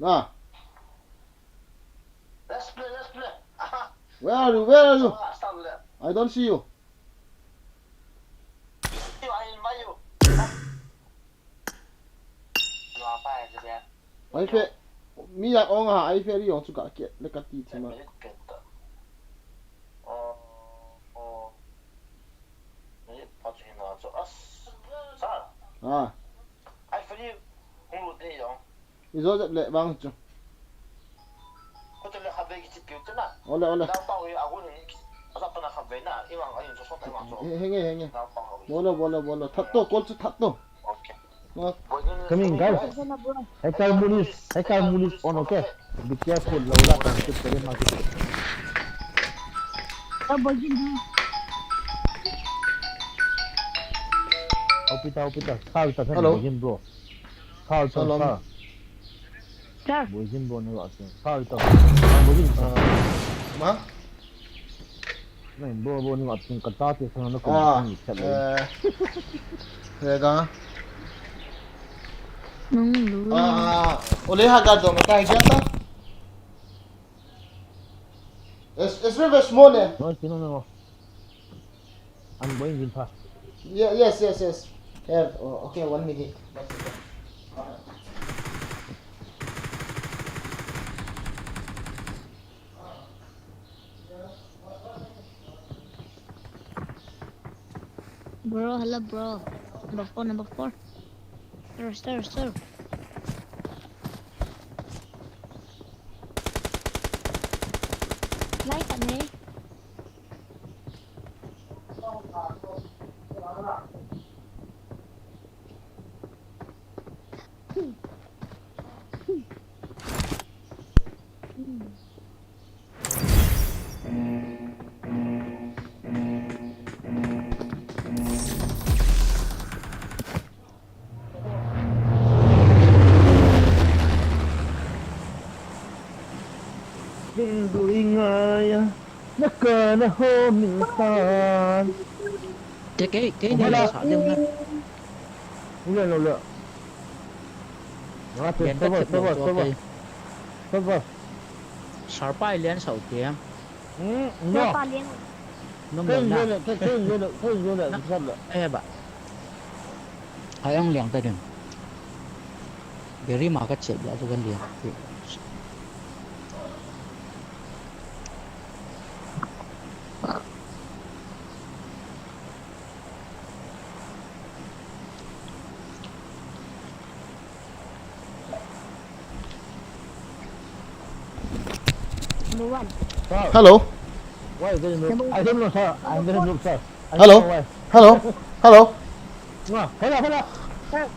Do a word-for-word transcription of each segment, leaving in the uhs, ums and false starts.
Ah. Let's play, let's play. Where are you? Where are you? Ah, stop there. I don't see you. You, I invite you. Ai fe, mi a ong a, ai fe ri ong chu ka ke, le ka ti thima. Oh, oh. Ni pa chu hin na chu as. Sa. Ah. Ai fe ri, hung lut ni yong. I zo jep le bang chu. Ko te le khatvei kichep kiu chu na. Ole, ole. Nau pa wi a gun ni. Asa pa na khatvei na. I wang a yin chu sot ai wang chu. He, henge, henge. Nau pa wi. Bolo, bolo, bolo. That to, call chu that to. Okay. Coming, guys. Hacker munish, hacker munish on, okay? Be careful, Laura can shoot very much. Hospital, hospital. Sir, sir, sir, Hello. Begin, bro. Sir, sir, Salam. Sir. Sir. Begin, bro, no, I think. Sir, sir. Begin, sir. Ah, ma? Nai, bro, bro, ni mat kin kata te sana na ko Ah, ni chat le. Eh, rega. Nung lu. Ah, ole ha ga do mata hai kya ta? Es, es re ves mo ne. No, sino no. I'm going in fast. Yeah, yes, yes, yes. Have, oh, okay, one minute. Bro, hello, bro. Number four, number four. Sir, sir, sir. Like ane. Kin dui ngai a, na ka na ho min tan. Te kei, kei Ula. Nei sa deu na. Ula, ula. Nga te, Yan ta cover, chep cover, lo cover. Kei. Cover. Sarpai lian sau te. Hmm, no. Sarpai lian. Nom lo na. Kei, kei, kei, kei, kei, kei, Na, kei, kei. Eh, ba. Ai ang liang ta din. Gari ma ka chep ya tu kan liang. Number one. Sir. Hello. Why is there no? Number I don't know, sir. I never look, sir. I Hello. Don't know why. Hello. Hello. Ah, hello, hello.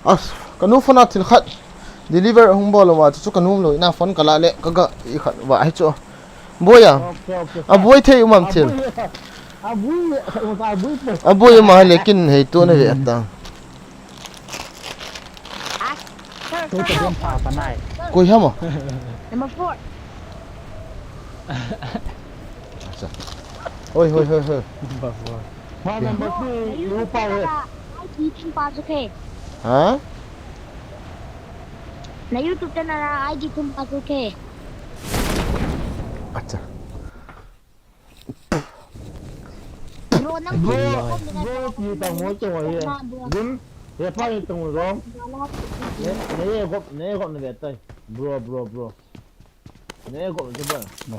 As, kanu phone a thil khat deliver hung bol lo wa chu kanu lo ina phone kala le kaga i khat wa hi chu. Boi a. Okay, okay. A boi thei um am thil. A boi, a boi, a boi. A boi ma le kin hei tu na ve ta. Ah, sir, sir, sir, sir. Koi ham a? Number four. Acha. Oi, hoi, hoi, hoi. Number four. Ma number two, you pa he. I D thum pa chu ke. Ha? Na YouTube channel a I D thum pa chu ke. Acha. Bro, nang Bro, bro, ti tang mo to ye. Bro. Gun, ye pa ye tang mo. Ne, ne ye gop, ne ye gop ne betai. Bro, bro, bro. Ne ye gop je ba. Na,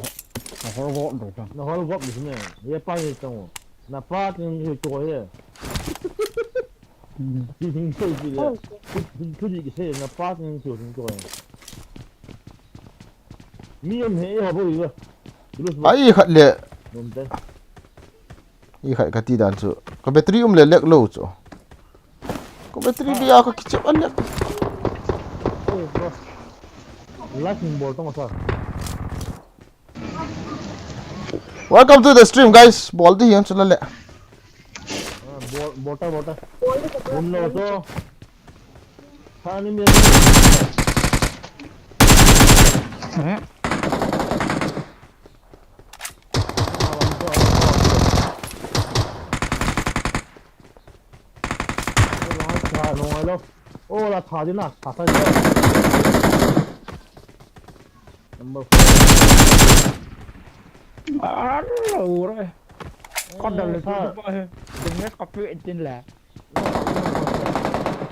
na hol gop do ta. Na hol gop ni ne. Ye pa ye tang mo. Na pa tin ye to ye. Ti tin se ji le. Ti, ti, ti ki se na pa tin to tin to ye. Mi um he, ha boi ba. Ai, khat le. Nom te. I khat ka ti dan chu. Ka battery um le lek lo chu. Ka battery dia ka kichep a lek. Oi, bro. Live in bol tong sa. Welcome to the stream, guys. Bol di hian chu la le. Ah, bol, bol ta, bol ta. Bol lo to. Thani mi. Eh? Oh, la tha ding na, tha tha. Number four. Alo re. Kau dah le tu ba he. Dengan kopi entin lah.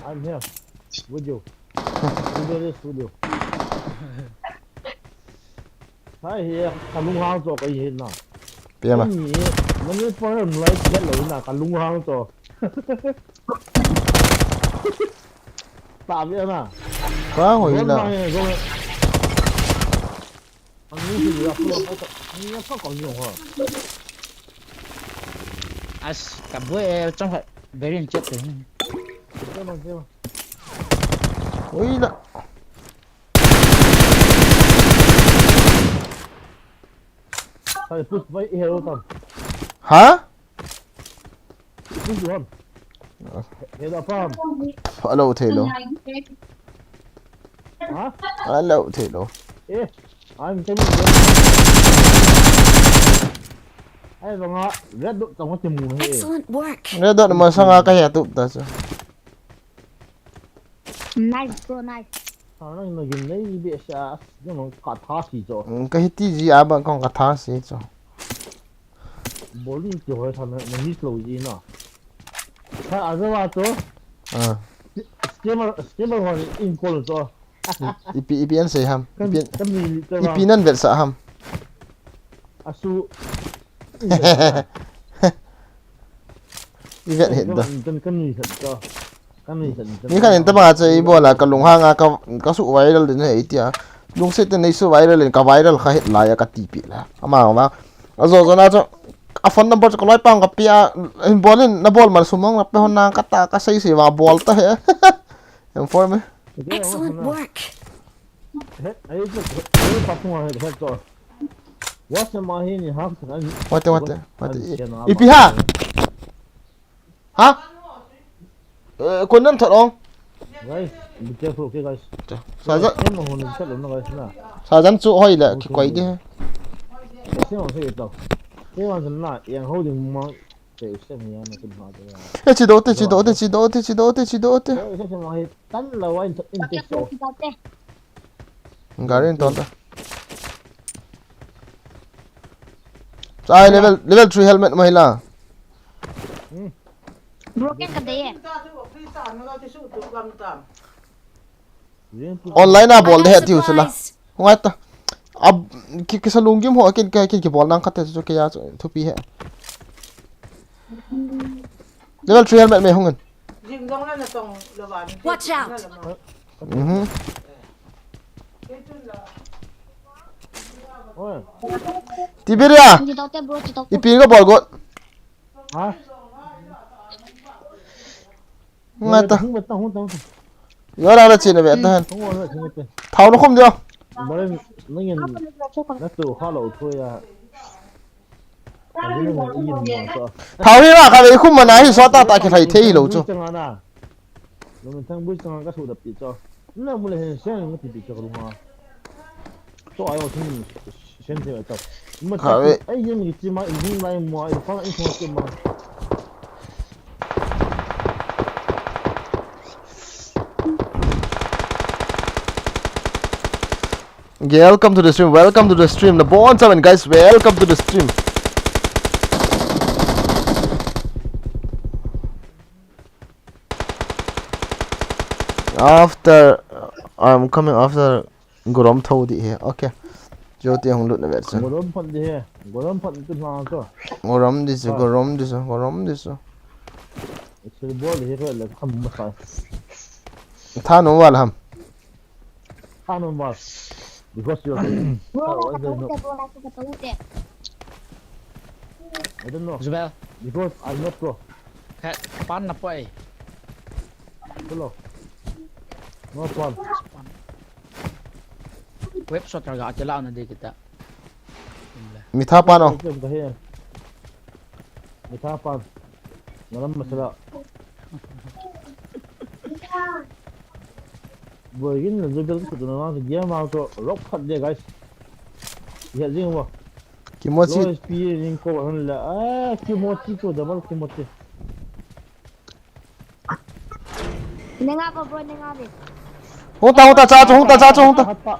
I'm here. With you. With you, this with you. Hi here. Kalung hang cho kai hin na. Pia ma. Ni, mani pa lai chat lo na kalung hang cho. Tabia na. Ka hoi na. As, ka bue, eh, chang khat, very interesting. Ui na. Ha? Alo thei lou. Ha? Alo thei lou. Eh, I'm coming. Ai, banga red dot tong timu he. Excellent work. Red dot masanga ka he tup ta chu. Nice, bro, nice. Sa nang na gin nei be sa, you know, ka tha si cho. Mm, ka hiti ji a bang kong ka tha si cho. Bowling kihoi tha na, na miss lou ji na. Tha a jawa cho. Ah. Scammer, scammer hon in call cho. I, ipi, ipi an sei ham. Kan, ipi an, kan ni li cho. Ipi nan vetsah ham. Asu. I vet het da. Kan, kan, kan ni sa cho. Mi khat in tabang a chu i bol a ka lunghang a ka, ka su viral din he tia. Lungset in nei su viral in ka viral kha het lai a ka tipi la. Ama ma. A jo jo na chu a phone number chu ka loi pang ka pia in bol in na bol man sumang na pe hon na ka ta ka sei sei va bol ta he. Em for me. Excellent work. He, ai chu, he pa phung a he, he cho. What's the mahi ni ha? Wate, wate, wate. Ipi ha? Ha? Eh, kon nan thot ong. Guys, be careful, okay, guys. Sajan. Em, hon thot lo na, guys, na. Sajan chu hoi le, ki koi de. Sem hon sei to. Ke wan san na, yang ho ding ma. Te sem ya na kin ha te ya. Eh, chi do te, chi do te, chi do te, chi do te, chi do te. Sem hon he tan la wa in, in te so. Gari in ton ta. Ai, level, level three helmet mai la. Hmm. Broken ka dei e. Online a bol de he tiu sula. Ngai ta. Ab, ki, ki sa lunggim ho, kin, kin, kin ki bol nang khat te chu ke ya chu thupi he. Level three helmet me hung in. Jing jong la na tong lo ba ni. Watch out. Mhm. Oi. Tibiria. Chi to te, bro, chi to te. Ipi ka bol got. Ha? Ngai ta. Hung ta, hung ta, hung ta. Yo la la chi na ve ta han. Hung ta, hung ta. Thao na khum dio. Bale, nangin na tu kha lo thu ya. Thao hi la ka ve khum mana hi so ta ta ki thai thei lo chu. Lungthang bui chang ka thu da pi cho. Na mu le hen sen ma ti pi cho ka lung ha. To ai o thum sen te ta. Ma ta ai yin ki chi ma in lai mo ai fa in thong chi ma. Okay, welcome to the stream. Welcome to the stream. Na bon chaman guys, welcome to the stream. After, uh, I'm coming after Gorom tho di he. Okay. Jyoti hung lut na vet sa. Gorom phan di he. Gorom phan tu na to. Gorom di sa, Gorom di sa, Gorom di sa. Sil bol di he ko le kham ma sa. Tha no wal ham. Tha no wal. Because you are. Bro, I don't know. I don't know. Zubel. Because I'm not pro. Kha pan na poi. Hello. No pan. Web shot raga chala na de kita. Mi tha pan o. Mi tha pan. Ngalam masala. Boy, gin na Zubel ko na ma game out rock phat de guys. Ya jing wa. Kimochi. Lois pi ning ko han la. Ah, Kimochi ko double Kimochi. Nenga pa bro, nenga be. Hung ta, hung ta, cha chu, hung ta, cha chu, hung ta. Hat pa.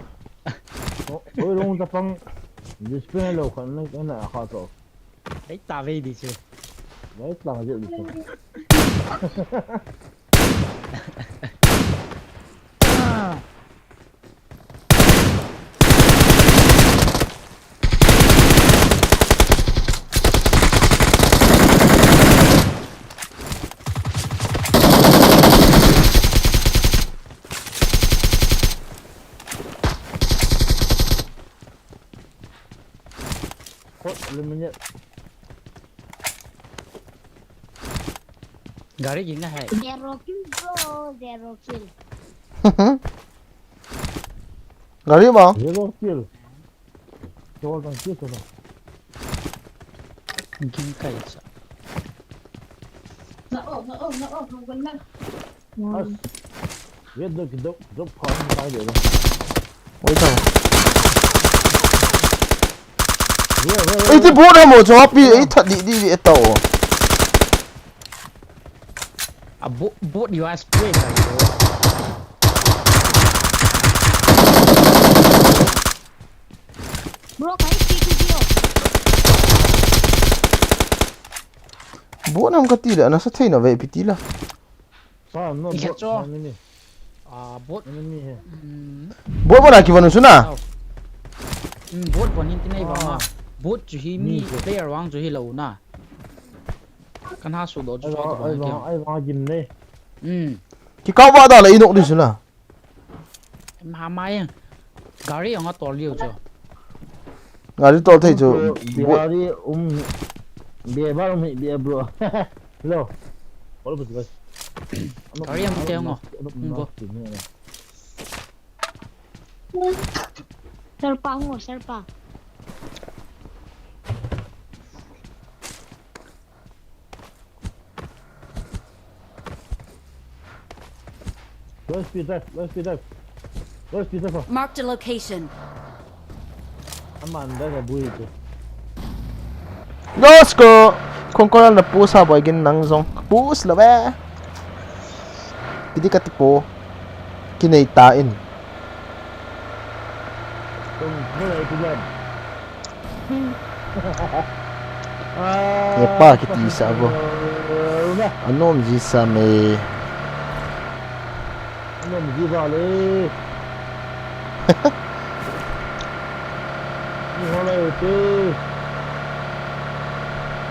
Oi, long tapang. Display lo khan na na kha to. Dei ta ve di chu. Dei ta ve di chu. Hot eliminate. Gari gin na hai. Zero kill, bro, zero kill. Gari ma? Zero kill. Chol tang kill to. Gin kai sa. Na o, na o, na o, na o, na. As. Ye dok dok dok pha ni kai de. Oi ta. Ye, ye, ye. Ei, ti bot ham o, cho pi, ei, that di di di e ta o. A bot, bot you are spray kai. Bro, kai pi tu dio. Bot nam ka ti le, na sa thei na ve pi ti la. Sa, no, I bot, cho. Enemy. Ah, bot. Enemy he. Mm. Bot, bot na ki vanu suna. Sao? Mm, bot, bot hin ti nei vang a. Ah. Bot chu hi mi, mi chu. Player vang chu hi lo na. Kan ha su do chu ai so vang, to ai vang vang, ai vang gim nei. Mm. Ki kau ba da la i nok di suna. Em ha mai. Gari ong a tol liu chu. Gari tol thei chu. Bot. Gari um, be ba um, be bro. Hello. Hello, bro. Gari ang te ngo. Ngo. Serpa ngo, serpa. Low speed drive, low speed drive. Low speed drive. Marked a location. Aman da ka bui tu. Let's go. Kongkoral na push a boi gin nang jong. Push lo ve. Kidi ka tipo. Kinei ta in. Kong, kong, kong. Ye pa kiti sa bo. Anom ji sa me. Anom ji ba le. Ni ho la te.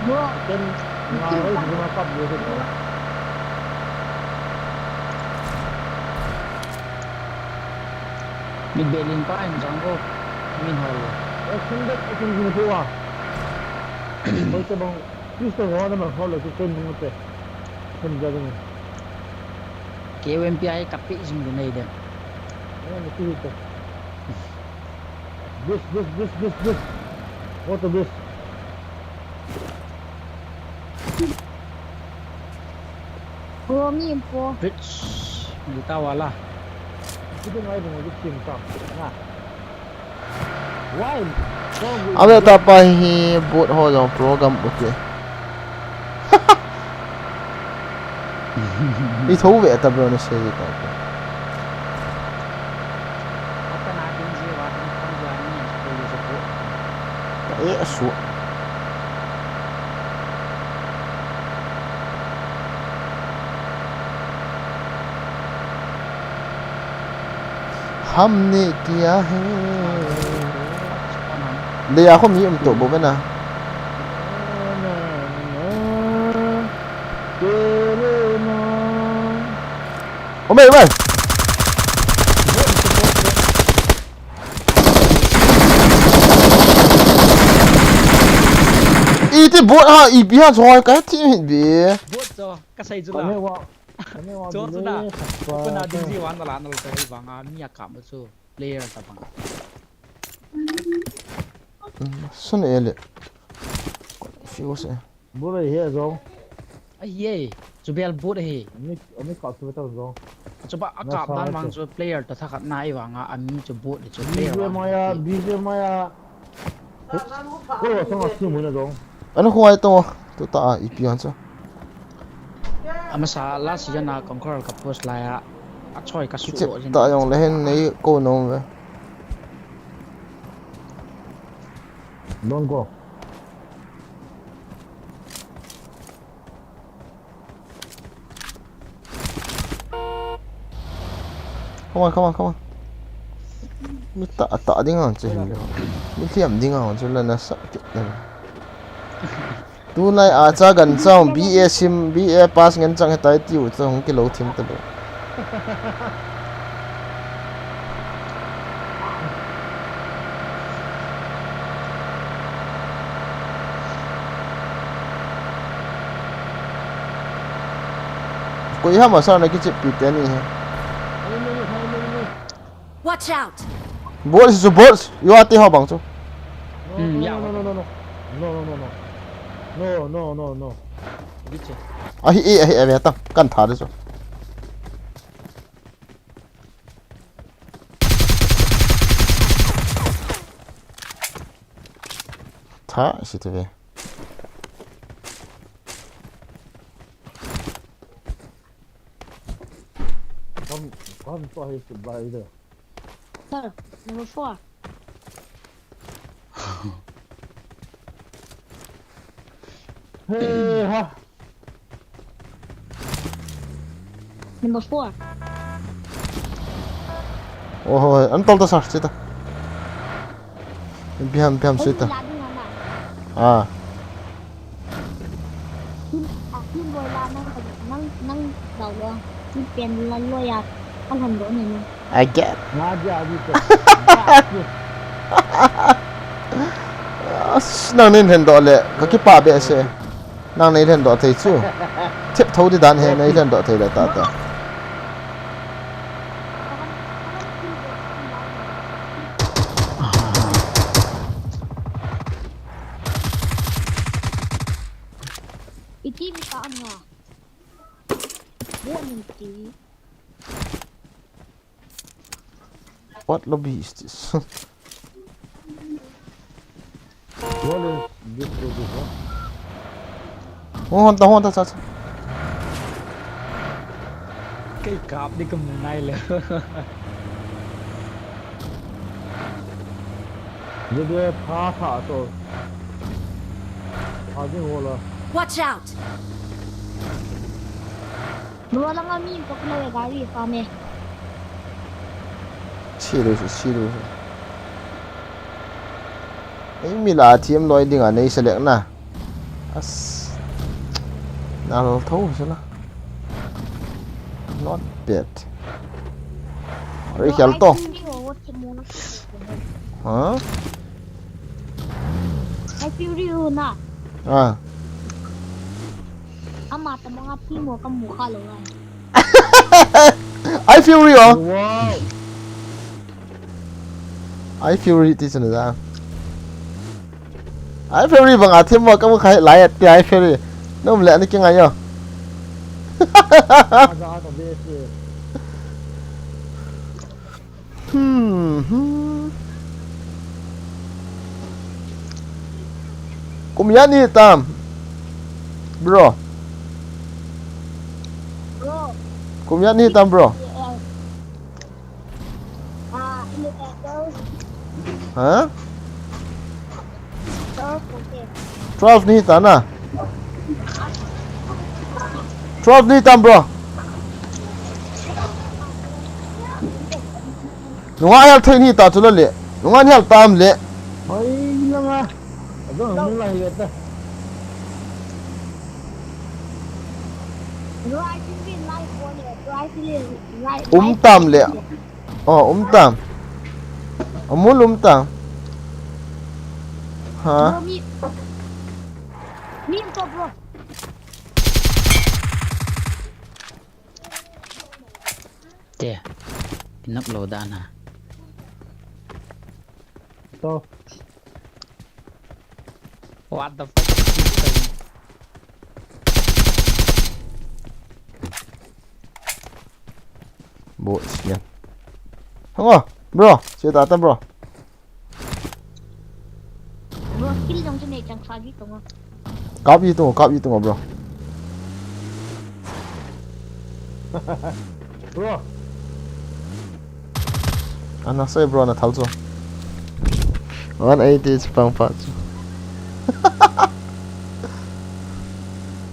Mo. Ken nga oi ji ma kap ye te. Mi belin pa in jang ko. Min hol. Action dek action jin ko wa. Koi te bang. Pistol ho na ma hol lo ke ken bang te. Ken ja ding. K O M P I ka pi jing du nei den. Ni ti te. Bus, bus, bus, bus, bus. What a bus. Bro, mi po. Bridge. Di ta wala. Kita ngai bung di sim ta. Na. Why? Abe ta pa hi bot ho jong program ute. I tho ve ta bro ni se ta. Apa na ding je wa ding kham ja ni a ko ye so ko. Ta e a su. हमने किया है. Le ya ko mi um to bo bena. Ome, ome. Iti bot ha, ipi ha, choi ka thi hit be. Bot cho, ka sai chu la. Cho chu la. Ko na ding ji wan la na la ta hi bang a mi a kam chu player ta bang. Sun ele. Confuse. Bot ahi jong. Ahi e. Chu bel bot ahi. Ami, ami kap chu ta jong. Chu ba a kap dan mang chu player ta thakhat na i vang a, ami chu bot le chu player. B G M I a, B G M I a. Ko lo sang a chu mu na jong. Ana khuai to. Tu ta a ipi an chu. Amasa last season a Conqueror ka post lai a. A choi ka su lo jin. Ta jong le hen nei ko nom ve. Don't go. Come on, come on, come on. Mi ta, ta ding ang che hin le. Mi thiam ding ang che la na sa ti na. Tunai a cha gan chang B A sim, B A pass ngen chang hetai tiu chang kilo thim ta lo. Koi ham asa na kichep pi te ni he. Watch out! Bots, so bots, you are te ho bang chu. Hmm, yeah. No, no, no, no, no. No, no, no, no. No, no, no, no. Ahi e, ahi e, ve ta. Kan tha de chu. Tha, si te ve. Come, come to his goodbye there. Sir, number four. Hey, ha. Number four. Oh, an tol ta sir, sita. Biam, biam, sita. Ah. Team, ah, team boy la nang, nang, nang dau lo. Team pen la lo ya. Ka lhen doh ni ni. I get. Nga dia di ko. As, nang nei lhen doh le, ka kipah behseh. Nang nei lhen doh thei chu. Thep tho di dan he nei lhen doh thei le ta ta. Iti mi pa anga. What in the... What lobby is this? What is this lobby, huh? Hon ta, hon ta, cha, cha. Kei kap di ka mu nai le. Ye de pha pha to. Pha ding ho la. Watch out! Bro, langa mi pakla le gari pa me. Chiru, chiru. Ei mi la thiam loi ding a nei select na. As. Nal tho sala. Not bad. Ri khel to. Ha? Ai Fury u na. Ah. Ama ta manga pi mo ka mu kha lo ai. Ai Fury o. Wow. Ai Fury ti chana da. Ai Fury bang a thim mo ka mu khai lai at ti Ai Fury. Nom le ani kingai yo. Hmm, hmm. Kum ya ni tam, bro. Bro. Kum ya ni tam, bro. Yeah. Ah, ini tak tahu. Ha? Tahu, okay. Twelve ni ta na. Twelve ni tam, bro. Nunga hel thei ni ta chu la le. Nunga hel tam le. Hoi langa. Adon mun lai le ta. Um tam le. Oh, um tam. Amul um tam. Ha? Bro, mi, mi ko, bro. Te. Kinap lo dan ha. To. What the fuck is this? Bo, sian. Hang on, bro. Sian ta ta, bro. Bro, kill jong chu nei chang sa ji tonga. Kap ji tonga, kap ji tonga, bro. Bro. Ana sei bro na thal chu. One eighty chu pang pa chu.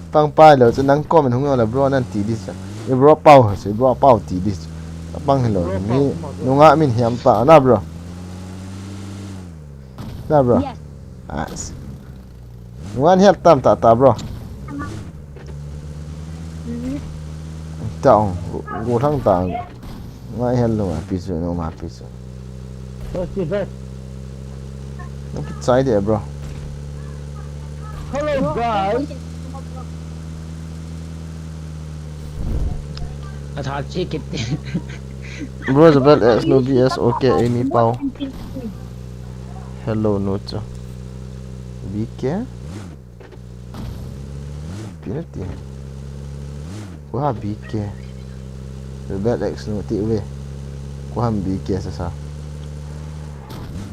Pang pa lo chu nang comment hung lo bro nan ti di chu. I bro pau ha chu, i bro pau ti di chu. Pang hi lo. Bro mi pau, bro. Nunga min hiam ta na bro. Na bro. Yes. Ah, s-, nunga hel tam ta ta bro. Mm-hmm. Ta ong, go, go thang ta ong. Ngai hel lo ma pi su, no ma pi su. Let's get back. No ki chai de bro. Hello guys. Atha chi kit. Bro, the bell X no B S, okay, Amy Pau. Hello, no cha. B K? Pina ti. Kua B K. Rebel X no ti we. Kua ham B K sa sa.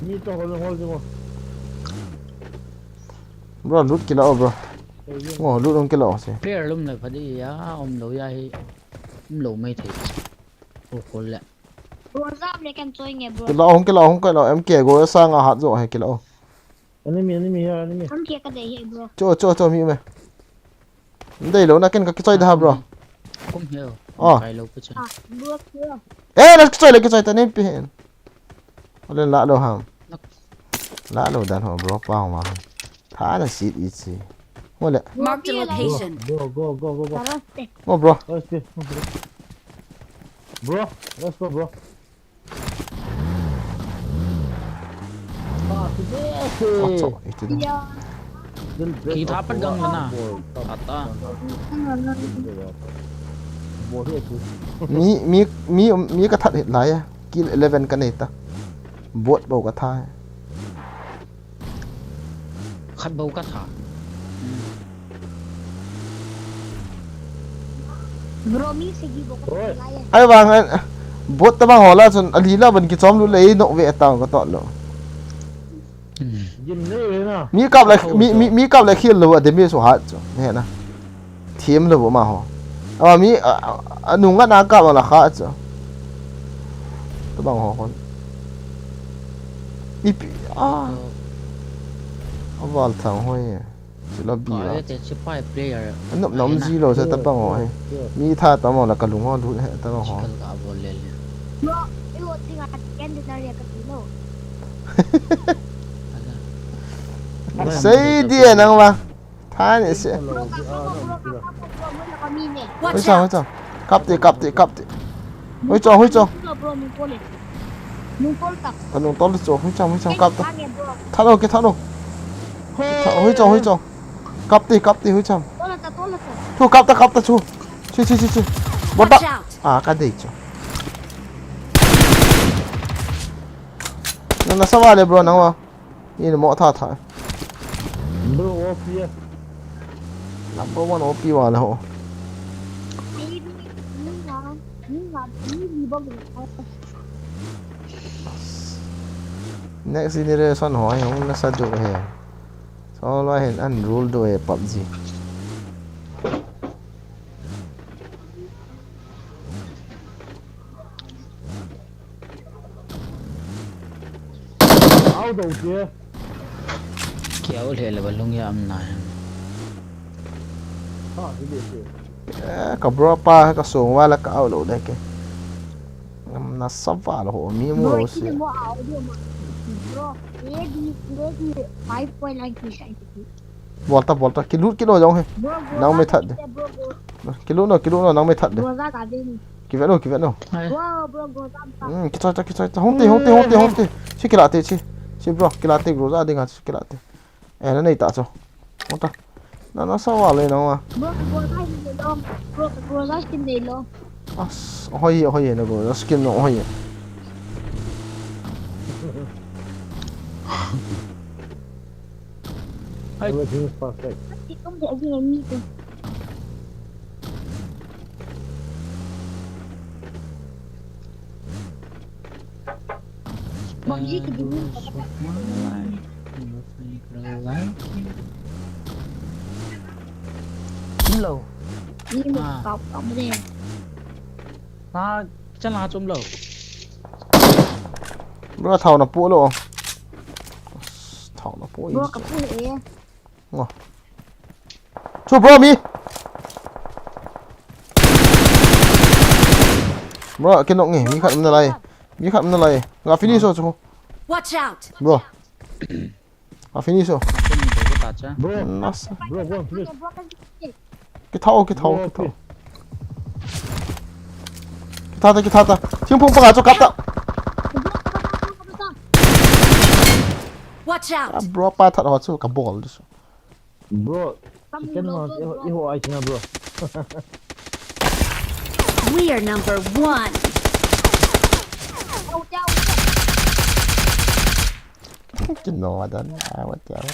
Ni to hol hol mo. Bro, loot kila o, bro. Ngo, loot ong kila o se. Player lum le phadi ya, um lo ya hi. Um lo mai thei. O hol le. Bro, zap le kan choi nge, bro. Kila o, hung kila o, hung kila o. M K go sa nga hat zo he kila o. Enemy, enemy here, enemy. Ham kia ka dei he, bro. Cho, cho, cho, mi me. Dei lo na ken ka kichoi da, bro. Kum he. Oh. Kai lo ka choi. Ah, bro, bro. Eh, na kichoi le kichoi ta ne pi hen. Ole la lo ham. Nak. La lo dan ho, bro, pa ho ma. Tha na sit i chi. Ole. Mark the location. Go, go, go, go, go. Tara te. Oh, bro. Let's go, let's go. Bro, let's go, bro. Ki tha pat gang na. Ata. Mi, mi, mi, mi ka that lai a. Kill eleven ka nei ta. Bot bou ka tha. Khat bou ka tha. Bro, mi segi bou ka tha lai e. Ai vang, ai, bot ta bang hola chun, ali la ban kichom lu le, ei nok ve ta ka to lo. Jim nei ve na. Mi kap le, mi, mi, mi kap le khel lo, a damage so hat chu. He na. Thiem lo bo ma ho. Ama mi a, a, a nung a na ka ma la kha cha. Tabang ho kon. Ipi a. Aval thang ho ye. Sila bi la. Ka te chipai player. Anop nom ji lo sa tabang ho he. Mi tha tamo la ka lung ho lu he tabang ho. Chikan ka bol le le. Bro, I was thinking at the end of the day, I could know. Sei di nang ba. Tha ni se. Watch Hoi chang, hoi out! Chang. Kap te, kap te, kap te. Hoi chang, hoi chang. Ka nung tol le cho, hoi chang, hoi chang, kap ta. Tha lo, ke tha lo. Tha, hoi chang, hoi chang. Kap te, kap te, hoi chang. Chu, kap ta, kap ta, chu. Chu, chu, chu, chu. Bol ta. Watch out! Ah, ka dei chu. Na, na sa va le, bro, nang va. Ni mo tha tha. Bro, O P ya. Number one O P wala ho. Next generation ho, hung nasa do he. So lo hin an rule do he PUBG. Au do ke. Kiau le le balung ya am na. Ha, hi le ke. Eh, ka bro pa ka song wala ka au lo de ke. Am na sa wala ho mi mo se. Bro, A D, A D five point nine ki sai ki. Bol ta, bol ta. Ki lut ki lo jong he. Bro, bro, nang me that de. Bro, bro. Ki lut no, ki lut no, nang me that de. Bro, za ka de ni. Ki vet no, ki vet no. Bro, bro, bro, za ka. Hmm, ki choi ta, ki choi ta. Hung te, hung te, hung te, hung te. Chi ki la te chi. Chi bro, ki la te, bro, za de nga, chi ki la te. Eh, na nei ta cho. Hung ta. Na, na sa wa le na wa. Bro, bro, za ki de lo. Bro, bro, za ki de lo. As, hoi, hoi, na bro, za skin no, hoi. Everything is perfect. Hello. Ah. Chan la chom lo. Bro, thao na pu lo. Thao na pu. Bro, ka pu e. Ngo. Chu bro mi. Bro, ke nok nge, mi khat na lai. Mi khat na lai. Nga finish o chu. Watch out. Bro. Nga finish o. Bro. Nas. Bro, bro, please. Kithao, kithao, kithao. Kithata, kithata. Thingphung panga chu kap ta. Watch out. Ah, bro, pa that ho chu ka bol dis. Bro, chicken ma, iho, iho ai china, bro. We are number one. Kino wa dan. Ah, what the hell?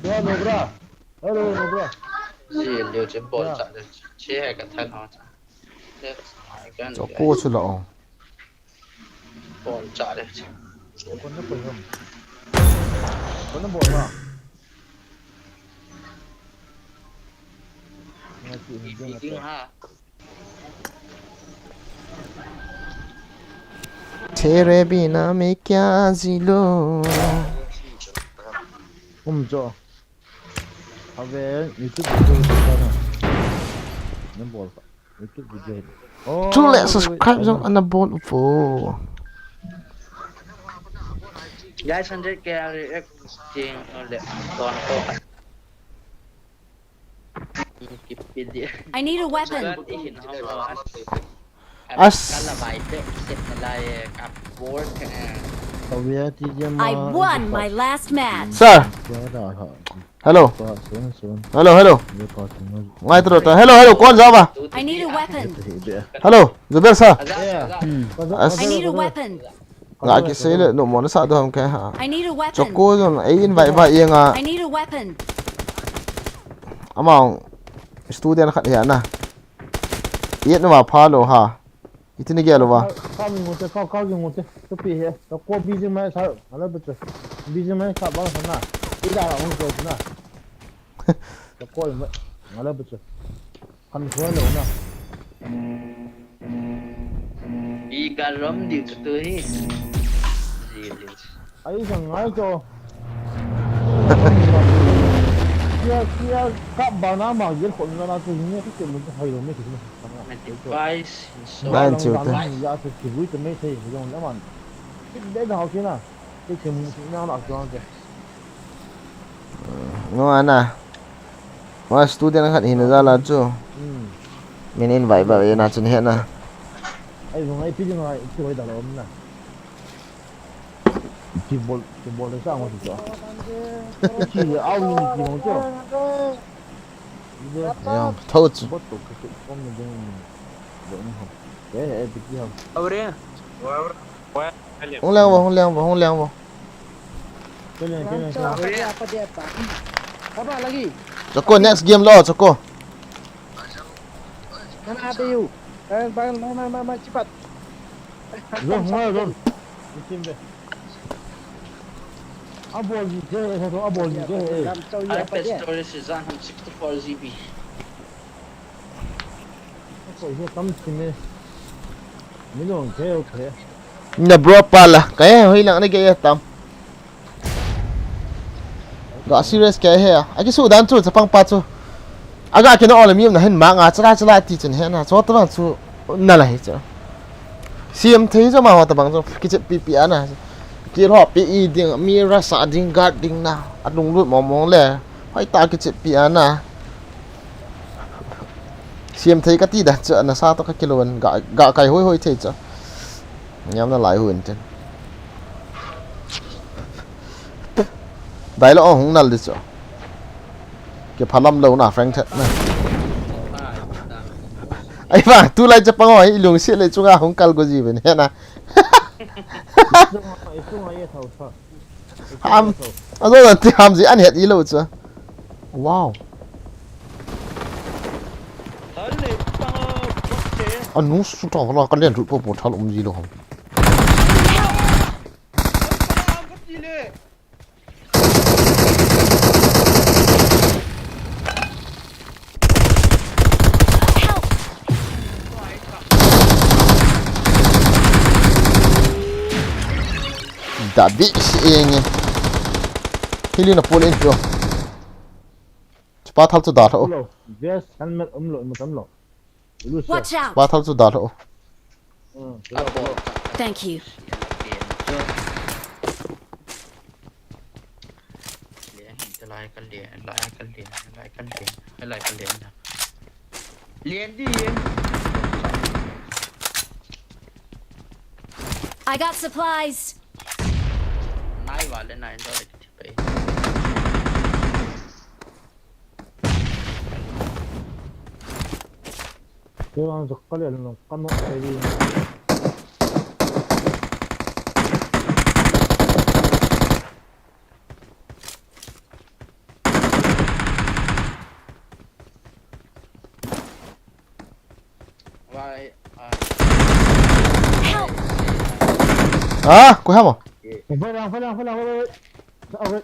Hello, no bra. Hello, no bra. Ji liu chin bol cha de. Che hai ka than ho cha. Cho ko chu la o. Bol cha de. Kon na bol ha. Kon na bol ha. Ding ha. तेरे बिना मैं क्या जी लूं? Kum cho. Ave YouTube video hi ka na. Na bol ka. YouTube video hi. Oh, Chule wait, wait, wait, subscribe I jong know. Ana bol uvo. Guys, hundred K react jing le ton ko. I need a weapon. As. I won my last match. Sir. Hello. Hello, hello. Ngai tro ta. Hello, hello. Kon java? I need a weapon. Hello, Zubair sir. As. I need a weapon. Nga kisei le, no mo na sa do ham ke ha. I need a weapon. Choco jong, ei invite ba ye nga. I need a weapon. Among student khat hi na. Yet no ma pha lo ha. Itini gel lo ba. Ka mi ngote, ka, ka mi ngote. To pi he. To ko busy mai sa, ala bete. Busy mai sa ba sa na. Ida la hung ko na. To ko mai. Ala bete. Kan thua lo na. I ka rom di chu tu hi. Ai, sang ngai cho. Kia, kia, ka ba na ma gel khon na na tu ni ka ke mun hai lo me ki na. Device, so. Nine two ten. Ya tu ki vui tu me thei, jong na man. Ki de da ho ki na. Ki ke mun na na cho ke. No, ana. Wa student khat hina jal a chu. Hmm. Min invite ba ye na chun he na. Ai, zong ai, pi ding ai, pi hoi da lo na. Ki bol, ki bol le sa ngo chu. Ki le au ni ki mo chu. Yang, thau chu. Bot to ka ki kom ni ding. Bo ni ho. Ke, eh, pi ki ho. Abre. Hung leng vo, hung leng vo, hung leng vo. Choco, next game lo, Choco. Abol ji je, abol ji je. Storage is on sixty-four G B. Oi, he tam si me. Mi long ke, okay. Na bro pala, kaya hoi lang na kaya tam. Ga serious kaya he. Aki su dan chu, chapang pa chu. Aga kina ole mi na hin ma nga chala chala ti chun he na. Cho ta bang chu na la hi chu. C M thei chu ma ho ta bang chu kichep pi pi ana. Ki ro pi i ding, mi ra sa ding, guard ding na. Alung lut mo mo le. Hoi ta kichep pi ana. Siam thei ka ti da chu, na sa to ka kilou in, ga, ga kai hoi hoi thei chu. Niam na lai hun tin. Dai lo hung nal di chu. Ke phalam lo na, frank that na. Ai va, tu lai chapang oi, i lungset le chunga hung kal go ji ben he na. Ham, a zo ti ham ji an het i lo chu. Wow. Anu su ta wala ka len ru po po thal um ji lo ham. Da di si eng e. Hili na pol in jo. Chupa thal chu da tho. Lo, vest helmet um lo, mu tam lo. Lu sa. Watch out! Chupa thal chu da tho. Hmm, lo, lo. Thank you. Lai ka lian, lai ka lian, lai ka lian, lai ka lian na. Lian di, lian. I got supplies. Nai wale nai do ti pai. Kevang jok ka lian lo, ka no pai di. Why, uh, Help! Ah, koi ham? Phai lang, phai lang, phai lang, phai lang. Sa, okay.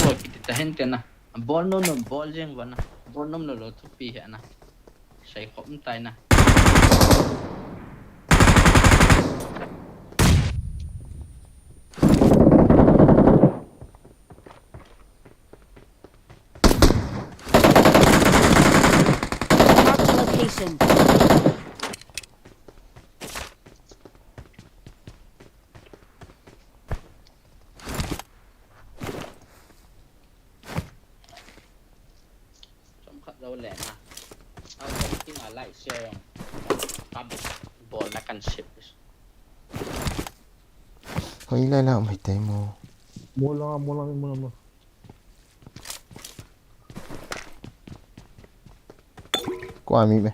Bol kiti ta hen te na. Bol nom nom, bol jeng va na. Bol nom lo lo thupi he na. Sai khop tai na. Marked a location. Chomkhat jou le na. Au, chomkhat a like share jong. Kam bol na kan sep. Hoi lai la mai tai mo. Mo la, mo la, mo la, mo. Kua mi me.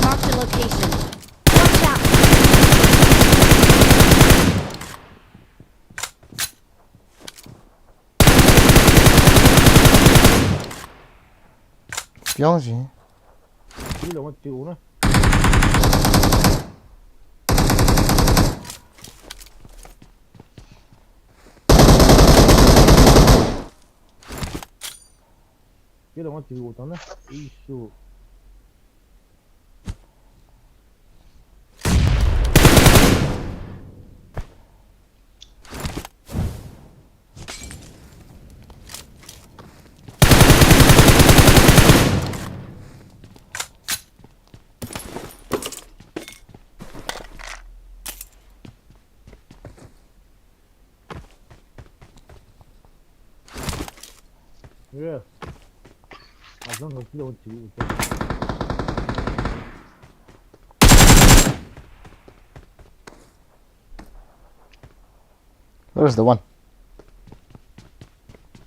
Mark the location. Watch out! Piang si. Ni lo ngat tiu na. Ni lo ngat tiu ta na. Isu. Yeah. As long as you don't do it. Where is the one?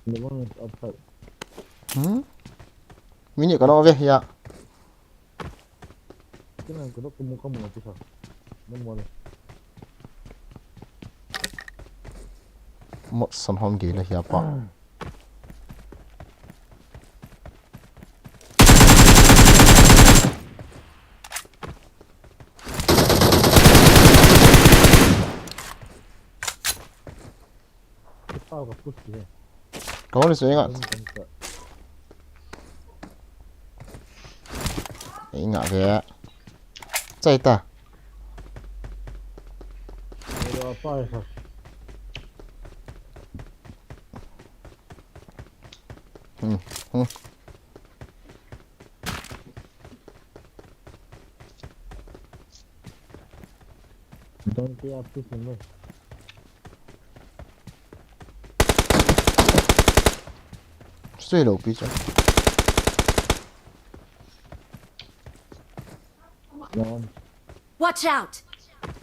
The one is outside. Hmm? Mini kalau over here. Kena kedok kamu kamu tu sah. Mana mana. Mo san hom gei la hia pa. Kipa ka push he. Ka hon se inga. Inga ve. Chai ta. Ero apa ya? Hmm. Hmm. Don't be up to me. Stay low, Peter. Watch out!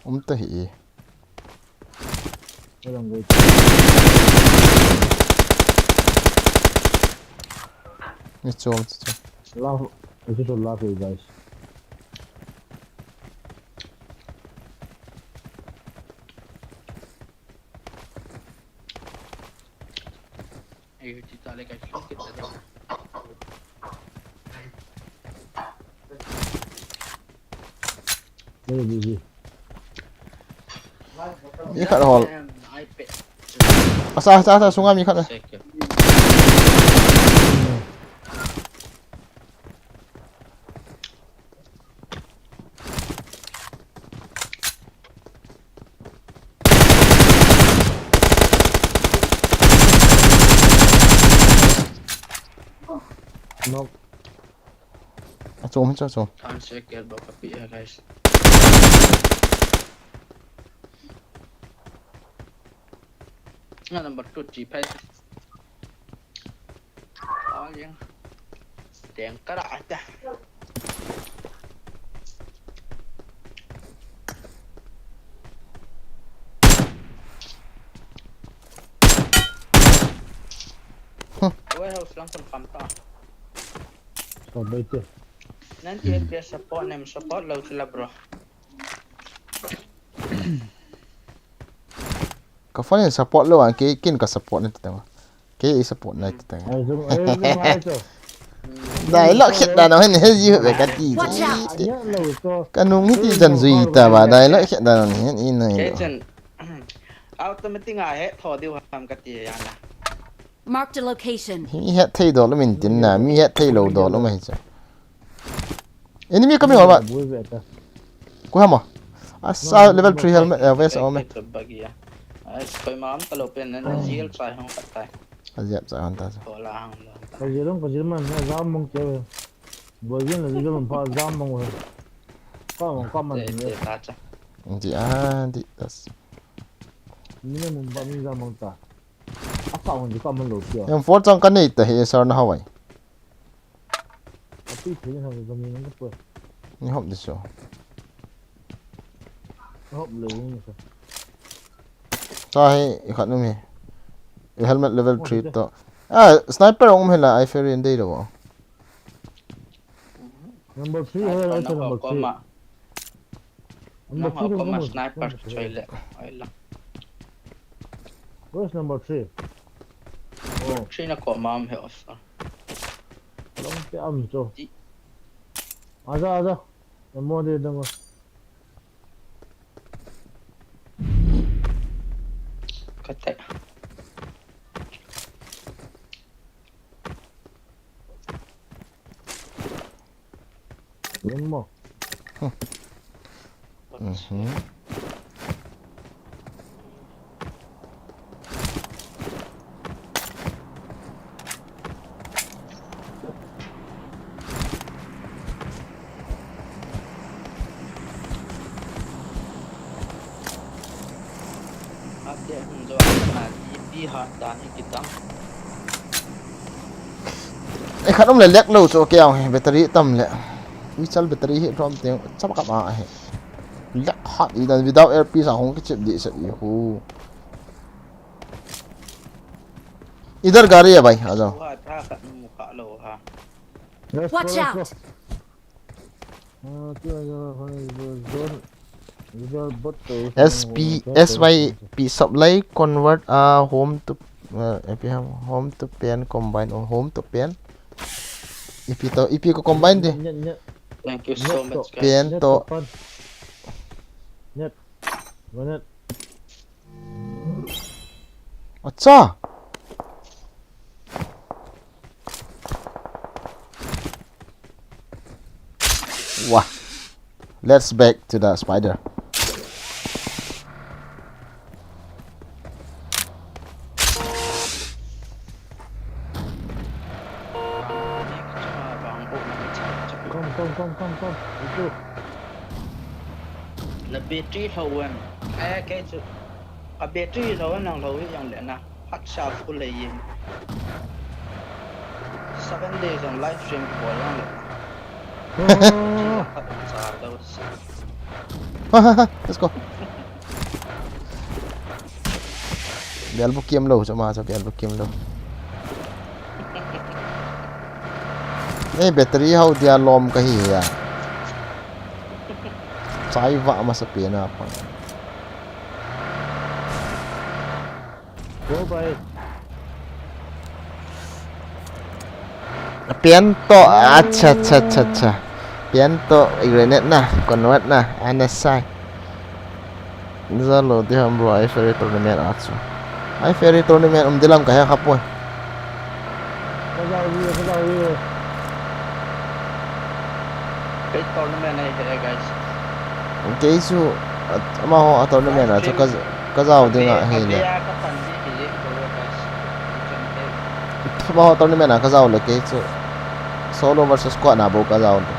Um ta hi. Ni chom, ni chom. Laugh, this is a laugh, you guys. Very busy. Mi khat hol. Asa, asa, asa, sunga mi khat. Knock. Achom hi chu, achom. Than se kel ba kapi a, guys. Nga number two chi phai. Aling. Teng kara ata. Warehouse lang kon kam ta. Ninety F P S support nem support lo chula, bro. Ka phone in support lou a, kei, ken ka support na ti tang. Kei i support na ti tang. Ai, zoom, ai, zoom, ai, zoom. Dialogue khet dan hin he ji ve ka ti. Watch out! Ka nung hi ti jan jui ta ba, dialogue khet dan hin i nai. Kei lo. Chen, automatic a he tho diu ham ka ti ya na. Marked a location. Hi het thei dol um in tin na, mi het thei lou dol um ahi chu. Enemy coming over. Bui ve ta. Ku hamo. Asa level three helmet, eh, vest a um e. It's a buggy, yeah. Ai, koi ma am ta lo pen na, na zil chai hong kat tai. A ziap chai hong ta chu. Ko la hang lo. Ka zil hong, ka zil man, na zam mong ke. Bui zil na zil man pa zam mong we. Ka mong ka man. Te, te ta cha. Di a, di das. Ni na mong ba mi zam mong ta. Asa hong di ka man lo tia. Em four chang ka nei ta he sar na hawai. Api thei na ba ni nang ko. Ni hop di so. Hop le ni so. Ta he, i khat um he. I helmet level three to. Ah, sniper um he la, ai fair in dei lo. Number three he, ai number three. Number three ko ma sniper choi le. Ai la. Where's number three? Oh. Three na ko ma am he officer. Long pe am cho. Aja, aja. Mo de dong. Kate. One more. Mhm. Ate hung jo a na D P hat dan hi kitam. E khat um le lek lo chu kei ang he battery tam le. Ui chal battery hi rom teng chap kap a he. Lek hat i dan without earpiece a hung kichep di sa i hu. Idhar gari hai bhai, aa jao. Watch out! S P, S Y P supply convert a home to, uh, A P M, home to pen combine or home to pen. Ipi to, ipi ko combine de. Thank you so much, guys. Pen to. Acha. Wah. Let's back to the spider. Come, come, come, come, come. Let's go. Na battery lhou em. Eh, kei chu. Ka battery lhou em, nang lhou hi jong le na. Phat sa full le yin. Seven days jong live stream bol jong le na. Oh. Phat sa dou sa. Ha, ha, ha. Let's go. Bel bu kiam lou, chama cha bel bu kiam lou. Ei, battery hao dia lom kahi ya. Chai va masa pen a pang. Go, bhai. Pen to, acha, acha, acha, acha. Pen to, grenade na, convert na, ana sai. Jalo di ham bro, ai fair tournament a chu. Ai fair tournament um dilam kahe khapoi. Kei tournament ahi he, guys. Kei chu, a, amaho a tournament a chu ka, ka jao ding ahi le. Amaho tournament a ka jao le kei chu. Solo versus squad na bou ka jao le.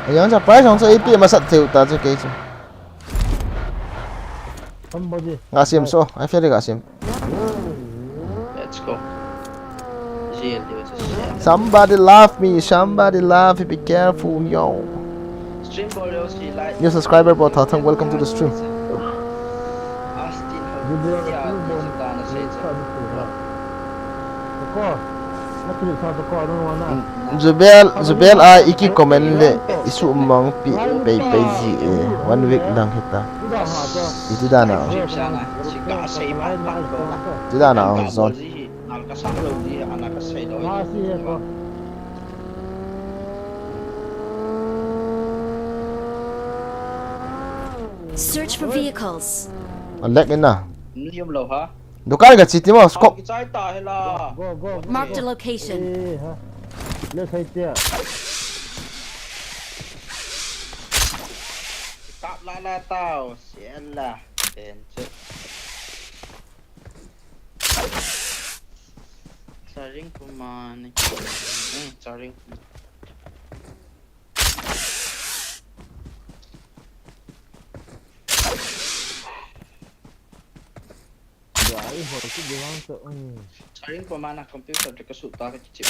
Ajang cha prize jong chu ipi masat theu ta chu kei chu. Somebody. Nga sim so, ai fair nga sim. Let's go. Somebody love me, somebody love me, be careful, yo. Stream bol yo si like. New subscriber bro Thathang, welcome to the stream. Ko. Jubel, Jubel a iki comment le isu mangpi pei pei ji e, one week lang hita. Iti dan a. Iti dan a zone. Search for vehicles. A lag in a. Dukan ka chiti mo, scope. Kichai ta hela. Go, go, go. Marked a location. Eh, ha. Let's hide there. Kap la la tao, sian la. Ten che. Charing puma ni. Eh, charing puma. Charing puma na computer te ka su ta ka chip.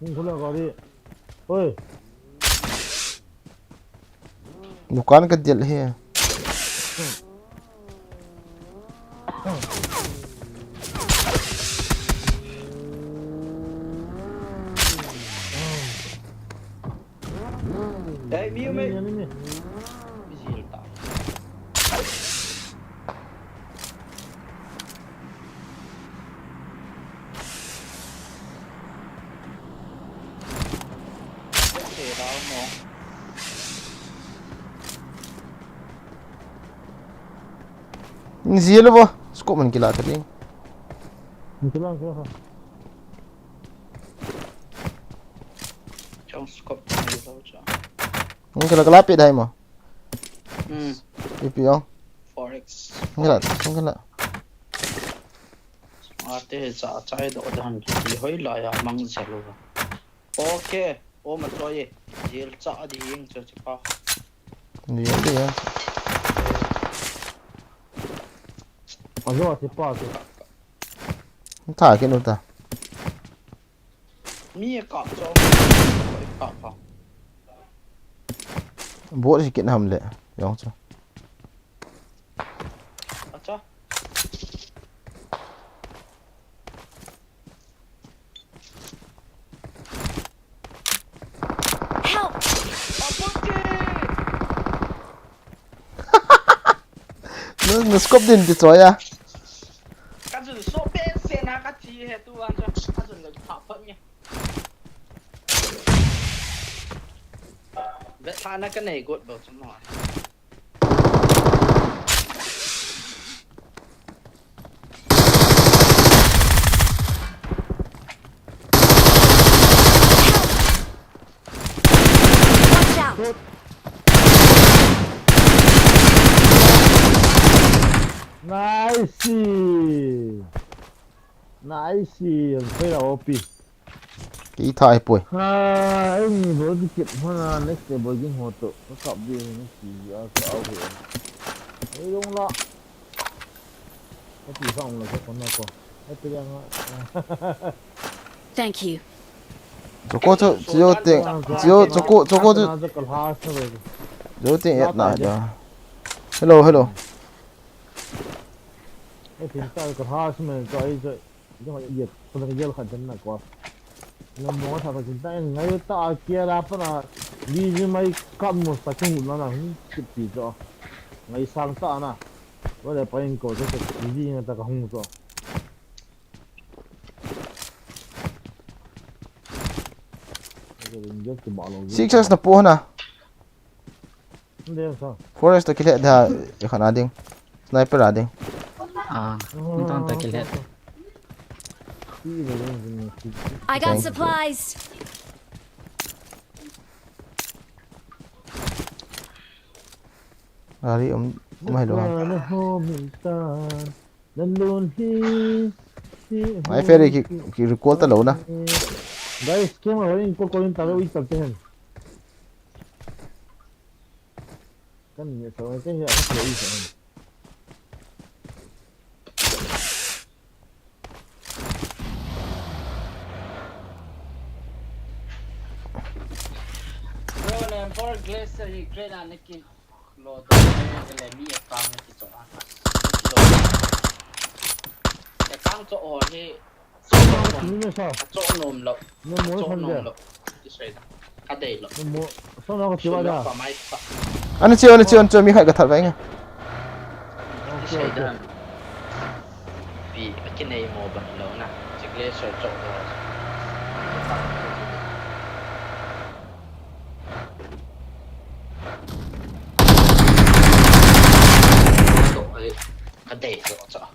Hung khula gari. Oi. Dukan ka del hi. Ei, mi, mi. Mi, mi, mi. Mi zil ta. Zia lo bo, scope man kila ta ding. Kila, kila. Chong scope ni lo cha. Kila kala pi dai mo. Hmm. Ipi ong. Four X. Kila, kila. Ate cha chai do dan ki hoi la ya mang zia lo. Okay. O ma choi e. Zil cha di ing cha cha pa. Ni ya di ya. Azo ti pa ti. Tha ke nu ta. Mi e kap cho. Kap pa. Bot si kin ham le. Yong cho. Acha. Help! No, no scope din ti choi a. Ka jun so pe se na ka ti he tu an cha. Ka jun le pha pha ni. Ve tha na ka nei got bo chu mo. Watch out! Nice! Nice! Ang pera O P. Kei tha ai poi. Ha, ei ni bo di kit hona next day bo ging ho to. Ka kap di next day a ka au he. Ei long la. Ka ti sa ong la ka kona ko. Ei pe yang a. Thank you. Choko cho, cho ting, cho, choko, choko cho. Cho ting et na da. Hello, hello. Ei tin ta ka ha smen ka ai cho. Jong ai yet, ko na yel khat den na ko. Na mo sa ka chin ta ngai ta a kia la pa na. Li ji mai kam mo sa chung na na hung kit pi cho. Ngai sang ta na. Wa le pa in ko cho cho li ji na ta ka hung cho. Six na po na. Forest to kile da, e khana ding. Sniper a ding. Ah, nton ta kile. I got supplies. Gari um, um hello. Lalun hi, hi, ai feri ki, ki recall ta lo na. Guys, camera in ko ko in ta lo i ta te hen. Kan ni sa ke ya ko i sa. Bro, nem por glacier hi crane a niki. Lo to le le mi a kang ki cho a. Ki lo. E kang cho o hi. Achok nom lou. Achok nom lou. Kisei da. Kadei lou. Sona ka chiwa da. Ani chiwa, ani chiwa, ani chiwa, mi khat ka that vai nga. Kisei da. Pi akinei mo ba lou na. Chikle so chok da. Kadei lou chok.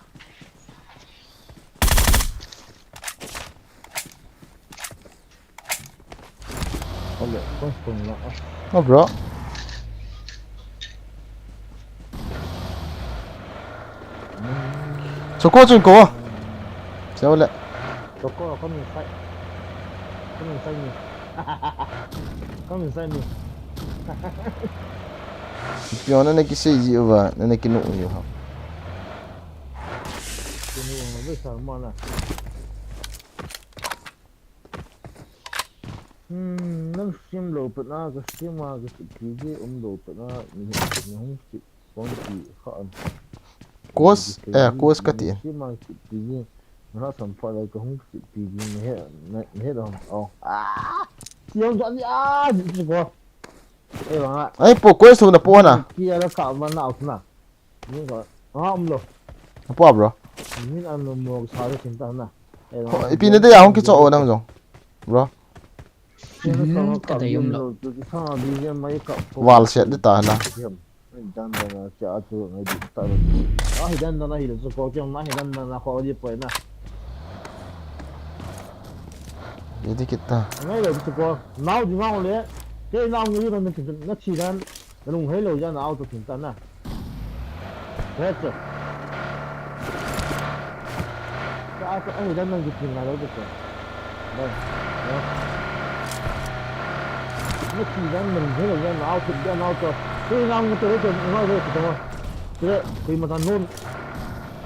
Ole, kong kong la. Oh, bro. Choko chun ko. Chole. Choko, come inside. Come inside me. Come inside me. Piona na kisei ji uva, na na kinu uva. Kinu uva, be sa mana. Hmm, nang stream lou pet na, ka stream a, ka stream P G um lou pet na, ni ni hung stream, kong ki kha an. Course, eh, course ka ti. Stream a, stream P G, na ha sam pha lai ka hung stream P G, ni he, ni he dong. Oh. Ah! Siang jan ni, ah, ni ko. Eh, bang a. Ai, po course na po na. Ki ala ka man na out na. Ni ko. Ah, um lo. Po, bro. Ni an lo mo sa le sin ta na. Eh, bang a. Ipi na de ya hung ki cho o nang jong. Bro. Ka dei um lo. Wall set de ta na. Ye di kita. Ngai lo chu ko. Nau di ngau le. Ke nau ngi na na thi dan. Na lung hei lo ya na auto thin ta na. He che. Ka a ka ai dan nang ki thin na lo che. Dai. Yo. Na thi dan na lung hei lo ya na auto ya na auto. Ke nau ngi te te ngai lo che to. Ke ke ma ta non.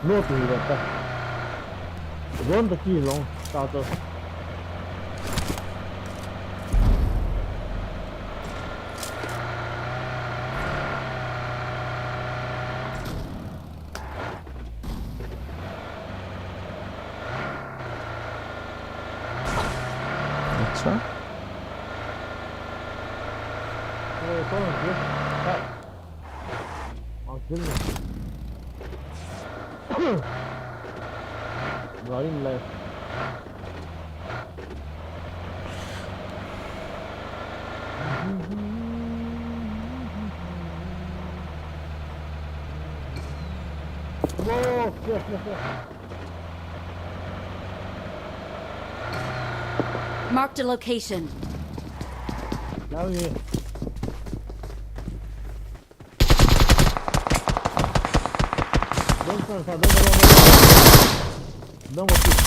Lo tu hi ta. Ron ta ki long ta to. Acha. Aw, kill me. Running left. Whoa, yeah, yeah, yeah. Marked a location. Down here. Don't stand far, don't go, don't go, don't go. Don't go, please.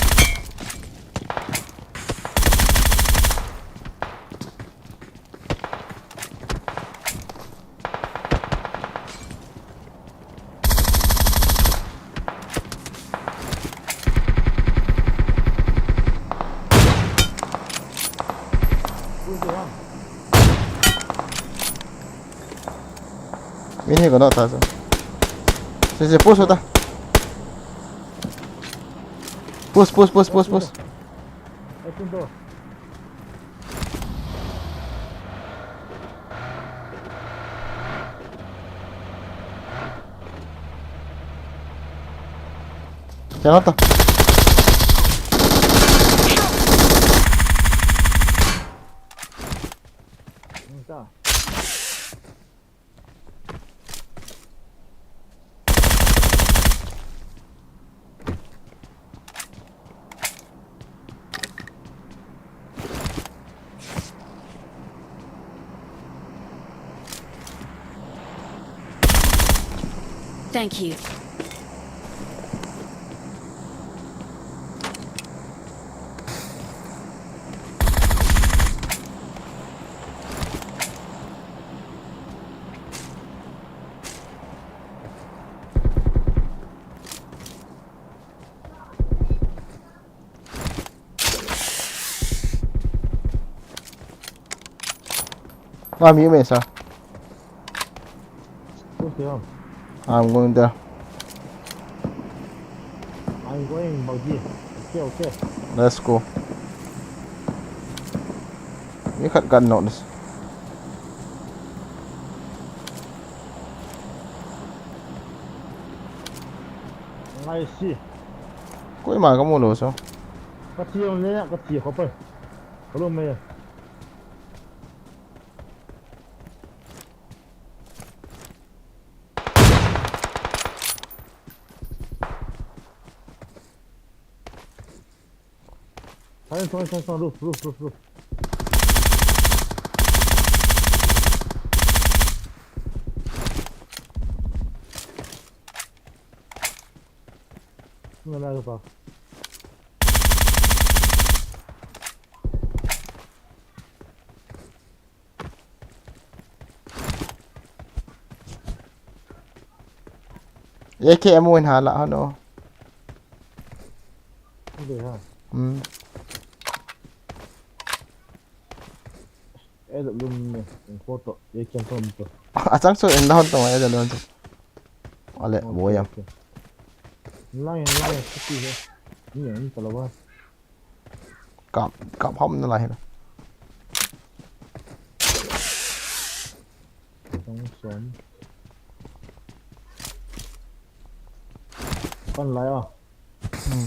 Who's the one? Min hi kono ta sa. Se, se, push ta. Push, push, push, push, push. Open door. Jangan ta. Minta. Thank you. Mami, you miss, huh? Push him. I'm going there. I'm going, Bauji. Okay, okay. Let's go. Mi khat kan knock na. Ngai si. Koima kamu lou so. Ka thi le, ka thi kho pa. Ka lou me. Sorry, sorry, sorry, sorry. Roof, roof, roof, roof. Wala ka pa. Ye ke amu in hala hano. Hindi ha. Hmm. Eh, lum ne, in photo, ye ke to to. Achang so in down to, eh, down to. Ale, boyam. Line, line, saki he. Ni ang talawa. Kap, kap ham na lai na. Tong som. Kan lai ah. Hmm.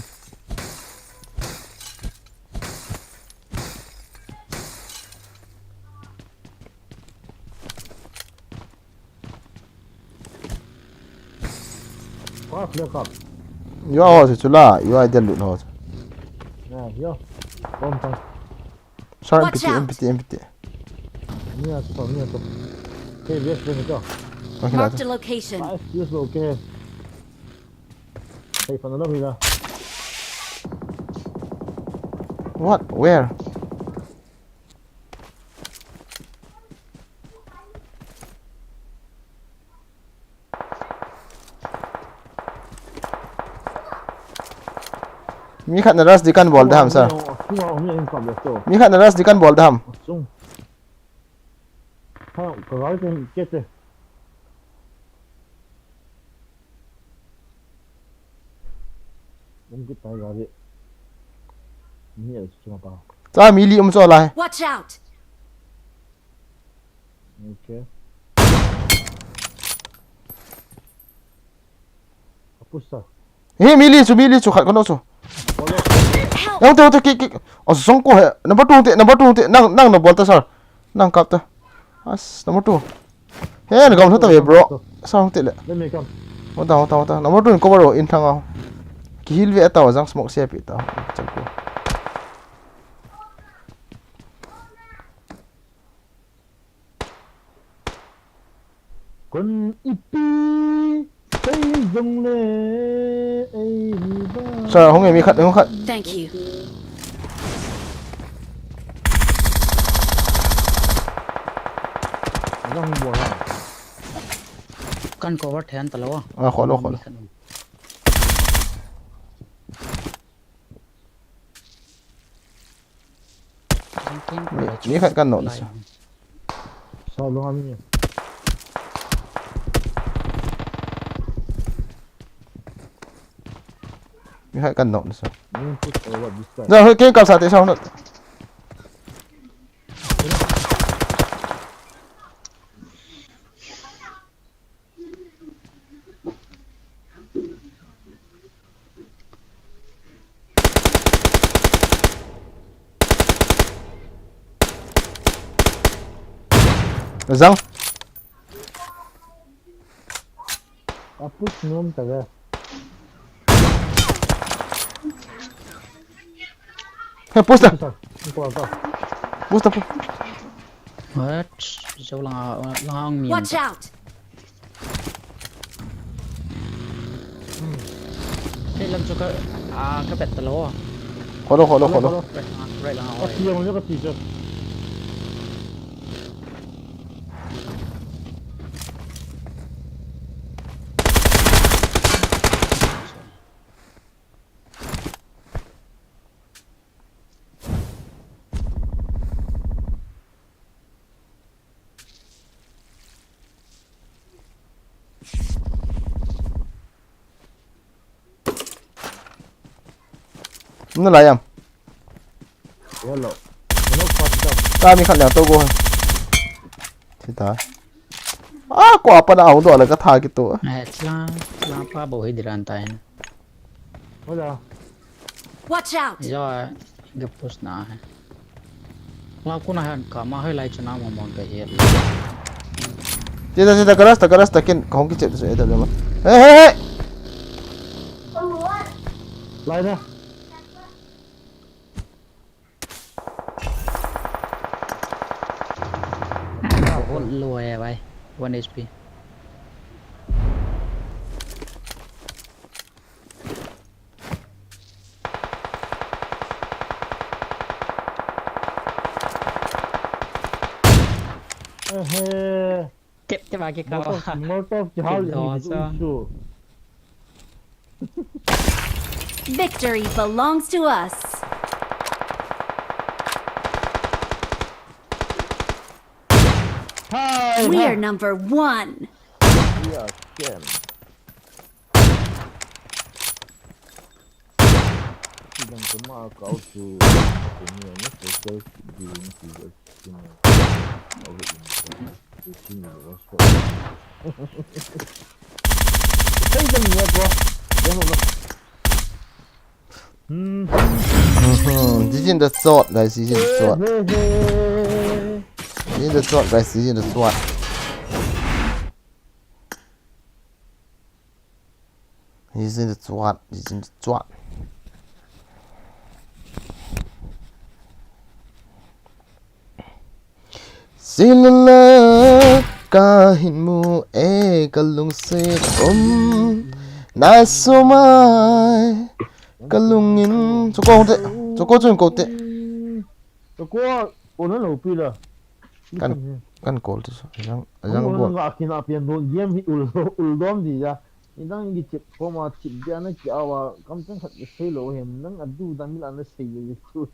Kap le kap. Yo ho se chula, yo ai del lut ho. Ya, yo. Bom tang. Sar. Watch empty, out. Empty, empty. Ni a so, ni a so. Hey, yes, let me go. Okay, marked a location. Nice, yes, okay. Hey, pan lo hila. What? Where? Mi khat na rush di kan bol da ham, sir. Mi khat na rush di kan bol da ham. Ha, ka gari te, ke te. Bom kit tai gari. Ni a chunga pa. Cha mi li um cho lai. Watch out! Okay. Apusta. He, mi li chu, mi li chu, khat ka no chu. Ole. Help! Yang te, te, ki, ki. O, song ko he. Number two te, number two te. Nang, nang na bol ta, sir. Nang kap ta. As, number two. He, na gam thot ta ve, bro. Sa hong te le. Let me come. Hota, hota, hota. Number two in cover ro, in thang au. Ki heal ve ta, jang smoke se pi ta. Chal ko. Kon ipi sei jong le ei hi ba. Sir, hung e, mi khat, hung khat. Thank you. Jong bol ha. Kan cover then ta lo. Ah, kholo, kholo. Mi, mi khat kan knock sa. Sa lo ami. Mi khat kan knock sa. Ni put over this side. Ja, hoi, keng kap sa te sa hoi. Jang. A push nom ta ve. He, push ta. Push ta. Push ta. Push ta, push. What? Jauh langa, langa ang min. Watch out! Te lam chu ka, ah, ka bet ta lo. Kholo, kholo, kholo. Right langa, right langa. Ka ti ang ka ti chu. Nalai am? Hello. Hello, Pastor. Ka mi khat leng to go. Thi ta. A, ko apa na aung do la ka tha ki to. Eh, chlang, chlang pa bo hi diran ta hin. Hola. Watch out! Yo, ga push na hai. Wa kuna han ka ma hai lai chuna mo mon ka hi. Ti ta, ti ta, ka ras ta, ka ras ta, kin, ka hong ki chet se ta ma. Hey, hey, hey! Lai da. Hold low hai bhai. One H P. Ehe. Tep, tep, aki ka. Molotov, Molotov kihal. Tep, ni sa. Victory belongs to us. Hi, we hi. Are number one. We are champ. Sidang kema kau tu, kau tu ni, ni, kau tu ni, ni, kau tu ni, kau tu ni, kau tu ni, kau tu ni. Sidang ni, kau tu ni, kau tu ni. Hmm. This is the shot, guys. This is the shot. This is the shot, guys. This is the shot. This is the shot. This is the shot. Silala ka hin mu e ka lungset um na sumai ka lungin. Choko te, choko chun ko te. Choko, ona lo pi la. Kan, kan call tu so. Ajang, ajang bo. Nga kina pian don game hi ul, ul dom di ja. Nidang gi chip ko ma chip dia na ki awa kam chang khat sei lo hem nang adu dang mila na sei ye tu.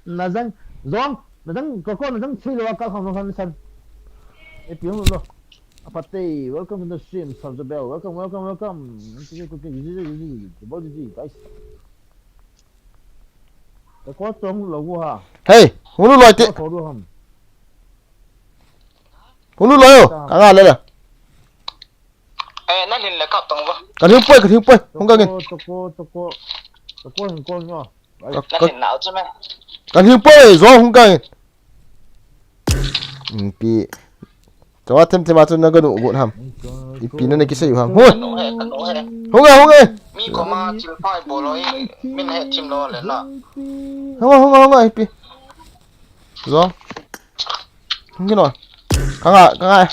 Na jang, zong, na jang, koko na jang sei lo ka kham lo khan san. E piang lo. Apate, welcome to the stream, Sir Jabel. Welcome, welcome, welcome. Guys. Koko tong lo ha. Hey, hunu loi te. Koko lo ham. Hunu loi yo. Kanga le le. Eh, na lin le kap tong ba. Ka lin poi, ka lin poi. Hung ka ngin. Toko, toko, toko, toko, hung ko nyo. Ka, ka, na lin na chu me. Ka lin poi, zo hung ka ngin. Pi. Chawa them them a chu na ka nu gu ham. Ipi na na ki sei ham. Hung. Ka nu he, ka nu he. Hung e, hung e. Mi ko ma chil pai bo lo i. Min he chim lo le na. Hung, hung, hung, ipi. Zo. Hung kino. Kanga, kanga.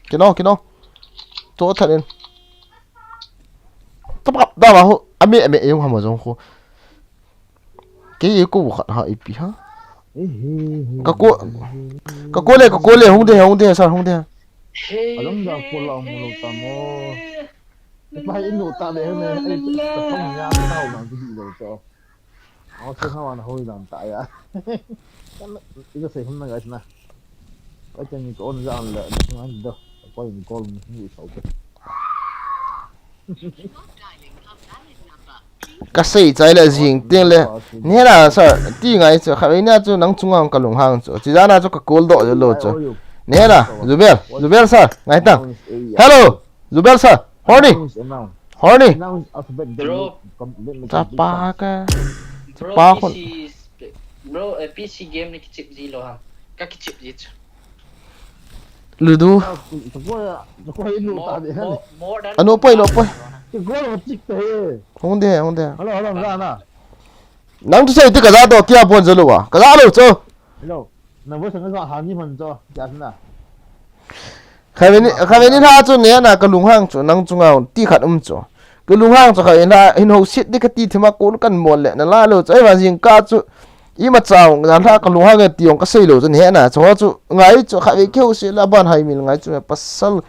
Kino, kino. To that in. Tap kap da ma ho. Ame, ame, yung hamo zong ko. Kei ko khat ha ipi ha. Ka ko, ka ko le, ka ko le, hung de, hung de, sir, hung de. Alam da ko la mo lo ta mo. Pa inu ta le ne. Ai, ka tong ya ta ho na di lo to. Aw, se hawan hoi dan ta ya. Kan, ika se hum na guys na. Ka chang ni ko on ja an la, da ngan da. Ko in call ni ni sau ke. Ka sei chai le jing ting le. Ni la sa ti ngai chu kha ni chu nang chunga ka lunghang chu. Chi jana chu ka call do lo chu. Ni la, Zubel, Zubel sir, ngai tang. Hello. Zubel sir, horny. Horny. Bro. Chapa ka. Chapa khun. Bro, eh, P C game ni kichip ji lo ha. Ka kichip ji chu. Ludu. Anu poi, lo poi. Hung de, hung de. Hello, hello, na na. Nang tu sei ti ka ja to kia pon jalu wa. Ka ja lo cho. Hello. Na bo sang ka ha ni man cho. Kia na. Khaveni, khaveni ha chu ne na ka lunghang chu nang chunga ti khat um chu. Ka lunghang chu khaveni hin ho sit di ka ti thima ko kan mol le na la lo chu. Ai va jing ka chu ima chang na la ka lunghang e ti ong ka sei lo chu ne na chu chu ngai chu khavi keu se la ban hai mil ngai chu pasal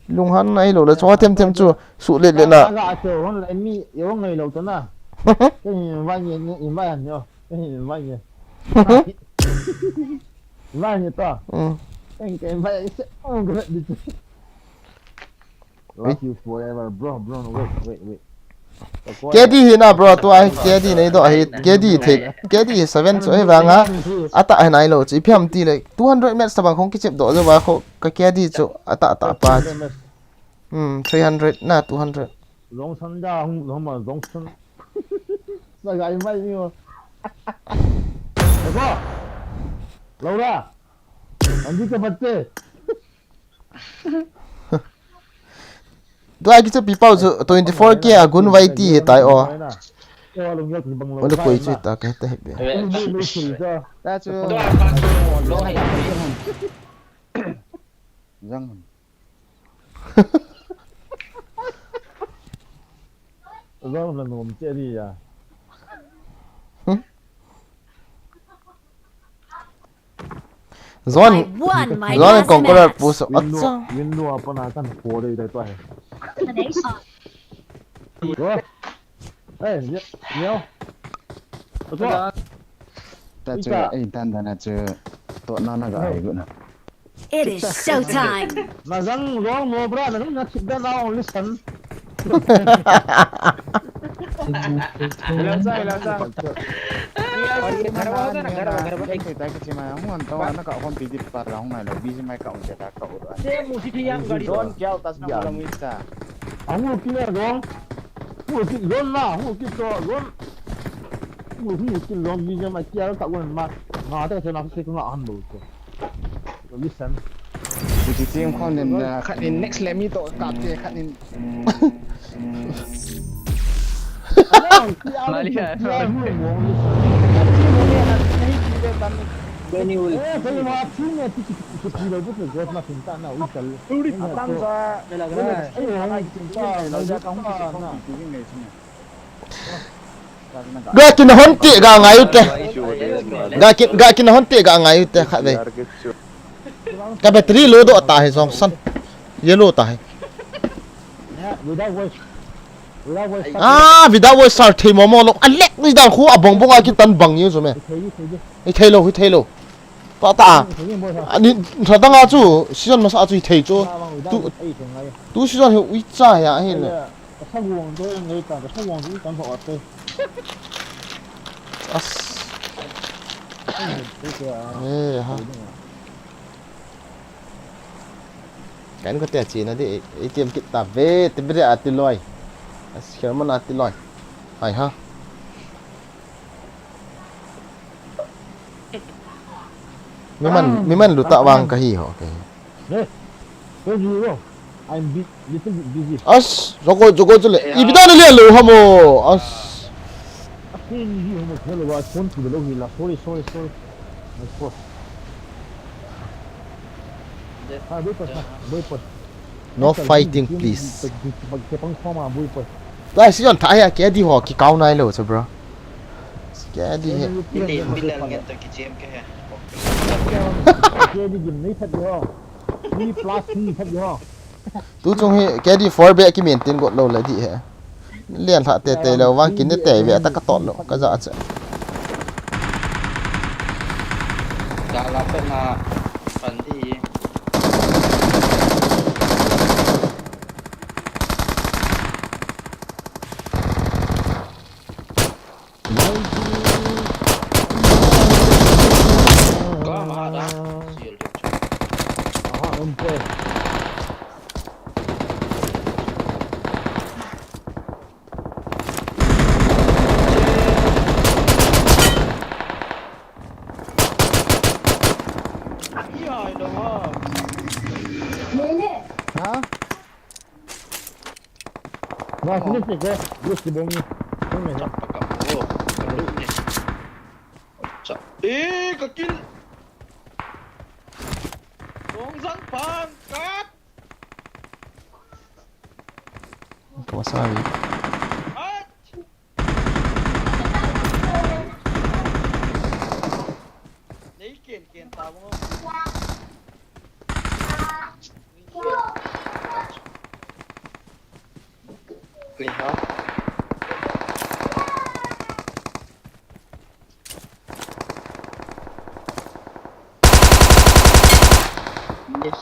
lunghan nai lo le chu them them chu su le le na. Ka chu hon le mi yo ngai lo chu na. Ke ni va ni ni va ni yo. Ke ni va ni. Va ni to. Ke ke va se ong ka di. Love you forever, bro, bro, no, wait, wait, wait. K D hi na bro, tua hi K D nei doh hi, K D thei, K D hi seven chu hi vang a, ata hi nai lo chu, ipi ham ti le, two hundred match tabang khong kichep doh jo ba kho, ka K D chu, ata ata pa chu. Hmm, three hundred na two hundred. Jongsan da hung, hung ma Jongsan. Sa gai mai ni mo. Laura. Anji ka batte. Tua kichu pi pau chu twenty four K a gun vai ti hi tai o. Ole koi chu ta ka ta hi be. Ta chu. Jang. Jang la nom che ri ya. Zone, I won my zone last conqueror match. Push. Window, acha. Window apa na kan ko dei dei to hai. Hey, yo, yo. Acha. Ta chu, ei, tan dan a chu, to na na ga ai gu na. It is showtime. Na jang long mo bra, na jang na chip da na only son. Hello sir, hello sir. ये घर वाला ना, घर, घर वाला। Taiki chima, hung an to na ka hon pi di par la hung na lo, busy mai ka un ta ka ur. ये मुझे ठीक है, हम गाड़ी। Zone kya hota na bola mui sa. Amu kile long. Hu ki zone na, hu ki to zone. Hu, hu ki zone, busy mai kya ta gon ma. Na ta se na se ko na an lo. Listen. Kuti team khon nin, uh, khat nin next le mi to kap te khat nin. Mali hai. Benny Will. Ga kin hon ti ga ngai u te. Ga kin, ga kin hon ti ga ngai u te khat ve. Ka battery low doh ta hi Jongsan. Yellow ta hi. Ah, without voice sir thei mo mo lo. A lek ni dan khu a bong bong a kitan bang u chu me. Hi thei lo, hi thei lo. Ta ta. Ani, tha dang a chu, season masa a chu hi thei chu. Tu, tu season hi ui cha ya hi le. Ka sa guang to ngai ta, ka sa guang to kan ho ate. As. Eh, ha. Kan ko te chi na di, A T M kit ta ve, te bri ati loi. As, Sherman ati loi. Hai ha. Miman, miman luta wang kahi ho, kahi. Hey, where do you go? I'm bu-, little bit busy. As, joko, joko chule. Ipi dan le lo hamo. As. Akin hi hamo thelo wa phone ki lo hi la. Sorry, sorry, sorry. My phone. Ah, wait for, wait for. No fighting, please. Guys, yon tha ya, K D ho kikau nai lo, so bro. K D he. Bili, bili ngen to ki G M K he. K D gim nei that ho. Three plus three that ho. Tu chung hi K D four back ki maintain got lo le di he. Lian lha te te lo vang kin te te ve ta ka ton lo ka ja che. Ka la pe na pan di. Ha? Ba, finish ni ko. Finish ni bom ni. Bom ni. Chak pa ka mo. Ka lu ni. Chak. Eh, ka kill. Rong jang pan. Cut. Tua sa hi. Cut. Nei ken ken ta mo. Ni hao. Yes.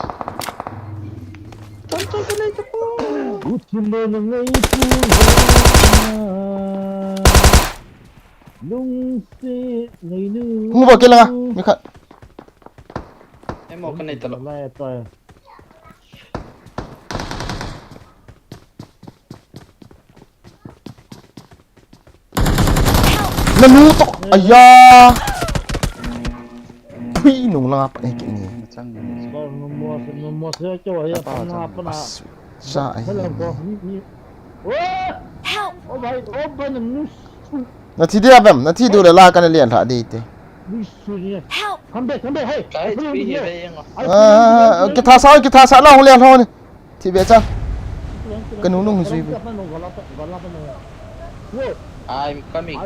Tonton ka nei ta po. Uthile na ngai tu ha. Lungsi ngai nu. Hung ba kila, mi khat. Em, mo ka nei ta lo. Lai ta. Nanu to, aya. Thui nung langa pat hi kini. Chang. Ba, no mo, no mo se ke wa ya. Tapa pa chang. Pana. Sa ai. Hello, bro. Ni, ni. Oh! Help! Oh, bhai, oh, bhai, nanu. Na thi dia bem, na thi du le la ka na lian tha di te. Ni su ni. Help! Come back, come back, hey. Guys, we here. Ah, kitha sa, kitha sa la hung lian tha ni. Thi be cha. Ka nu nung zui be. I'm coming.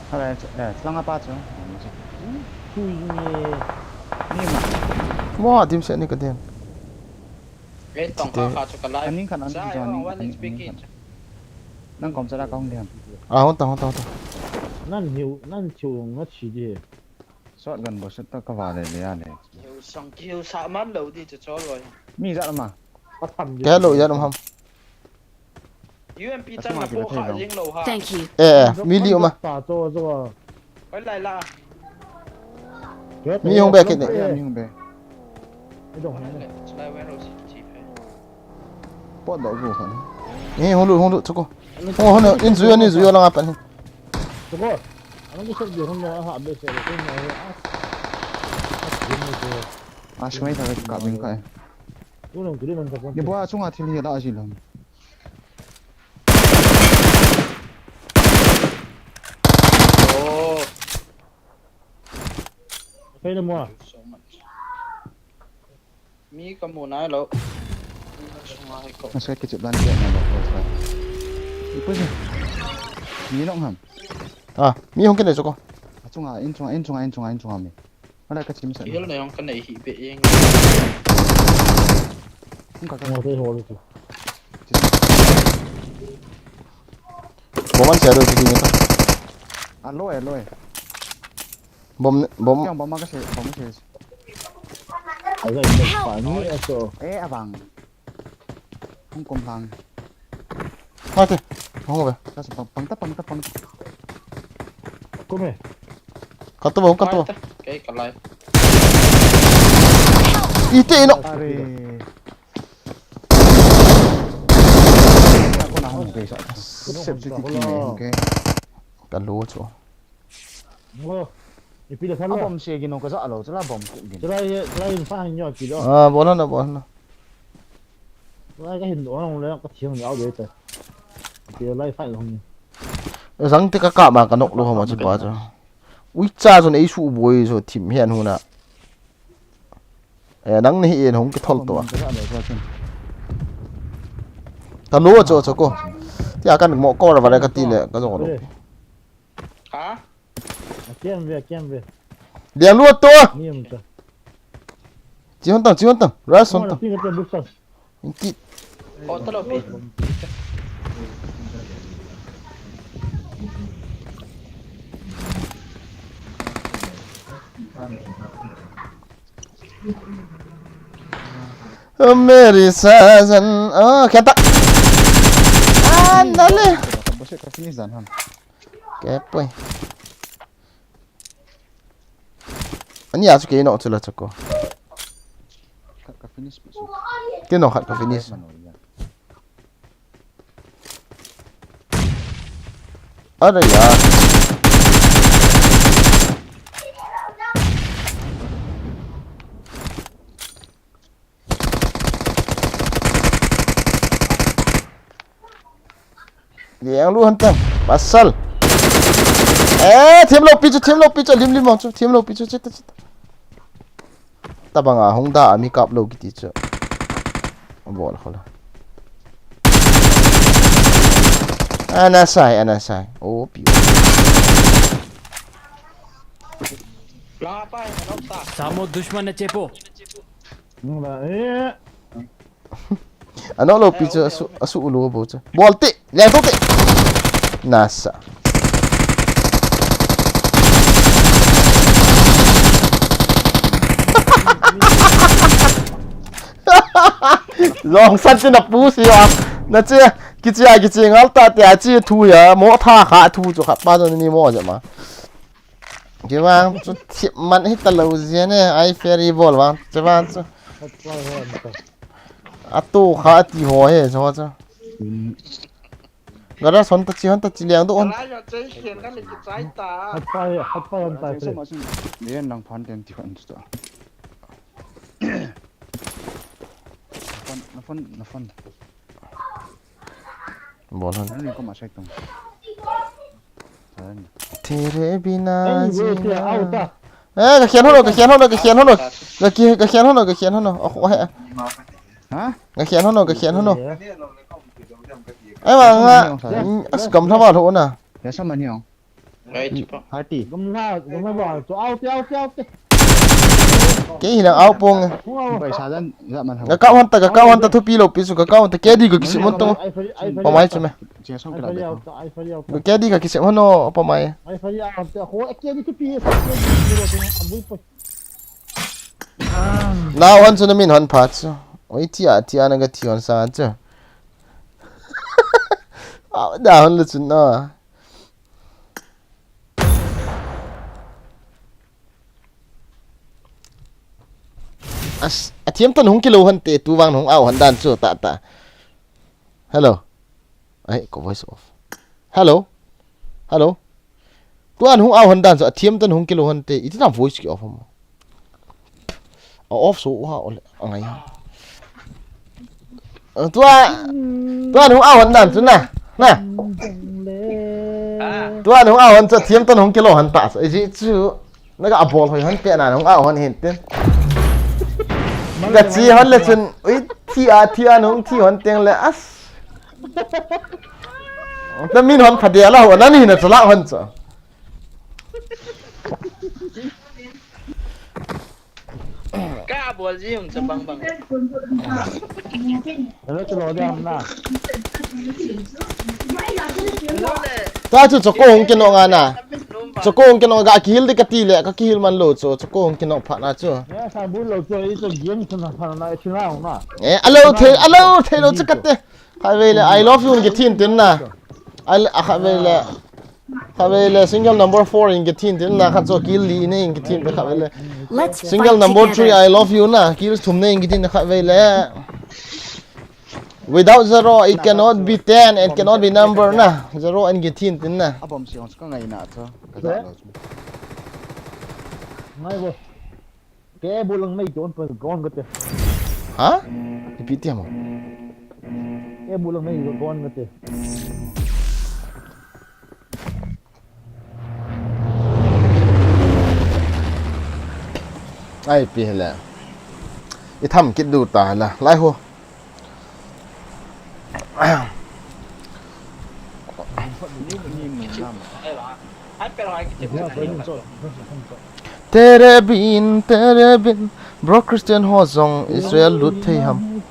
Hala, eh, lang apa chu? Ni ma. Mo dim se ni ka den. Eh, tong kha kha chu ka lai. Aning khan an chu ani speak in. Nang kom cha la ka hung diam. Ah, hon ta, hon ta, hon ta. Nan hiu, nan chu nga chi di. Shotgun bo sut ta ka va le le a le. Hiu sang hiu sa man lo di chu chol loi. Mi ja ma. Ka tham di. Ka lo ya ham. U M P chang na po kha jing lo ha. Thank you. Eh, eh, mi li uma. Ta to to. Oi lai la. Mi hung be kit ni. Mi hung be. Ai dong. Lai wen ro si chi phe. Pot do bu khan. Ni hung lu hung lu chuko. Hung hung in zui ni zui la nga pan. Chuko. Ana ki sep di hung na ha be se ko na. A shmai ta ka bin kai. Ni bo a chunga thil hi la a ji lam. Oh. Kei le mo. Mi ka mu nai lo. Asa kichep dan dia na lo ko sa. Ipu si. Mi nong ham. Ah, mi hung kene chuko. Achunga, in chunga, in chunga, in chunga, in chunga mi. Hala ka chim sa. Hil na yong ka nei hi be yeng. Hung ka ka. Mo te ho le tu. Bomb an sia do ti ni ta. Alo, alo. Bomb, bomb. Yang bomb ka se, bomb se. Aga in pa ni aso. Eh, abang. Hung kom hang. Mate. Hung be. Ka sa pang, pang ta, pang ta, pang ta. Kom e. Ka to ba, hung ka to ba. Kei ka lai. Ite ino. Are. Ako na hung be sa. Sep si ti ki me hung ke. Ka lo cho. Ngo. Ipi le khan lo. Abom se gino ka ja lo, chala bom ku gin. Chala ye, chala in fa han yo ki lo. Ah, bola na, bola na. Chala ka hin do long le ka thiang ni au de ta. Ipi lai fa long ni. Zang te ka ka ma ka nok lo ma chi ba cha. Ui cha zo nei su boi zo thim hian huna. Eh, nang ni hi en hong ki thol to. Ka ja lo, ka ja lo. Ka lo cho cho ko. Tia kan mo ko ra va le ka ti le ka zo lo. Ha? A kiam ve, a kiam ve. Liang luat to. Ni um ta. Chi hon tang, chi hon tang. Ras hon tang. Pi ka te buk sa. Inki. O ta lo pi. Meri sajan. Oh, kata. Ah, nale. Ka bo se ka finish dan ham. Ke poi. Ani a chu ke no chu la chu ko. Khat ka finish pi chu. Ke no khat ka finish. Mano ya. Are ya. Liang lu han tang. Pasal. Eh, thim lo pi chu, thim lo pi chu, lim lim mong chu, thim lo pi chu, chita, chita. Tabang a hung da, a mi kap lo kiti chu. A bol kho la. Ana sai, ana sai. O pi. Langa pa, eh, nok ta. Samo dushman na chepo. Nung la, eh. Ano lo pi chu asu, asu ulo bo chu. Bol ti, le to ti. Nasa. Jong san tin a pu si a. Na che, kichi a kichi ngal ta te a chi thu ya, mo tha kha thu chu kha pa ni mo ja ma. Kivang chu thip man hi ta lo zia ne, ai ferry bol vang, che vang chu. A tu kha ti ho he, so chu. Gara son ta chi, hon ta chi liang do hon. Ala yo chei khen ka le ki chai ta. Hat pa, hat pa hon ta. Yen lang phan ten ti khan ta. Na phone, na phone, na phone. Bol hon. Nan ni ko ma sai tung. Tere bina. Ei, jina. Au ta. Eh, ka khian hon o, ka khian hon o, ka khian hon o. Ka ki, ka khian hon o, ka khian hon o. Oh, oh, he. Ha? Ka khian hon o, ka khian hon o. Ai, ma nga. As kam thama lo na. Ya sa man hiong. Ngai chi pa. Hati. Gamla, gamla ba. To, au te, au te, au te. Ke hi na au pong. Pai sa dan, ya man ha. Ka ka hon ta, ka ka hon ta thupi lo pi su, ka ka hon ta ke di ko kisi mon to. Pa mai chu me. Chia song kila de. Ai, fari au ta, ai, fari au ta. Ke di ka kisi mon no, pa mai. Ai, fari au ta. Ho, ke di thupi, ke di thupi lo to, abui pa. Na hon chu na min hon phat chu. Oi, tia, tia na ka thi hon sa chu. A, da hon le chu na. As, a thiam tan hung kilo hon te, tu vang hung au hon dan chu ta ta. Hello. Ai, ko voice off. Hello. Hello. Tuan hung au hon dan chu, a thiam tan hung kilo hon te, iti tam voice ki off mo. A off so u ha ole, a ngai. Tua, tuan hung au hon dan chu na, na. Tuan hung au hon chu, a thiam tan hung kilo hon ta chu, iji chu. Na ka abol hoi hon pe na hung au hon hin tin. Ka chi hon le chun, ui, thi a, thi a, hung thi hon teng le as. Ta min hon pha dia la ho, na ni na chala hon chu. Ka bol ji hung cha bang bang. Hello, chalo de ham na. Ta chu chako hung kino nga na. Chako hung kino ga kihil de ka ti le, ka kihil man lo chu, chako hung kino pha na chu. Ya sa bu lo chu, i chu game chu na pha na, i chu na hung na. Eh, alo thei, alo thei lo chu ka te. Khatvei le, I love you in kithin tin na. Al, a khatvei le. Khatvei le, single number four in kithin tin na, khat chu kill li in kithin te khatvei le. Single number three, I love you na, kill thum ne in kithin khatvei le. Without zero, it cannot be ten, it cannot be number na. Zero in kithin tin na. A bom si on ka ngai na chu. Ka ja lo chu. Ngai bo. Ke bulang nei don pa gon ka te. Ha? Ipi ti mo? Ke bulang nei gon ka te. Ai pi le. I tham kit du ta la. Lai ho. Tere bin, tere bin, bro Christian ho jong Israel lut thei ham.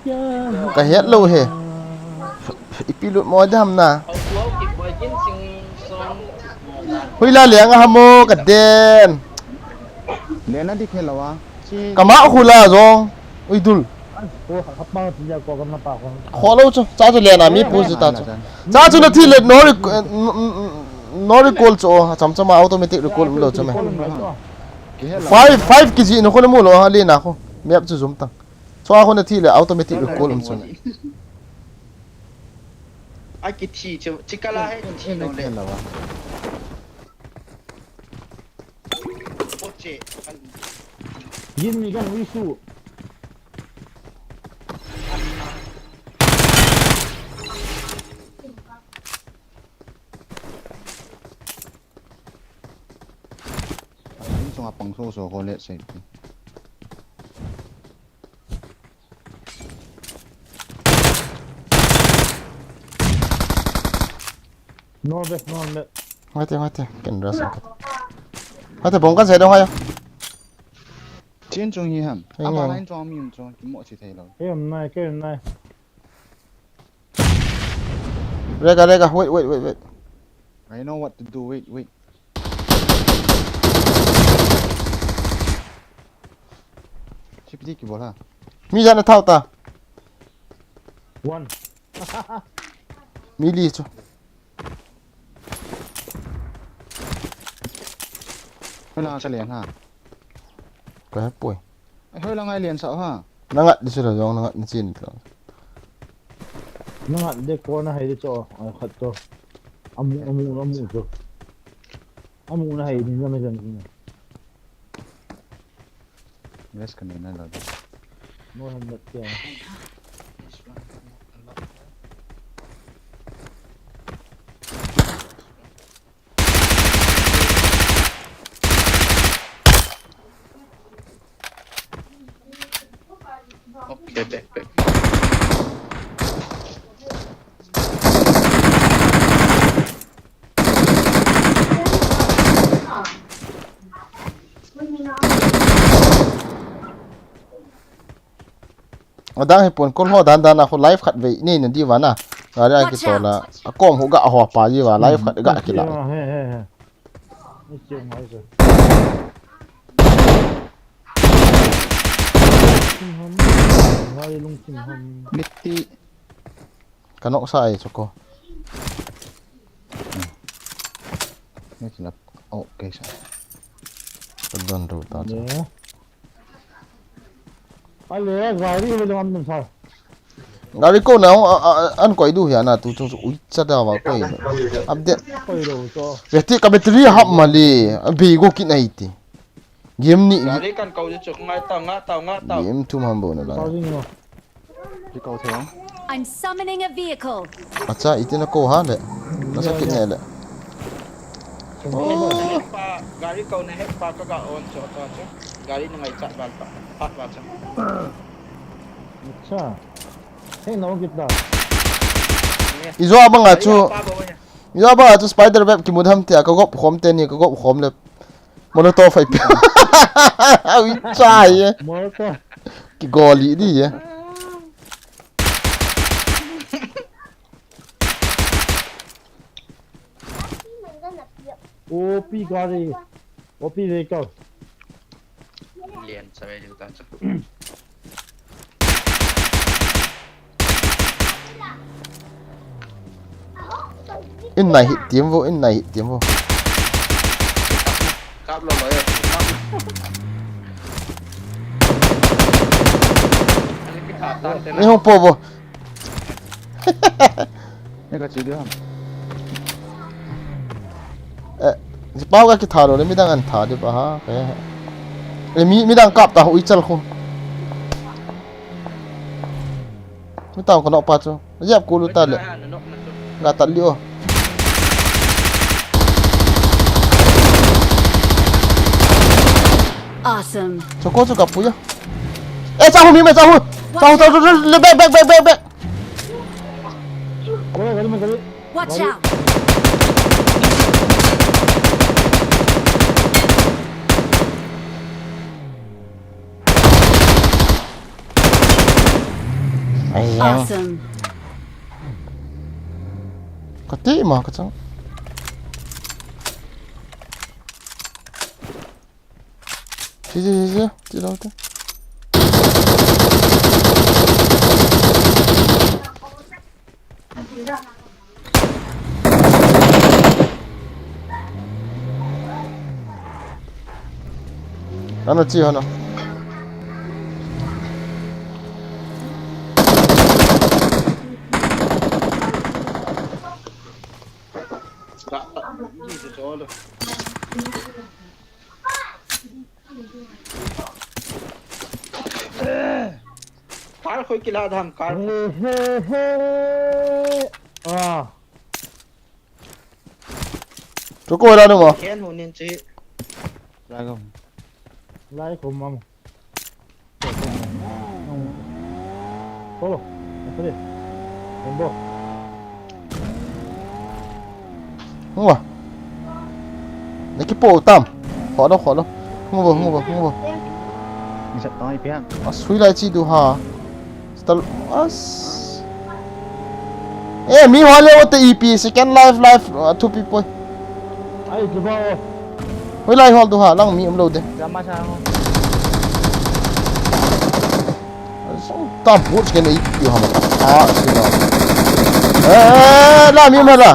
Ka het lo he. Ipi lut mo de ham na. Hui la liang a hamo ka den. Lena di khel lawa. Kama khu la jong. Ui dul. Kho lo chu. Cha chu lena mi pu ji ta chu. Cha chu na thi le no rec-, no recall chu. Cham cham automatic recall lo chu me. Five, five kiji no khu le mu lo ha lena khu. Map chu zoom tang. Chua khu na thi le automatic recall um chu. A kithi chu. Chikala he kithi lo le. Give me gun, we shoot. Sunga pang so so ko le se. Normal, normal. Ngai te, ngai te. Ken ras. Ngai te, bong kan se dong ayo. Chin chung hi ham. Apa line chung mi chung ki mo chi thei lo. Ke nai, ke nai. Rega, rega, wait, wait, wait, wait. I know what to do, wait, wait. Sipiti ki bola. Mi jana thau ta. One. Mi li chu. Hoilang a ka len ham? Ka he poi. Hoilang a i len sa ham? Na ngat di chu la jong, na ngat na chin di la. Na ngat di ko na hai di chu, ai khat to. Amu, amu, amu chu. Amu na hai di na me jan. Yes, ka ne na la. No helmet kya? Okay, back, back. Adang hi pon, kol ho dan dan a khu live khat vei nei na di va na. Gari a kitol a. Akom hu ga ho pa di va live khat ga kila. He, he, he. Ni che ngai se. Ngai lung chin ham. Miti. Ka nok sa ai chu ko. Ni chin a. Okay sa. Ka don ru ta chu. Ale, gari he lo am sa. Gari ko na, a, a, an koi du hi ana tu chu ui cha da va koi. Update. Koi lo to. Ve ti ka battery hap ma le, a be go kin ai ti. Game ni. Gari kan kau chu ngai ta, ngai ta, ngai ta. Game thum ham bo na la. Kau jing lo. Ki kau thei. I'm summoning a vehicle. Acha, iti na ko ha le. Na sa kit ne le. Gari kau na he pa ka ga on cho ta chu. Gari na ngai cha bal pa. Pat bal cha. Acha. Hei, na ong kit na. Ijo abang a chu. Ijo abang a chu spider web kimu tham tia ka gop khom te ni ka gop khom le. Molotov ai pia. Ui chai ye. Molotov. Ki goli di ye. O P gari. O P vehicle. Lian sa ve ta cha. In nai hit tiam vo, in nai hit tiam vo. Kap lo lo ye. Ni hung po vo. Ni ka chi di ham. Eh, si pau ka kitha lo le midang an tha di pa ha. Eh, mi, midang kap ta hui chal khu. Mi tao ka nok pa chu. Yap ku lu ta le. Ga tat li o. Awesome. Chu ko chu ka pu ya. Eh, cha hu mi me cha hu. Cha hu, cha hu, cha hu, le back, back, back, back, back. Watch out. Ai ya. Awesome. Ka ti ma ka chang. Chi, chi, chi, chi, chi lo te. Ano chi hano. Car khoi kila dam car. He, he, he. Ah. Chu ko la no mo. Ken hu nin chi. La gam. Lai ko mam. Solo, solo. Bombo. Hung uva. Na kipo tam. Kho lo, kho lo. Hung uva, hung uva, hung uva. Ni sat tong ai piang. Asui lai chi du ha. Stal as. Eh, mi ho le o te E P, second life, life, uh, two people. Ai, chu ba o. Hoilai hol tu ha, lang mi um lo de. Jama sa ho. Asung. Tam put ke nei ki ham. Ah, sila. Eh, la mi ma la.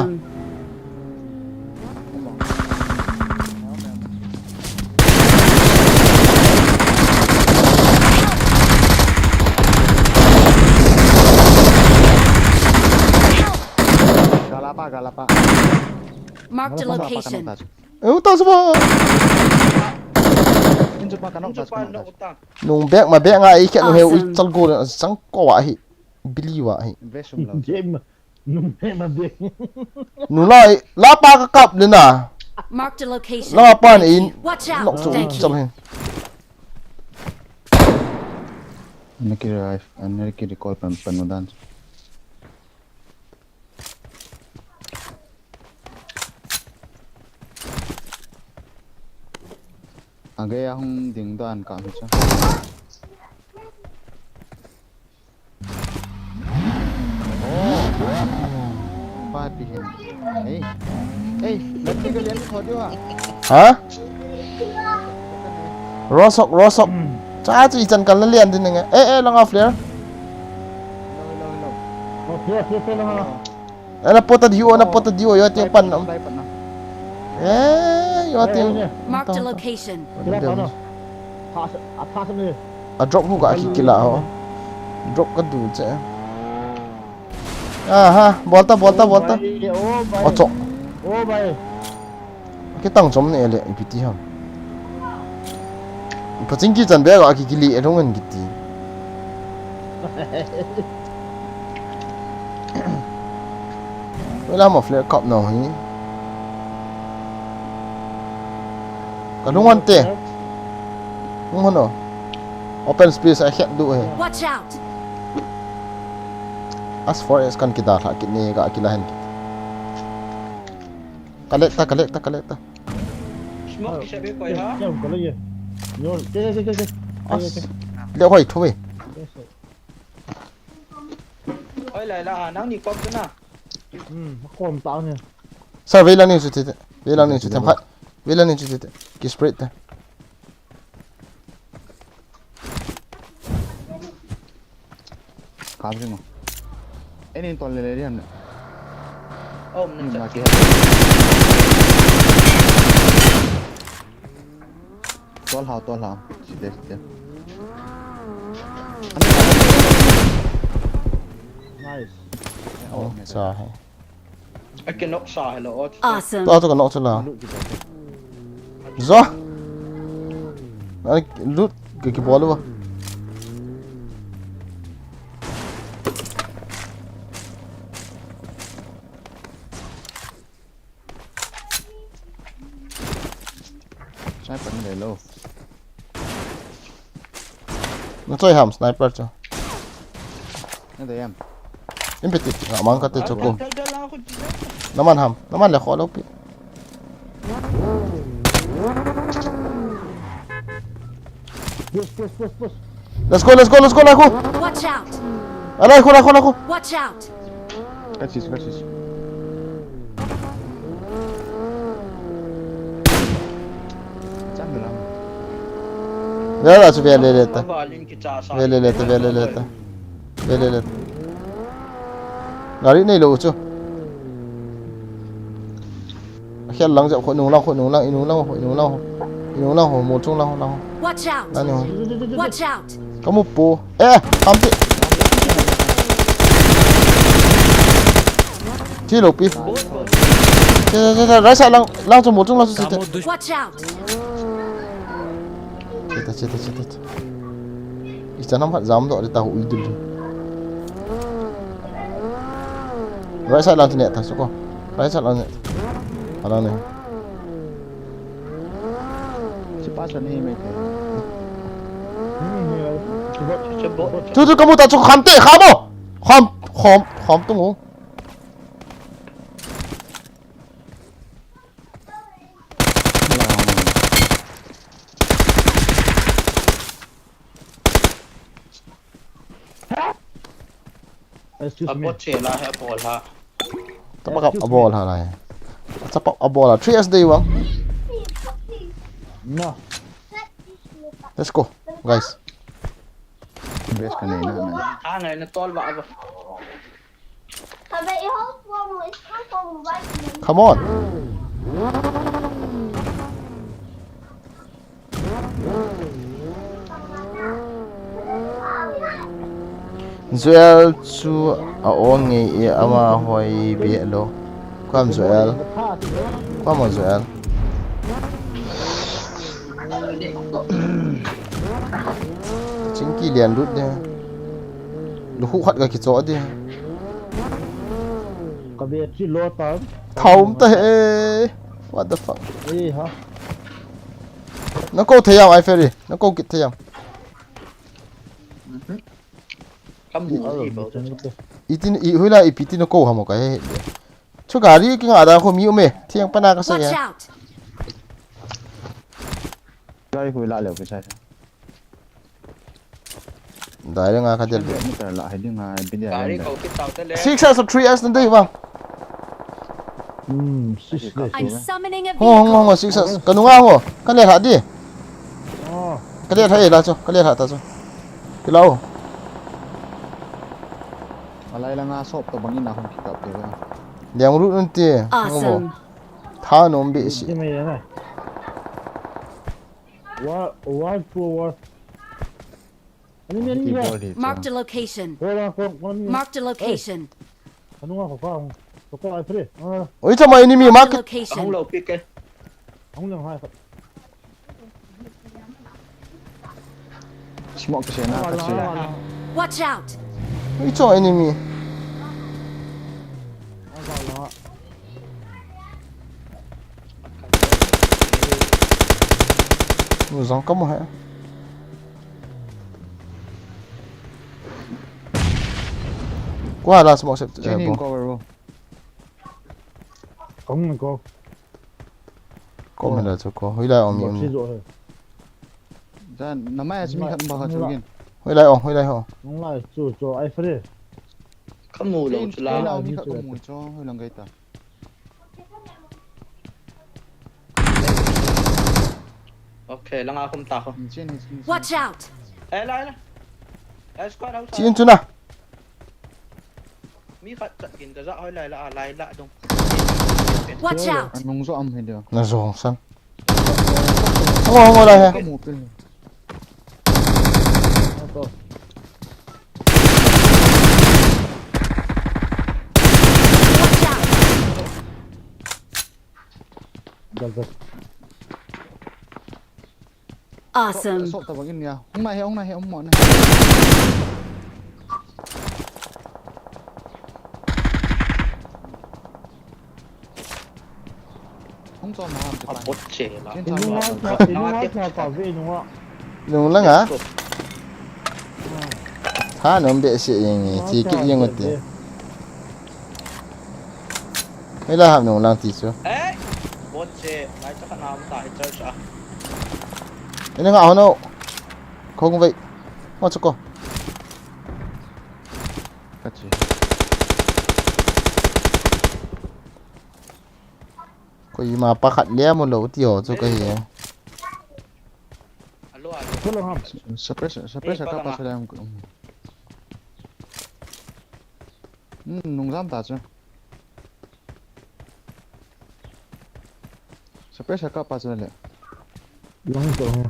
Galapa, galapa. Marked a location. Eu ta swa. Inju pa kanok ta. Nung bek ma bek nga i khet nu heu i chal go sang ko wa hi. Bili wa hi. Nung bek ma bek. Nu lai la pa ka kap le na. Marked a location. La pa ni in. Watch out. Nok chu chal hin. Naki revive, naki recall pan pan dan. Agei ahung ding dan ka mi cha. Party hen. Ei. Ei, lati ka lian tho diu ha. Ha? Rosok, rosok. Cha chu i chan kan la lian din nge. Eh, eh, langa flare. Hello, hello, hello. Oh, flare, flare, flare, langa. Ana pota diu, ana pota diu, yo tiu pan nam. Eh, yo tiu. Marked a location. A drop hu ka ki kila ho. Drop ka du che. Aha, bolta, bolta, bolta. Ocho. Kitang chom ni ele ipiti ham. Paching ki chan be ga ki kili e thong an kiti. Wela mo flare kap no hi. Ka lung an te. Lung hono. Open space a khet du he. Watch out. As far as kan kida tha kit ni ga kila hen kit. Collect ta, collect ta, collect ta. Smoke ki sabi ko ha? Kya hum kar rahi hai? Yo, ke, ke, ke, ke. As. Le hoi thu ve. Oi, lai la, nang ni kom tu na. Hmm, kom ta ne. Sir, ve lang ni chu te te. Ve lang ni chu te. Ve lang ni chu te te. Ki spray te. Kap jing o. Eini tol le le diam ne. Oh, ne. Tol hao, tol hao. Site, site. Nice. Oh, sa hai. Aki nok sa hello. Awesome. To to ka nok chu la. Zo. Ai, loot ke ki bol ba. Sniper ni lo. Na choi ham sniper chu. Na dei em. In piti, na mang ka te chu ko. Na man ham, na man le kho lo pi. Push, push, push, push. Let's go, let's go, let's go, let's go. Watch out. Alai, kho la, kho la, kho. Watch out. Ka sis, ka sis. Chang lang. Ve la chu ve le le ta. Ve le le ta, ve le le ta. Ve le le ta. Gari nei lo chu. Khel lang jep kho nung lang, kho nung lang, i nung lang, i nung lang, i nung lang, mo chung lang, lang. Watch out. Nani ho. Watch out. Ka mu pu. Eh, kam ti. Thi lo pi. Che, che, che, che, right side lang, lang chu mo chung lang chu che, che. Watch out. Che ta, che ta, che ta, che. I chan ham khat jam doh le ta hu i dul. Right side lang chu ne ta su ko. Right side lang ne. Alang ne. Chu pa chan hi mai the. Chu, chu, ka mu ta chu kham te, kham o. Kham, kham, kham tung o. Excuse me. Abot che la he bol ha. Tama ka abol ha lai. Tama abol ha. Three S day wang. No. Let's go, guys. Best ka nei na na. Tha ngai na tol ba ba. Come on. Joel chu a-ong ngei e, ama hoi be lo. Kam Joel. Kam Joel. Chingki lian lut de. Lu hu khat ka kicho de. Ka be chi lo ta. Thaum ta he. What the fuck? Eh ha. Na ko thei yam ai Ferry. Na ko kit thei yam. Kamu si bo. Itin i huila ipi tin ko hamo ka he. Chu gari ki nga da ko mi ume. Thiang pana ka sa Watch ya. Out! Jai hui la leo ke sai. Dai le nga ka del. Ni ta la hai ding ha bi dia. Gari ko kit tau te le. Six S or three S na dei ba. Hmm, sis le. I'm summoning a Ho ho ho vehicle. Six S. Ka nunga ho. Ka le ha di. Oh, Ka le ha e la cho. Ka le ha ta cho. Ki lau. Alai la nga sop to bangin a hung kikap de. Liang ru nun ti. Awesome. Tha nom be si. Ti mai na. Wa wa pu wa. Ani ni ni. Marked a location. Ko la ko ko ni. Marked a location. Anu nga ko ka. Ko ko ai pre. Ah, Oi, tama enemy Marked a mark. Ahung Location. Lo pick eh. ang lang hai. Smoke kasi na kasi. Watch out! Oi, cho enemy. Lu zong ka mo he. Kwa la smoke sep. Chini ko ro. Kong ko. Ko me la cho ko. Hui la ong mi Ko si ong. Jo he. Jan, namai a chu mi khat ba kha chu gin. Hoilai ong, hoilai ho. Nang lai chu chu ai free. Ka mu lou chu la. Hoilai mi khat ka mu chu, hoilang gai ta. Okay, langa khum ta kho. Ni chen ni chen. Watch out! Eh, lai la. Eh, squad house. Chin chu na. Mi khat chat gin ka ja hoilai la, lai la dong. Watch out! Anung zo am he dia. Na zong san. Ngo ngo lai he. Ka mu pil. Watch out! Dal dal. Awesome. Sok ta bang in ya. Hung na he, hung na he, hung mo na. Hung cho ma ham. A pot che la. Ken Inung cha. wa cha, inung wa cha pa ve inung wa. Nung lang ha. Tha nom be si yeng ni, chi ki yeng ti. Hei la ham nung lang ti chu. Eh! Pot che, lai cha ka nam ta hi church a. Ina nga hono. Khong vei. Mo chu ko. Ka chi. Koima pakhat le mu lou ti ho chu ka hi. Alo, alo. Ko lo ham. Suppressor, suppressor ka pa sa lang. Hmm, nung jam ta chu. Suppressor ka pa chu le. Lang to ha.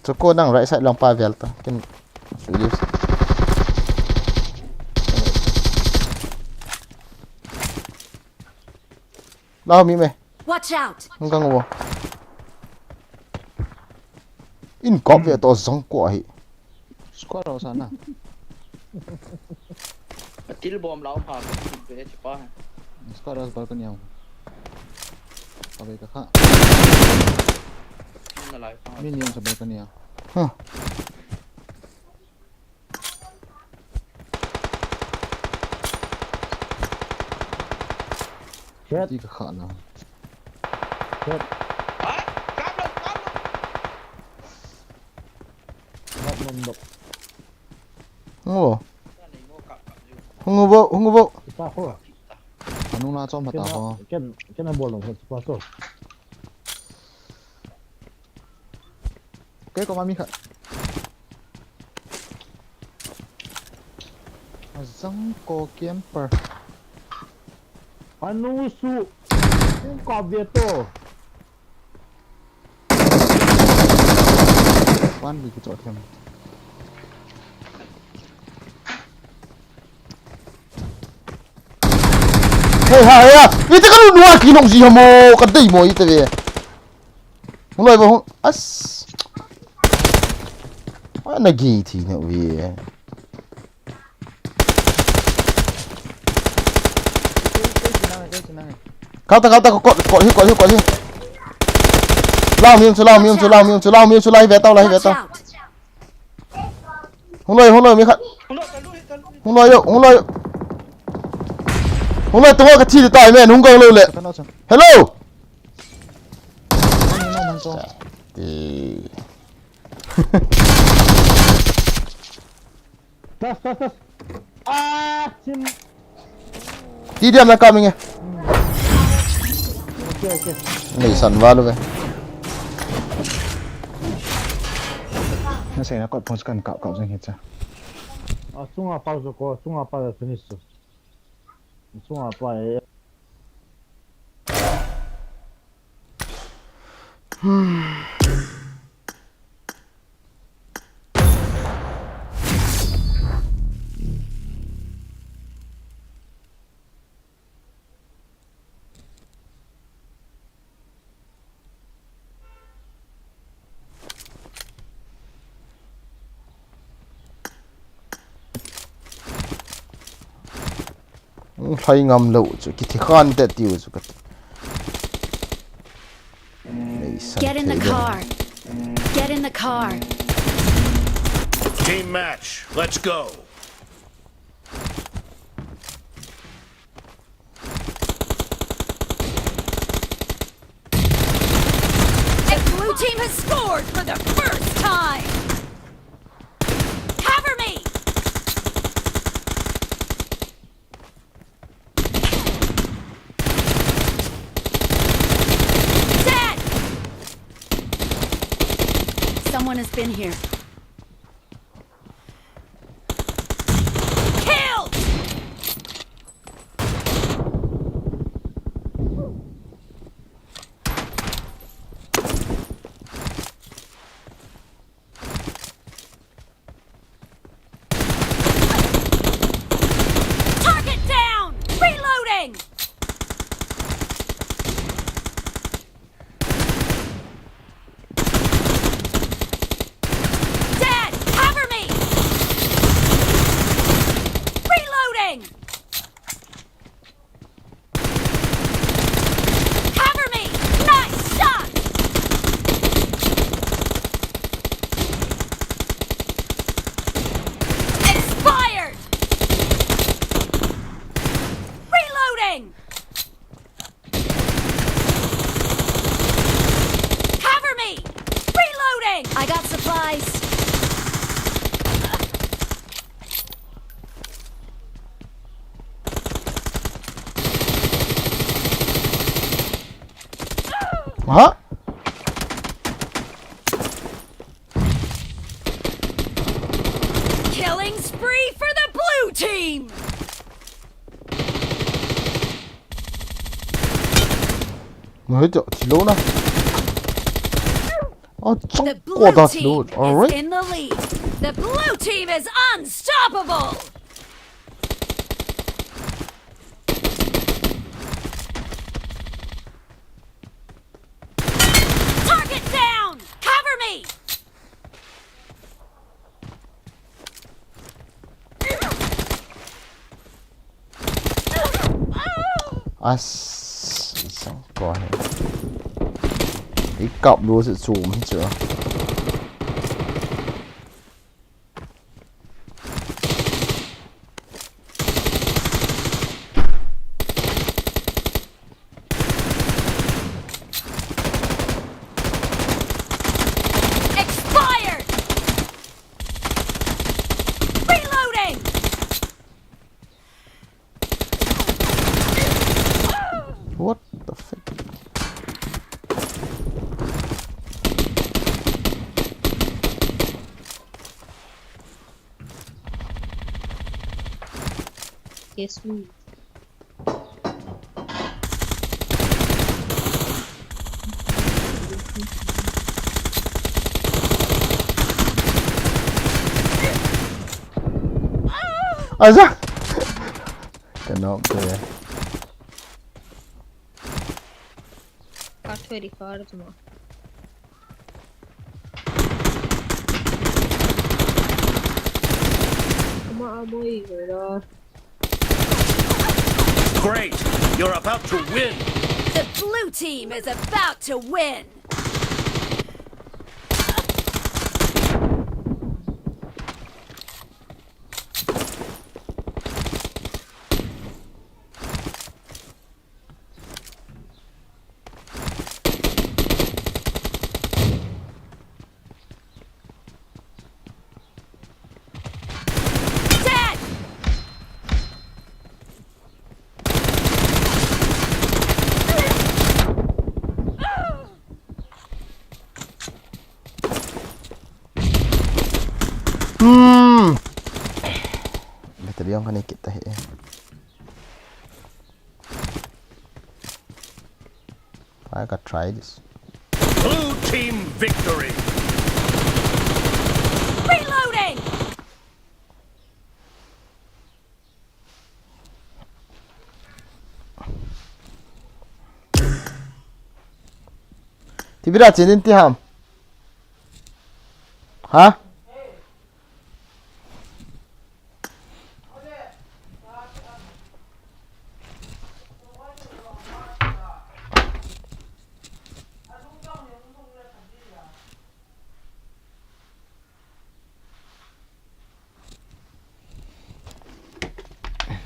Chu ko nang right side lang pa vel ta. Ken use. Lao mi me. Watch out! Hung kang wo. In kop ve to zong ko ahi. Squad house a na. A til bom lau ha ko ti be chi pa. Squad house balcony a. Ka ve ka kha. Na lai pa. Mi ni sa balcony a. Huh. Shit. Ti ka kha na. Shit. Ai, kam lo, kam lo. Mat nom dok. Hung wo. Hung wo, hung wo. Kita ko. Anung na chom ta ho. Ken ken a bol dong pa so. Ke ko ma mi khat. Zangko camper. Anu su. Kung ka ve to. One week cho them. Hey, ha, hey, ha. Ite ka lu nua ki nong ji hamo, ka dei mo ite ve. Hung loi ba hung. As. Ana gi thi na wi. Kau ta, kau ta, kot, kot hi, kot hi, kot hi. Lao miu chu, lao miu chu, lao miu chu, lao miu chu, lai ve tau, lai ve tau. Watch out! Hung loi, hung loi, mi khat. Hung loi yo, hung loi yo. Hung loi, tua ka thi tai men, hung gong lo le. Hello. Ti. Tas, tas, tas. Ah, sim. Ti diam na coming e. Okay, okay. Nei san valu ve. Na sei na kot pon kan kap kap jeng hi cha. A sunga pa jo ko, sunga pa jo finish jo. Sunga pa e. Hlai ngam lou chu, kithi khan te tiu chu ka ti. Nei san thei le. Get in the car. Get in the car. Team match. Let's go. The blue team has scored for the first time! Cover me! Dead! Someone has been here. Killed! Target down! Reloading! Dead! Cover me! Reloading! Cover me! Nice shot! Expired! Reloading! Cover me! Reloading! I got supplies. Huh? Killing spree for the blue team! Ngai to, thilo na. Oh, chong ko da thilo. All right. The blue team is in the lead. The blue team is unstoppable. Target down! Cover me! As, isang ko he. Ikap lu si chum hi chu. Expired! Reloading! What the fuck? Guess who? Aza! Ka knock te. Ka thoi di kar tuma. Tuma a boi gora. Great! You're about to win! The blue team is about to win! Hmm. Battery on ka nei kit ta hi. I can try this. Blue team victory! Reloading! Tibira chinin ti ham. Ha?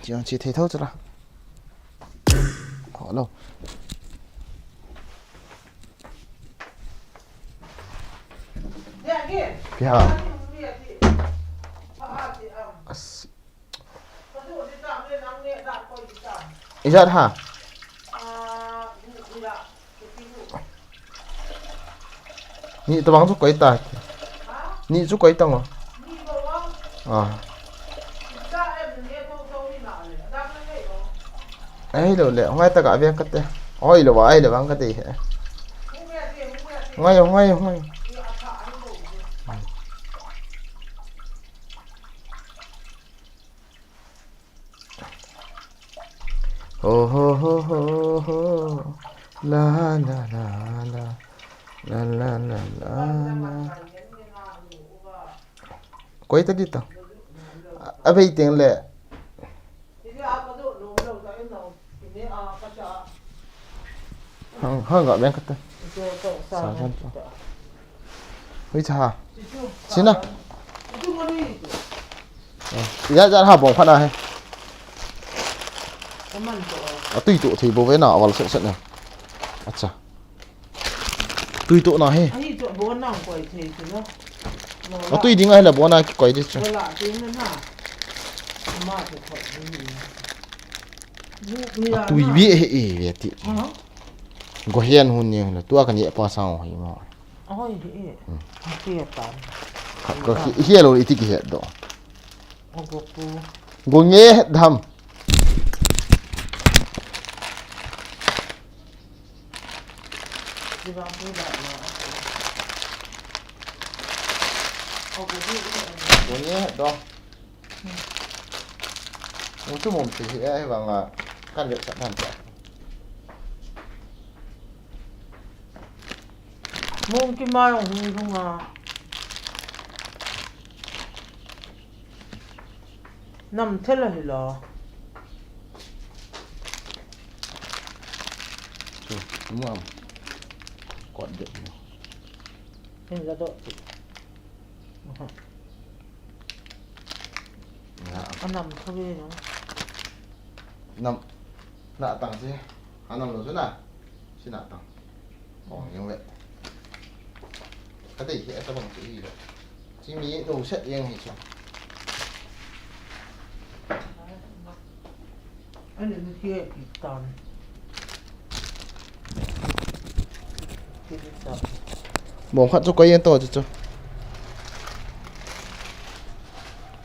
Chiang chi thei tho chula. Kho lo. Kya? As. Ijat ha. Ni tabang chu koi ta. Ni chu koi ta ngo. Ah. Ai lo le, ngai ta ka veng kate. Oi lo, ai lo vang kate he. Ngai, ngai, ngai. Ho, ho, ho, ho, ho. La, la, la, la. La, la, la, la, la. Koi ta di ta. A, a bei teng le. Hang, hang ga beng kata. Sa jan ta. Hui cha ha. Sina. Ya, ya, ha, bom khana he. A tui to thei bo ve na, awal set set na. Acha. Tui to na he. Ahi to bo na koi thei tu na. A tui ding a he la bo na ki koi di cha. Bo la tu na na. Ma to koi ni. Bu mi la. Tui na. Bi he e ve ti. Ha? Go hian hun ni la tua kan ye pa sang ho hi ma. Ahoi hi e. Hmm. Ti tan. Ka, ka hi, hi lo iti ki het do. Ogo pu. Go nge het dam. Di ba pu da na. Ogo pu. Go nge het do. Mum chu mum ti hi, eh, vang a, kan vetsah dan ta. Mum ki mai ong hung hung a. Nam thela hi la. Chu, mu am. Kot det ni. Hin la do. Aha. Ya. Anam tho ve no. Nam. Na tang si. Anam lo su na. Si na tang. Ong yong ve. Ka dei hi asa bang si hi lo. Si mi do set yeng hi chu. Ani ni ke ki tan. Bom khat chu koi yen to chu chu.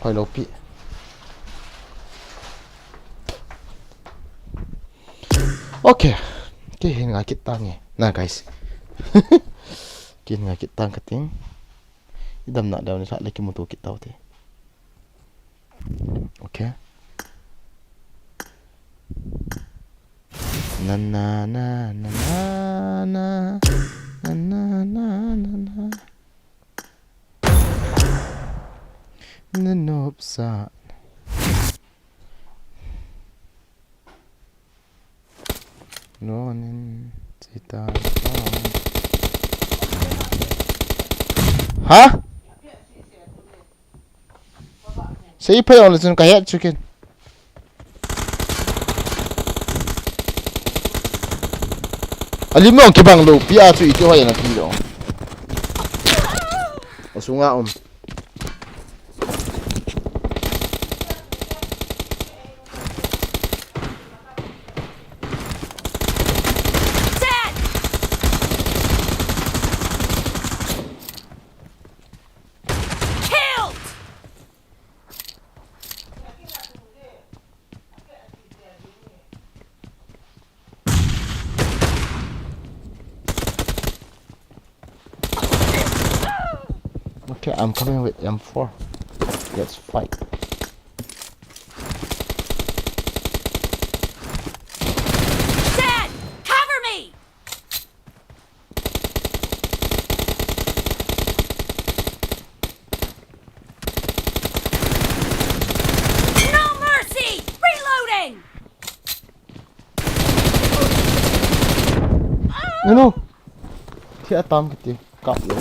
Koi lo pi. Okay. Kei hin ngai kit tange. Na, guys. Kei hin ngai kit tang kating. Idam na dam ni sa le kimuto kit tau te. Okay. Na, na, na, na, na, na. Na, na, na, na, na. Na nop sa. Ronin, sita. Ha? Sei phai ong le chun ka het chu kin. Alim ong kibang lou, pi a chu iti hoi na pi lo. Asunga um. Dead! Killed! Okay, I'm coming with M four. Let's fight. Dead! Cover me! No mercy! Reloading! Ano? Thia tam kiti. Kap lo.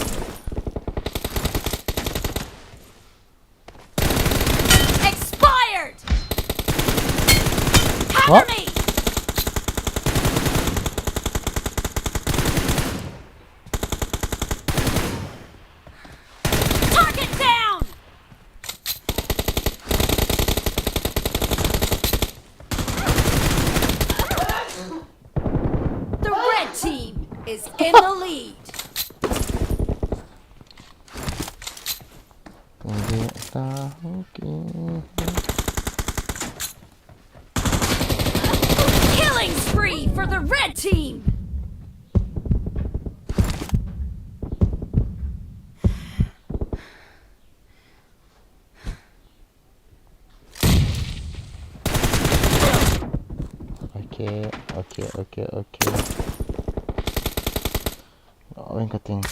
Expired! Cover me! Target down! The red team is in the lead. Killing spree for the red team. Okay, okay, okay, okay. Oh, wing cutting.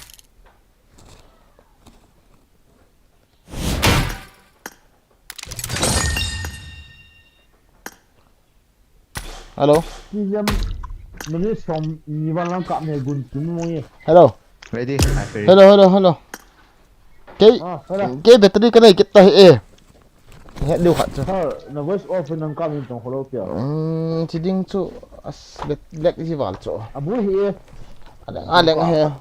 Hello. Hello. Ready? Hello, hello, hello. Kei, kei battery kanei kit ta hi e. He diu khat chu. Sir, na voice off in nang kam in tong kholo pia. Hmm, chi ding chu as black, black ji val chu. Abu hi e. Aleng, aleng he.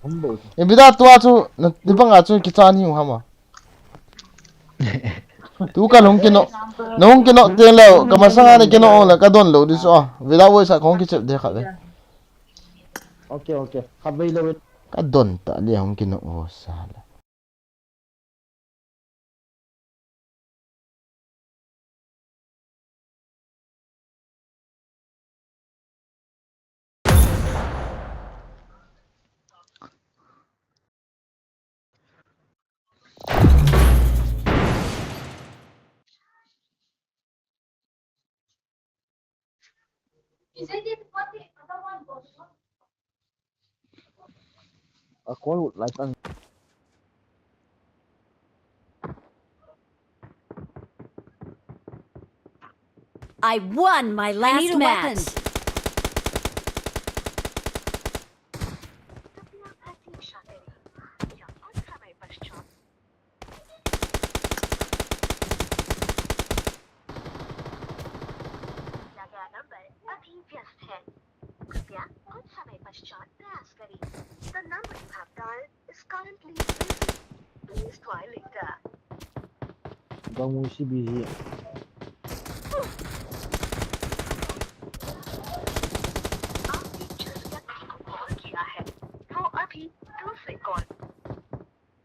Humbo. E bida tua chu, na, ni banga chu kicha ni hama. Tu ka hung kino, na hung kino teng leo, ka masanga ni kino la ka don lo di chu. Bida voice a ka hung kichep de kha ve. Okay, okay. Kha ve lo. Ka don ta le hung kino o sala. A call would like an I won my last match. दिया गया नंबर अभी व्यस्त है। कृपया कुछ समय पश्चात प्रयास करें। The number you have dialed is currently busy. Please try later. Bang mo si busy. आपने जिस व्यक्ति को कॉल किया है, वो अभी दूसरे कॉल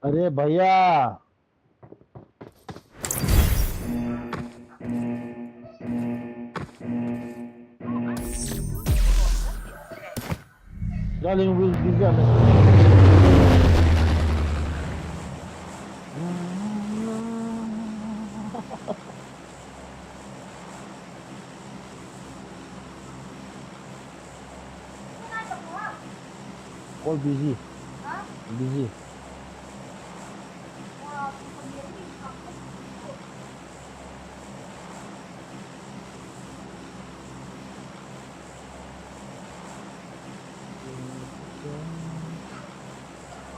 अरे भैया। Darling will be there. Call busy. Busy.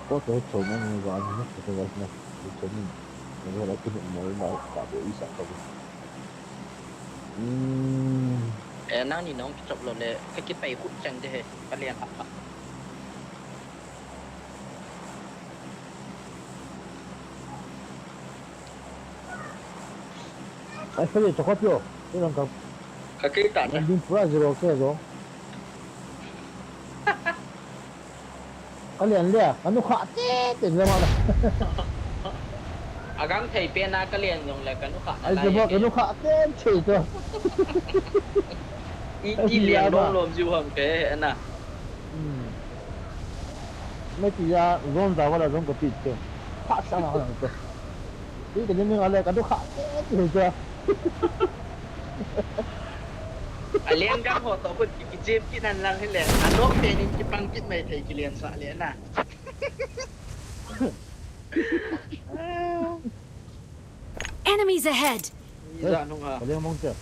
Ko to chom ni va ni ko to va na. Ko chom ni. Ko la kini mo na ka bo isa ka bo. Hmm. Eh, nangni nong kichop lou le, ka kipai khut chang de he, ka lian hap hap. Ai, kali, chokot yo. Ito lang ka. Ka kita na. Nandun pura zero ke zo. Ka lian le, ka nu kha te te le ma la. Agang thei pe na ka lian jong le ka nu kha na. Ai, la je ba ye ka ke. Nu kha te te to. I, ai, i lian ya ba. Lom lom jiu ham ke na. Hmm. Mai ti ya zon da wala zon ka ti te. Pha sa na ka te. Ti ka ni mi nga le ka nu kha te te to. A lian gang ho to khut ki, kijem kit nan lang hile. A nok pen in kipang kit mai thei kilian sa le na. Enemies ahead! Ni ja nung ha. Ka lian mong che.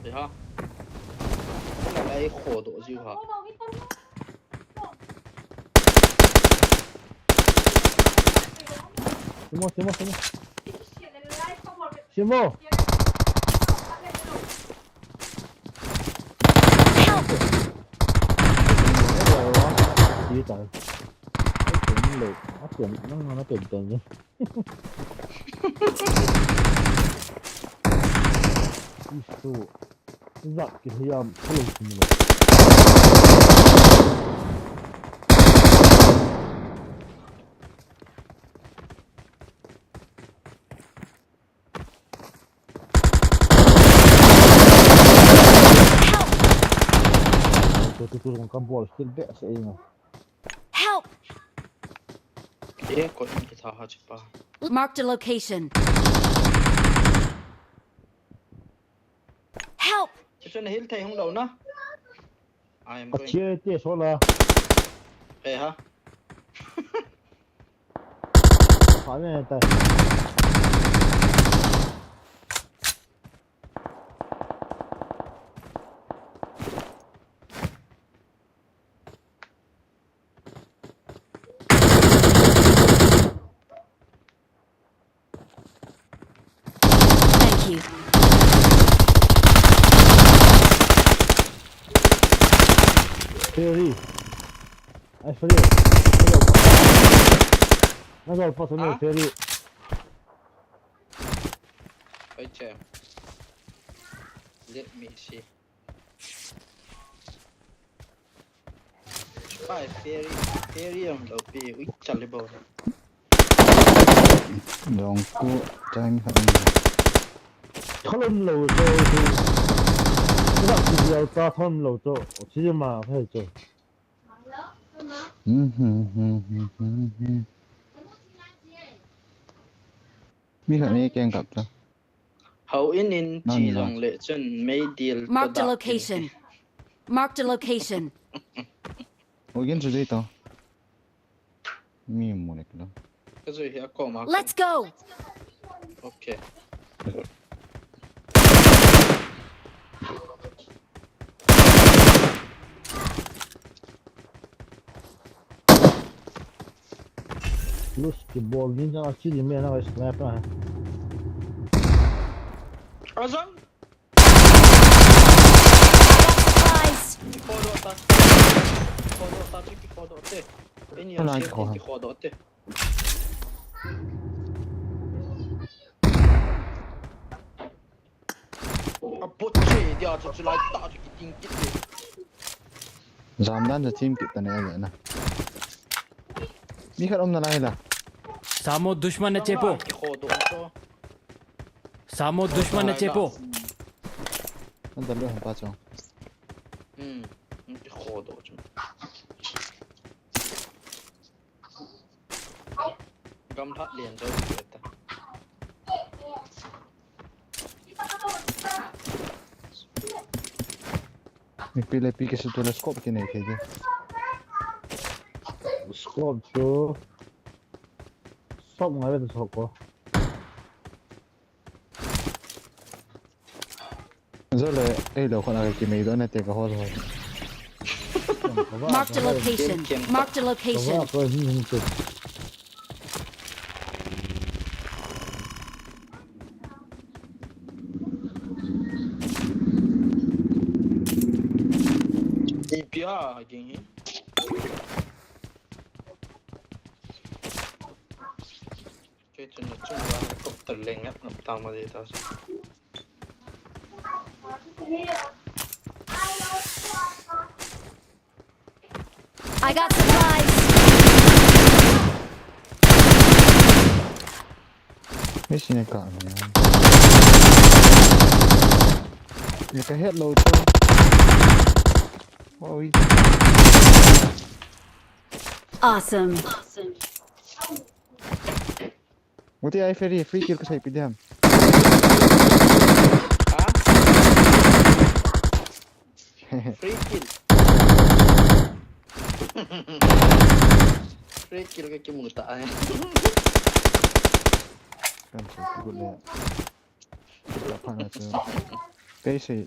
Te ha. Ka lai kho do jiu ha. Simo, simo, simo. Simo. Help! Ti tai. Ai, pen le. A pen, nang, nang, pen, pen. Isu. Zat ki hiam, hello, simo. Help! Tu, tu, tu, kong kam bol skill be se inga. Help! E, ko in ki tha ha chi pa. Marked a location. Help! Chi chun hil thei hung lou na. I am going. Ka chia te so la. E ha. Kha ne ta. Thank you. Ferry. Ai, Ferry. Ai, Ferry. Na jol pa sunu, Ferry. Oi, che. Let me see. Pai, Ferry, Ferry ang lou pi, ui, chale bo. Dong ku, time khat ni. Tholom lou cho chu. Kila ki dial ta tholom lou cho. Chi ma phai cho. Hmm, hmm, hmm. Mi khat ni keng kap ta. Hau in in chi jong le chun mei dil. Marked a location. Marked a location. Ugin chu dei to. Mi mu le kilo. Ka zui hi a ko ma. Let's go. Okay. Lus ki bol ni jang a chi di me na sniper ha. Azang. Supplies. Ki kho doh ta. Ki kho doh ta, ki kho doh te. Ini yang ki kho doh te. A bot che dia chu chu lai ta chu kiting kit le. Jam dan ja chim kit ta ne le na. Mi khat um na lai la. Samo dushman na chepo. Ki kho doh cho. Samo dushman na chepo. An da lo han pa cho. Hmm. Ki kho doh cho. Kam that lian jo ta. Mipi le pi kisutu le scope kinei thei di. Scope chu. Scope ngai le scope ko. Jole, ei lo khona ka kimei doh na te ka hol hol. Marked a location. Marked a location. Ipia, again. Kei chun na chung va helicopter leng ngap ngap tang ma de ta. I got supplies. Missing ka ni. Ni ka head low to. Oi. Awesome. Muti ai free, free kill ka saipi diam. Ha? Free kill. Free kill ka kimu ta ai. Kan sa ku le. Ka pa na sa. Kei sei.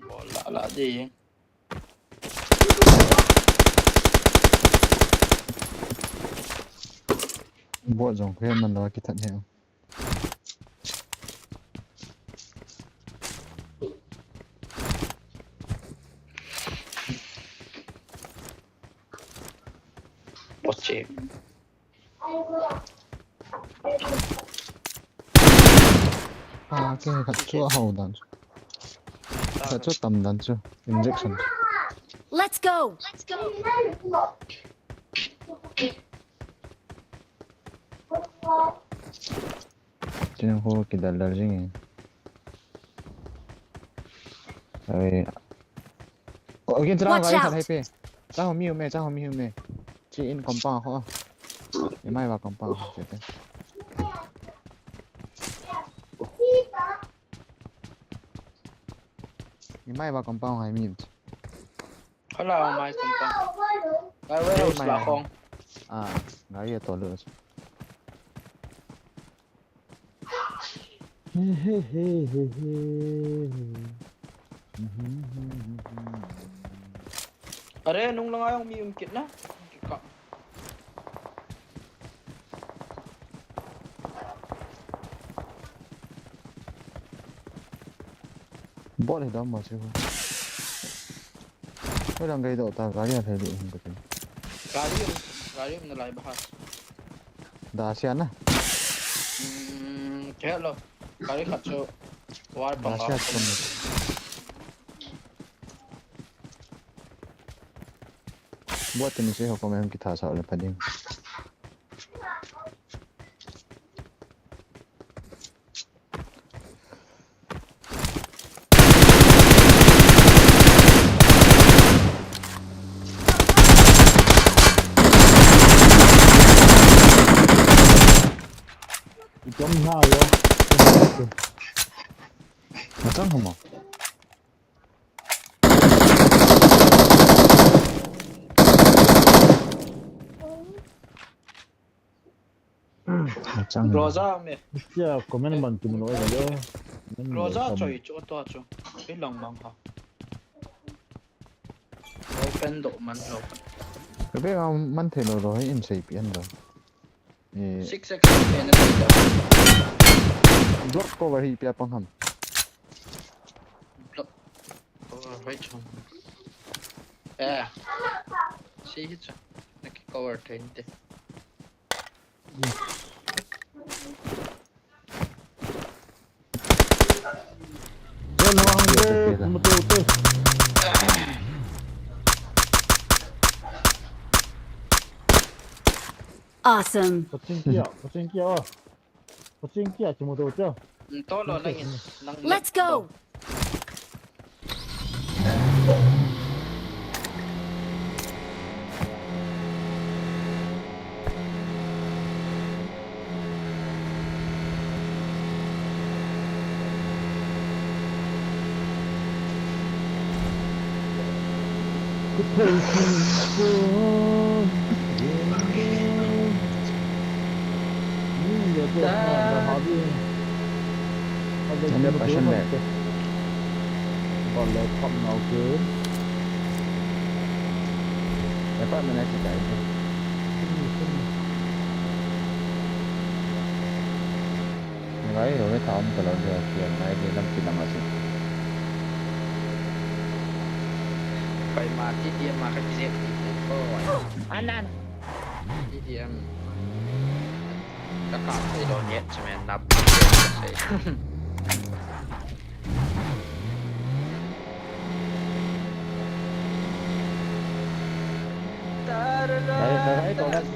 Bol la la di. Bot jong khe man lo kithat he. Bot che. Ah, kei khat chu a hau dan chu. Khat chu tam dan chu. Injection chu. Let's go. Let's go. Tin ho kidal dal jing e. Ai. Ko again chang. Watch gari khat out. Hai pe. Chang ho mi um e, chang ho mi um e. Chi in compound ho. Ni mai va compound ho che te. Ni mai va compound hai mi um che. Hala mai compound. Gari warehouse mai la khong. Ah, gari a to lu. He, he, he, he, he. Are, nung lang ayong mi um kit na. Ka. Bot he dam ma chu. Hoi lang gai do ta, gari a thei lu hin ka tin. Gari, gari na lai bahas. Da sia na. Hmm, kya lo. Gari khat chu war pang. Da sia chum. Bot tin se ho ko me hung kitha sa le pha ding. Itom ha yo. Matang hamo. Achang. Groza me. Sia comment ban tum lo yo. Groza choi chu to chu. Pe lang mang ha. Open do man lo. Ka be man thei lo lo hi in sei pi an lo. Eh. Six X pe na ta. Block cover hi pia pang ham. Block cover right ham. Eh. Si hi cha. Na ki cover thei te. Awesome. Paching kia, paching kia, oh. Paching kia, chimo to cha. Let's go. Hundred percent back. Bol le khop nau ke. Apartment a si tai. Ngai lo le thaom ka lo de, kian ngai de lam ki lam a si. Koima T T M a ka kijet ti ko. Anan. T T M. Ka ka thei lo net chamen nap.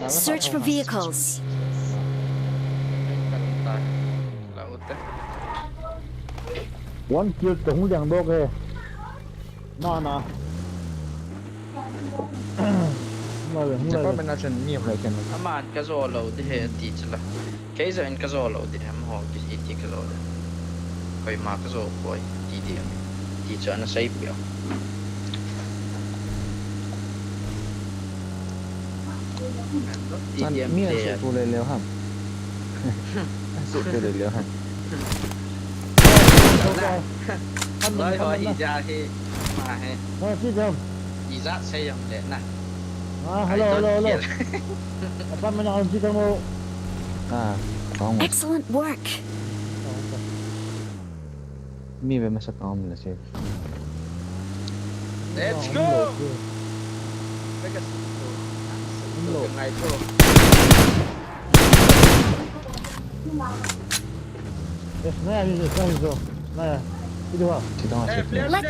Search for vehicles. One kill to hung liang dok e. Na na. Hung lai ve, hung lai ve. Department a chun mi hung lai ken. Aman ka zo lo di he ti chila. Kei zo in ka zo lo di he, amaho kiti ka zo di. Koima ka zo poi, T T M. Ti chu ana sei poi. T T M mi an player. Su tu le leo ham. Su tu le leo ham. Loi ho hi ja hi. Ma he. Loi si jam. Ijat sei jam le na. Ah, hello, hello, hello. Apa mana on si kamu? Ah, kamu. Excellent work. Mi ve masa kamu la se. Let's go. Let's go.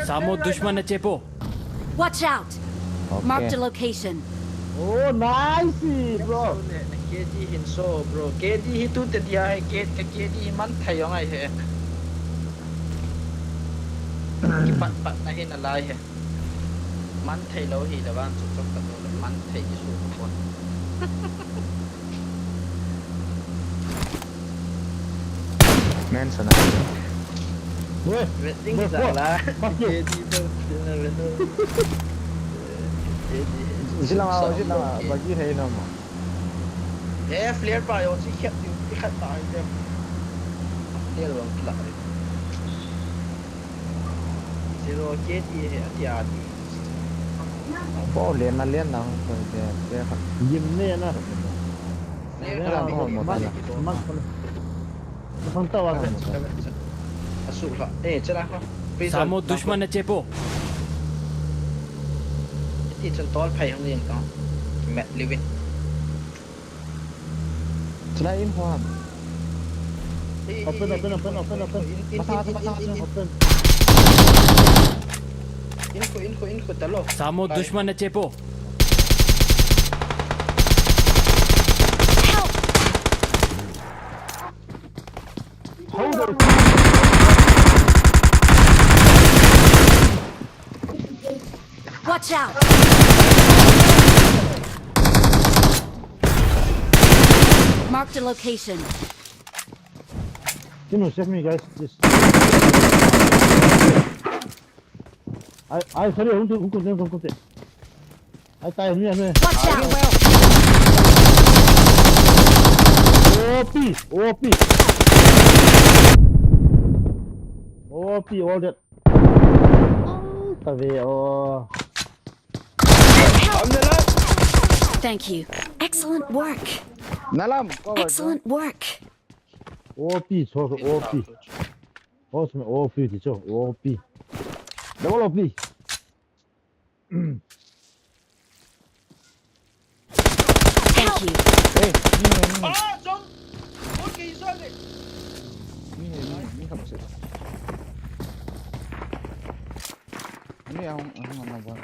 Samo dushman na chepo. Watch out. Marked a location. Oh, nice, bro. K D hin so, bro. K D hi tu te dia hai, K, K D hi man thei jong ai he. Kipat pat na hin alai he. Man thei lo hi le vang chu chok ka lo le man thei i su ko. Men sana. Weh, weh, ding weh, sa la. Fuck you. K D bro, ding na le no. K D. Jila ma, jila ma, bagi hai na ma. Eh, flare pa yo, si khat, si khat ta ai. Flare bang kila. Zero K D he ati ati. Bo len na len na ko ke ke kha. Yim ne na. Len na ko mo ta na. Mang ko. Mang ta wa ka. Asu la. Eh, chala ko. Samo dushman na chepo. Ti chun tol phai hung yen ko. Met living. Chulai in ho ham. Open, open, open, open, open. In, in, in, in, in. Open. Info, info, info, talo. Samo dushman na chepo. Help! Hold on. Watch out! Marked a location. Can you save me, guys? Please. I, I, sorry, hung tu, hung tu, hung tu. I die, hung tu. Watch out! O P, O P. O P, all that. Ai, ta ve o. Thank you. Excellent work. Nalam, cover. Excellent work. O P, so, so, O P. O P, O P, teacher, O P. Double O P. Thank you. Hey, ni, ni. Ah, jom. Ni, ni, ni, ni, ni, ni, ni. Ni, ahung, ahung, ahung, ahung.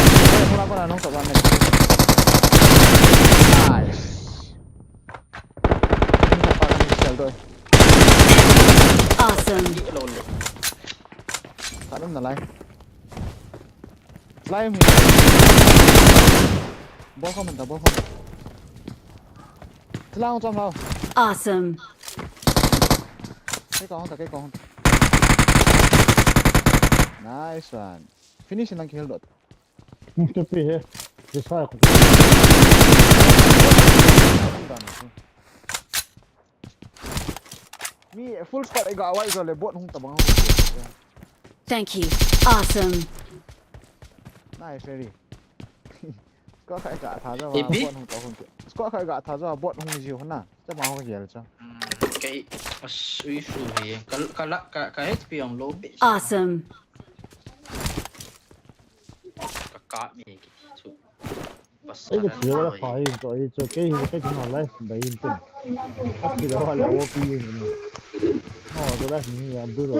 Hey, pura, pura, nung, nice. Ni, pa, kan, sel, doi. Awesome. Ka lum nalai. Lai mi. Bol khom ta, bol khom. Tlang chom lao. Awesome. Kei kong ta, kei kong ta. Nice one. Finish lang kihel dot. Tupi he. Desai ko. Mi full squad ega wai jo le bot hung tabang. Thank you. Awesome. Nice ready. Squad khai ga tha jo bot hung ta hung. Squad khai ga tha jo bot hung ji huna. Cha ma ho gel cha. Kei asui su hi ka ka la ka ka H P ang low bit. Awesome. Ka ka mi ki su. Pas. Ei, ke chiu la, khai to ei chu kei hi kei na life bai in tin. Ka chiu la la O P in. No, to la ni ya bu lo.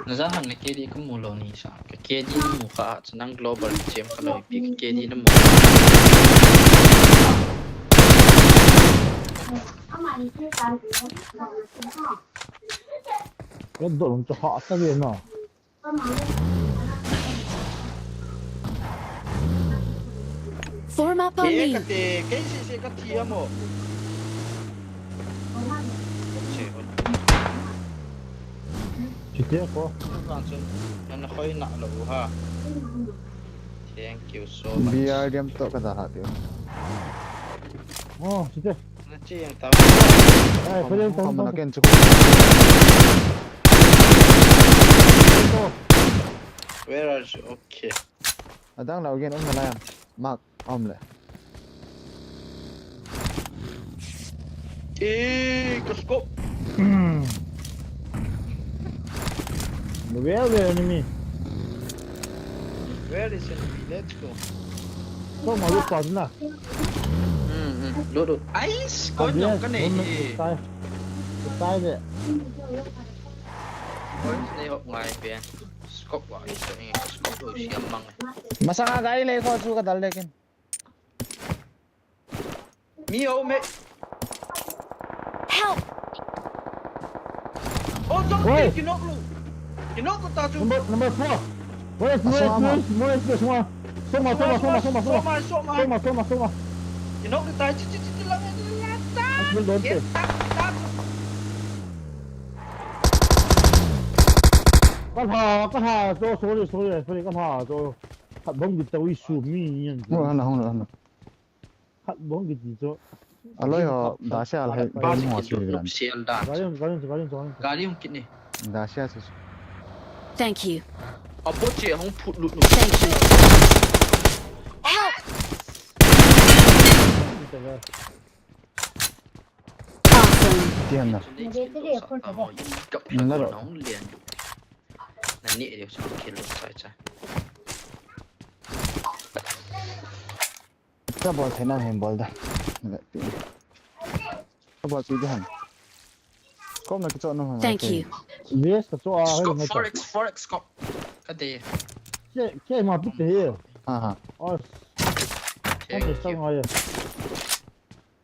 Na za han na K D ka mu lo ni sa. Ka K D na mu kha, chu nang global chem ka lo pi ka K D na mu. Ka do lung chu ha sa ve na. Form up on Ke ka me. te, ke si si ka thi amo. Che hon. Chi te ko. Kan chun, nan khoi na lo ha. Thank you so much. B R D M to ka da ha tiu. Oh, chi te. Na chi yang ta. Ai, ko den Hom na ta. ken chu. Where are you? Okay. Adang lau gen um na la yam. Mark, um le. Eh, ka scope. Where, where enemy? Where is enemy? Let's go. Ko ma lu pa na. Hmm, hmm. Lo, lo. Ais, ko Yes, nyong ka nei. Sai. Sai de. Ko nei hop ngai pe. Scope wa, ais, ko nei scope lo siam mang. Masanga gari le ko chu ka dal le ken. Mi o me. Help! Oh, jump Oi. Kinok lu. Kinok ko ta chu. Number, number four. Where is, where is, Asoma. Where is, where is, where is, Soma, Soma, Soma, Soma, Soma. Soma, Soma. Soma, Soma, Soma. Kinok ta chi chi chi chi lang ta. Asma don te. Ta ta. Ka ha, ka ha, so, sorry, sorry, sorry, ka ha, so. Khat bom ki tawi su mi yan. Hung na, hung na, hung na. Khat bom ki ti so. Aloi ho, da se al hai, Ba ba si mo ki su lu dan. Sial da. Gari, gari, gari, gari. Gari hung kit ni. Da se al su. Thank you. A bo che hung phut lut lu. Thank you. Help! Awesome. Tian na. Kap na hung lian. Na ni e sa kill sai cha. Ka bol thei na hin bol da. Ka bol pi da han. Kom na ki cho no han. Thank you. Yes, ka cho a. Scope, four X, four X scope. Ka de. Ke, ke ma pi te. Ha ha. Oh, ka te sa ma ye.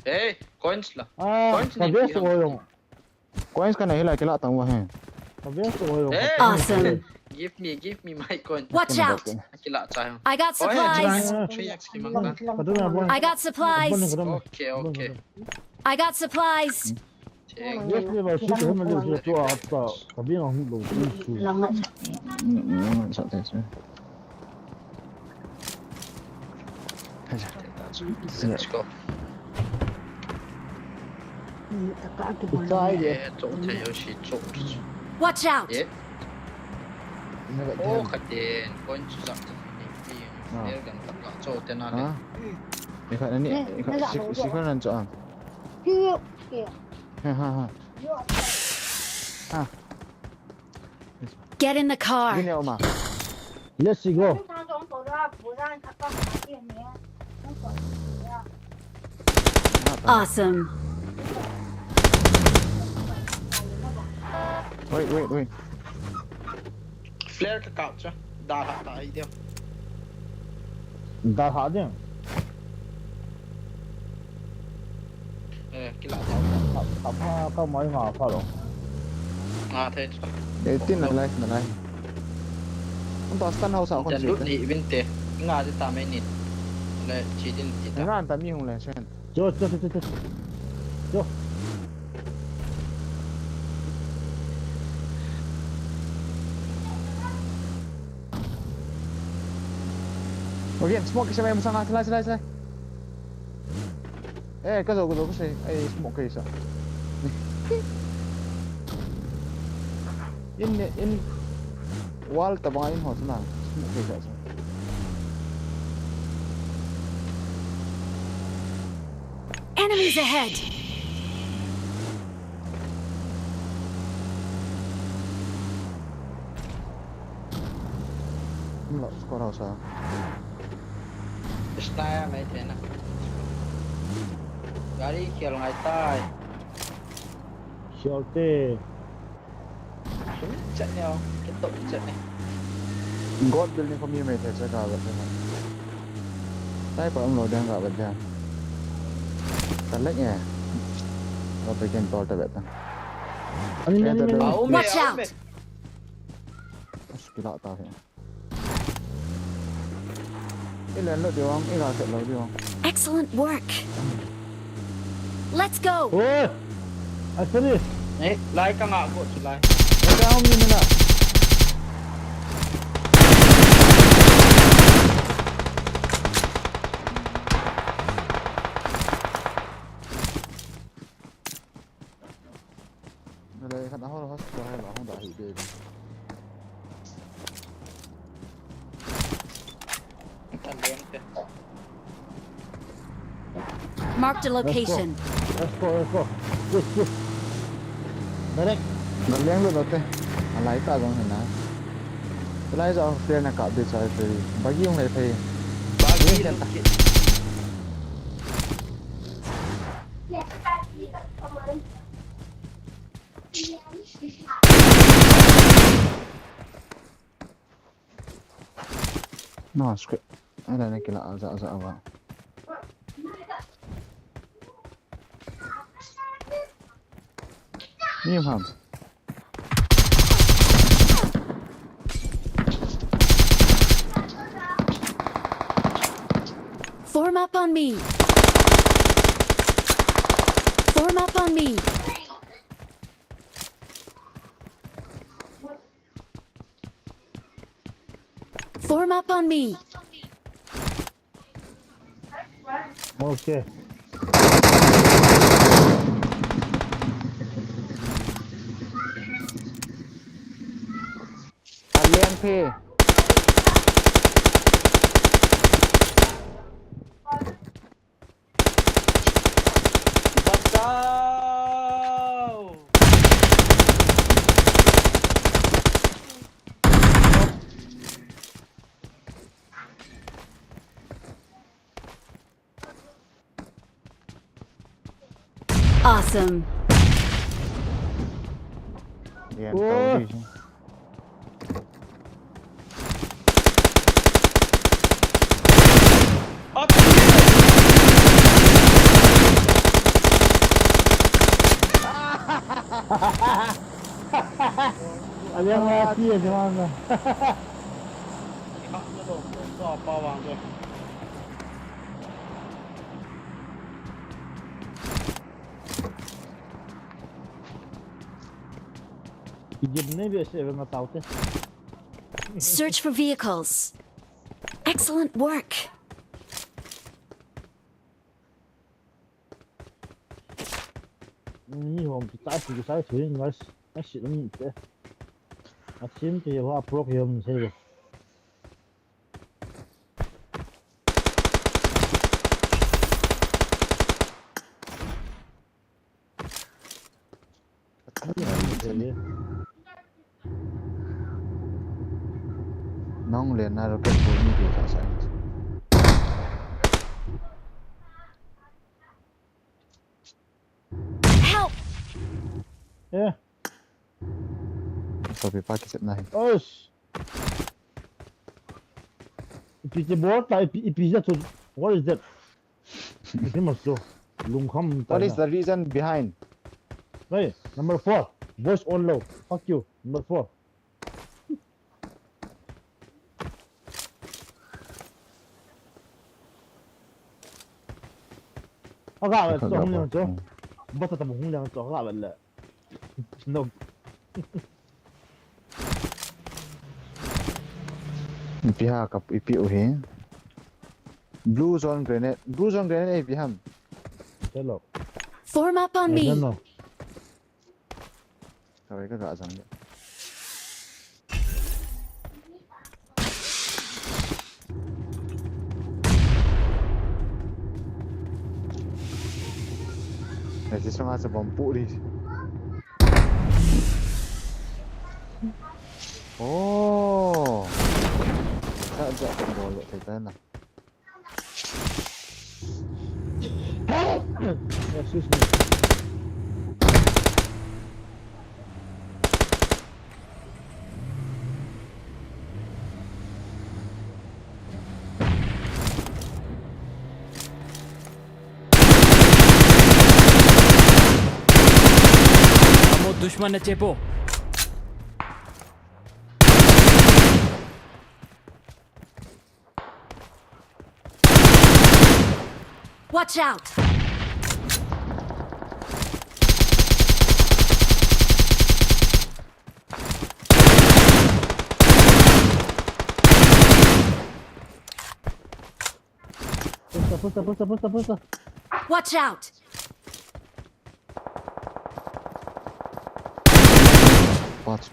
Hey, coins la. Ah, Coins ka ni ve pi so ham. Yong. Coins ka nei la ki la tang wa he. Ka ve so Yong. Hey. Awesome. Give me, give me my coin. Watch out! Ki la cha. I got Oh, yeah, supplies. three X ki mang ka. Ka do na bon. I got supplies. Okay, okay. I got supplies. Thank Yes, le ba shi ko ma le so a ta. Ka bi na hu lo su. Mm, mm, sa te su. Let's go. Ki cha ai de. Yeah, cho te yo shi cho. Watch out! Yeah. Na ga Oh, de. ka den. Coin chu sa. Ah. Air gun ka cho te na le. Ha. Ni ka ni, ni ka si si ka nan cho ang. Ha ha ha. Ha. Get in the car. Ni ne o ma. Let's go. Awesome. Wait, wait, wait. Flare ka kap cha. Da ha ta i dia. Da ha de. Eh, ki la ta. Ka, ka pha, ka mai nga pha lo. Nga the chu. Eh, tin na lai, na lai. Ang taas tan house ako Jan si. Lut ni vin te. Nga de ta mai ni. Le chi din ti ta. Nga an ta mi hung le sen. Cho, cho, cho, cho, cho. Cho. Again, smoke kisem masang a, silai, silai, silai. Eh, kajo, kajo, kasei. Ai, smoke kaisa. In, in. Wall tabang in ho chuna. Smoke kaisa. Enemies ahead! Lo, score house a. Style mai thei na. Gari khel ngai tai. Khel te. Sum chat ne o. Kitok chat ne. God building ko mi mai thei cha ka ba thei na. Tai pa um lo dang ka ba dang. Ka lek e. Lo pe ken tol ta ba ta. Ani, ani, ani. Watch out! Kila ta he. I len lo diu ang, i ga set lo diu ang. Excellent work. Let's go. Oi! I finish. Eh, lai ka nga ko chu lai. Lai ka ang ni na. Nalai khat a hol hospital hai ba hung da hi de. Ka leng te. Marked a location. Let's go, let's go. Yes, yes. Direct. Naleng lo te. Alai ta jong hina. Alai jong fair na ka de chai pe. Bagi hung lai pe. Bagi lo ke. No, script. Ala na kila aza aza awa. Ni ham. Form up on me. Form up on me. Form up on me. Okay. Alian phi. Bachao! Awesome. Yan, oh. Tao. Alian nga ati e, si Manga. Search for vehicles. Excellent work. Ni hom pi tai pi sai thu in ngai. Asit lam te. Asim te wa pro ke hom se. Nong le na rocket bom ni ti sa sa. Help! Eh. Sabi pa kisit na hin. Oish. Ipi ti bol ta, ipi, ipi ja tu. What is that? Ipi mas tu. Lungkham ta. What is the reason behind? Hey, number four. Voice on low. Fuck you. Number four. Aga, aga, aga, hung liang chu. Bata ta hung liang chu, aga le. No. Ipi ha ka, ipi u hi. Blue zone grenade. Blue zone grenade ei pi ham. Hello. Form up on I don't me. Know. Sorry, ka ga jang le. Ai, sunga sa bomb pu ri. Oh. Sa ja ko bol le thei ta na. Excuse me. Amo dushman na chepo. Watch out! Pusta, pusta, pusta, pusta, pusta. Watch out! Watch.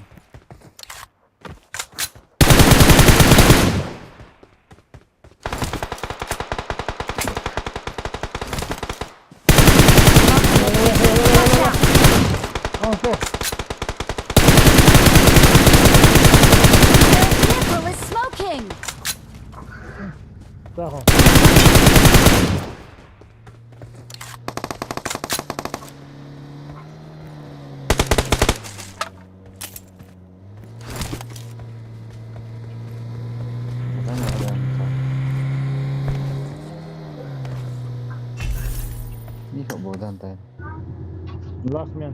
Last man.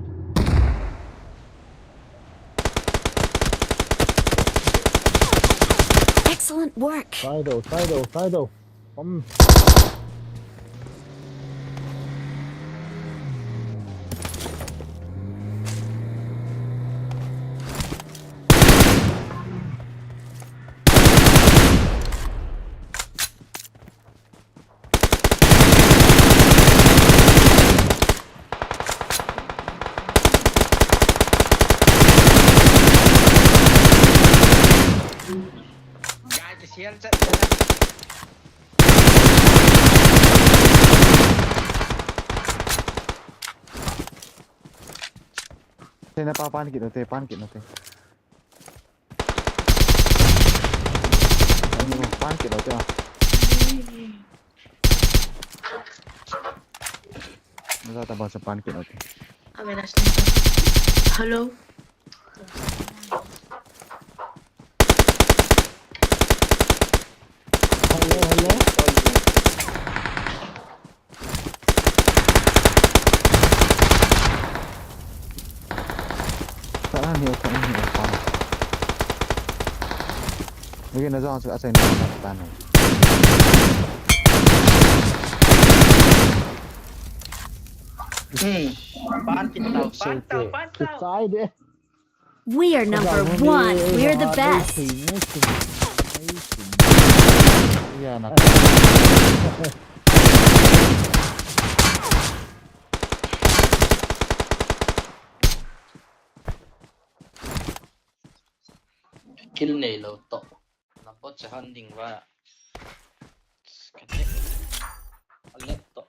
Excellent work. Side o, side o, side o. Tena pa pan kit nate, pan kit nate. Pan kit nate. Maza ta ba sa pan kit nate. Hello. Hello, hello. Kanan hi, kanan hi, kanan. Lagi na jong sa asin na tan. Hmm. Pan kit tau, pan tau, pan tau. Sai de. We are number one. We're the best. Kill nei lou toh. Number cha han ding va. Kate. Ale toh.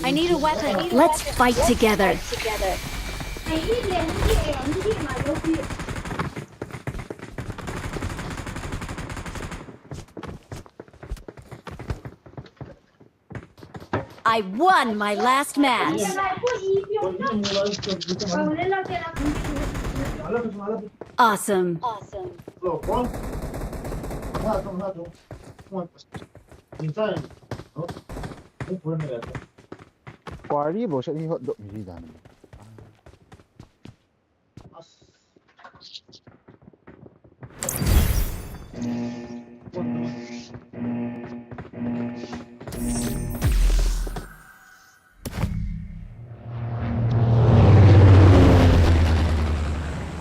I need a weapon. Let's fight together. I won my last match. Awesome. Quarry bou sat hi hot dok hi dan.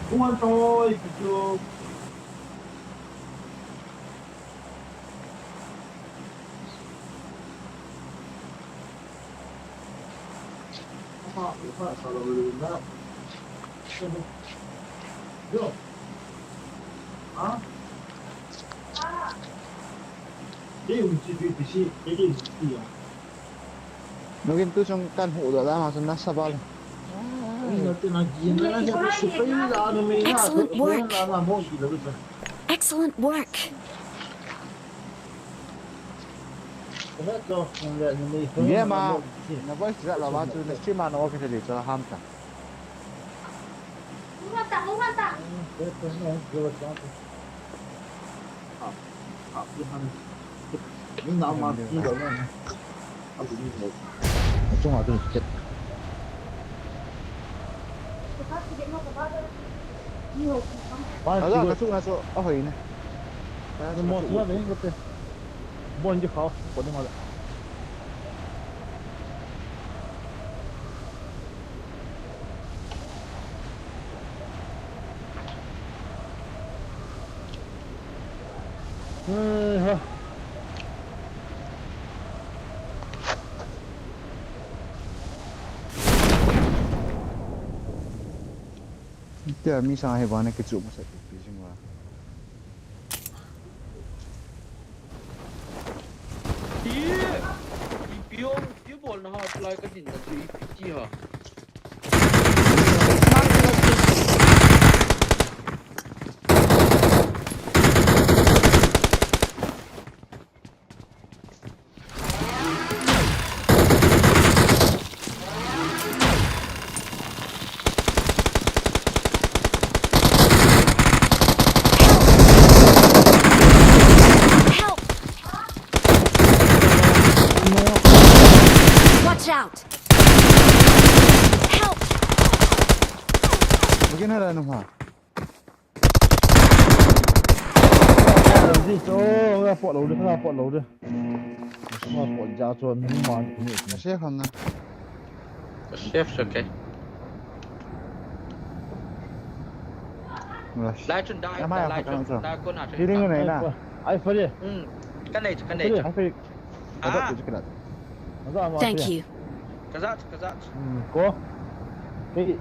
Kuman toy, kuchuk. Nugin tu sung kan hu do la ma sung nasa bal. Excellent work. Excellent work. Game a, na voice jat lou va chu na stream a na ok thei di chu ham ta. Achu, achu, achu, ahoi ne. Bon ji khao, ko ni ma le. Hei ha. Tia mi sang hi vang na kichu masa pi jing va. Ipi ong, ipi bol na ha, tulai ka din na chu ipi ti ha. Help! Watch out! Help! Bagi na lang ha. Ji cho, nga pot lou de, nga pot lou de. Nga pot ja cho, ni ma ni. Ka safe ham na. Ka safe, okay. Lai chun dai, lai chun, dai ko na chun. Healing nei na. Ai, fa de. Hmm. Ka nei, ka nei. Ai, fa de. Ah. Thank you. Ka ja, ka ja. Hmm, ko. Kei,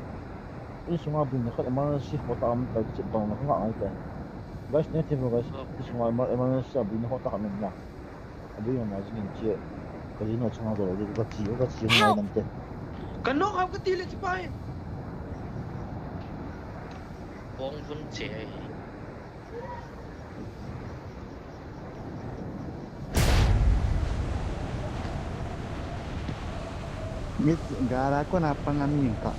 insunga bui na khat emergency ho ta am ta chit bang na ka ngai ta. Guys, ne ti guys. Oh. Insunga emer-, emergency bui na ho ta khat na. Abui na jing in che. Ka li no chunga go, ka chi, ka chi ngai nam te. Ka nok ham ka ti le chi pai. Bong vun che. Mit gara ko na panga mi ka.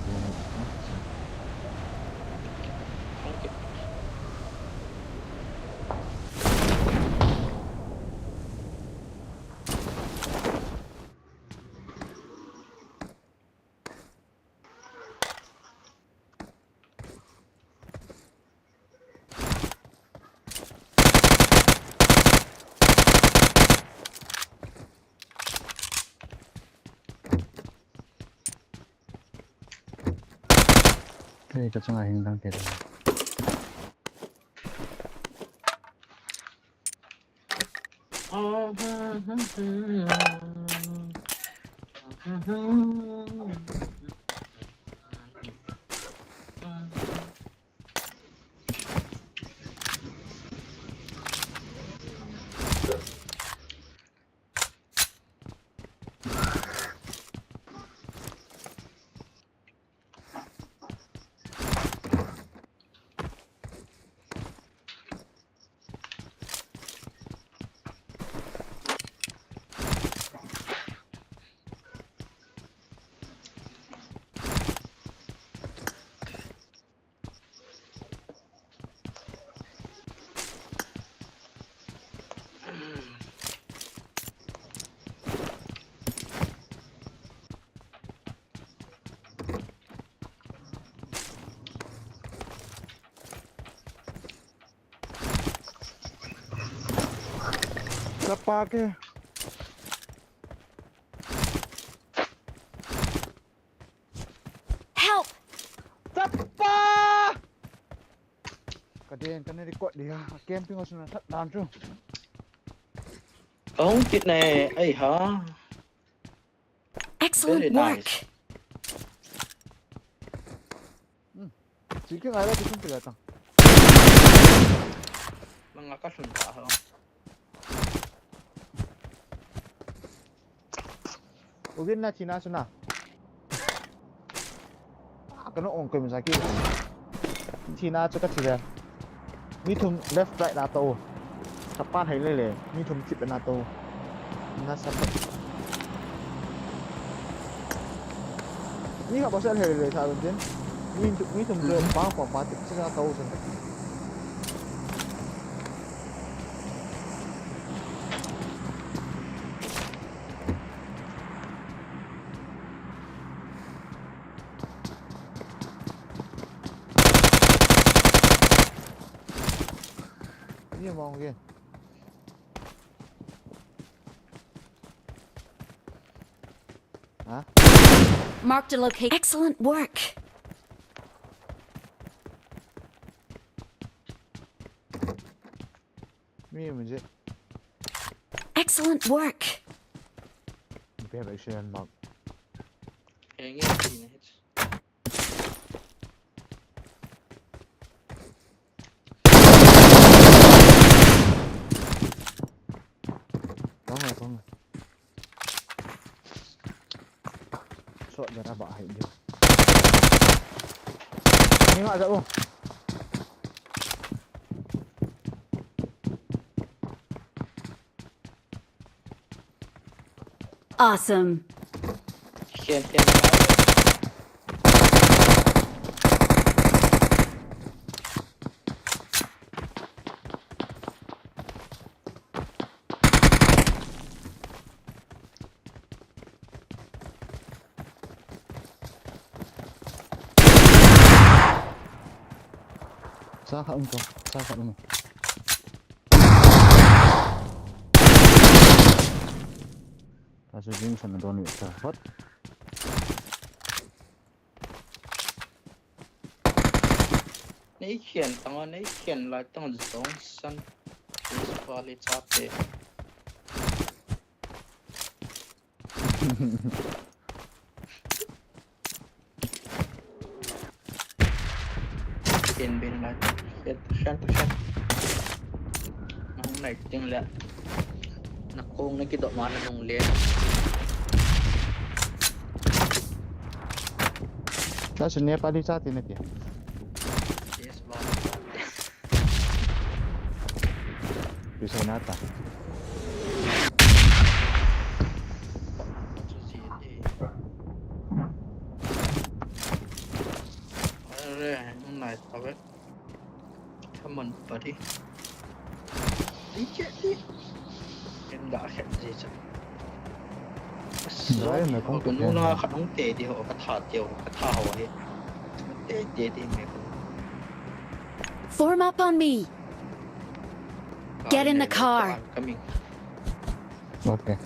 Kei ka chunga hing dang te. Chapa ke. Help! Chapa! Ka den ka na record dia. Camping house na that dan chu. Kahung kit na e, ai ha. Excellent Very work. Nice. Sige, kaya ko kung pila tang. Mga kasunta ho. Ugin na China suna. Ah, kano ong ko masaki. China chu ka chile. Mi thum left right na to. Chapa hai le le. Mi thum chip na to. Na sa. Ni ka bosel hai le sa din. Mi thum mi thum le pa pa pa chip na to sa. Ni mong ke. Ha? Marked a location. Excellent work. Mi muje. Excellent work. Pe ba shen mak. Henge sine. Kong e kong. So jara ba hai dia. Ni ma ja o. Awesome. Khen khen. Sa kha um ko, sa kha um. Asu jing san don wi sa hot. Nei khen tang a, nei khen lai tang zong san. Please pali chate. Khen bin lai. Khen khen khen. Nang nai ting le. Na kong na kidop ma na nung le. Ka su Nepali chate na ti. Yes ba. Pi sai na ta. Are, nung nai ta ve. Come on, buddy. Đi chết đi. Em đã khét gì chứ? Rồi, mà không Còn kịp nung hẹn na hả? Khát nung tê đi, họ khát thả tiêu, khát thả họ đi. Tê tê đi mày. Form up on me. Get in the car. Coming. Okay.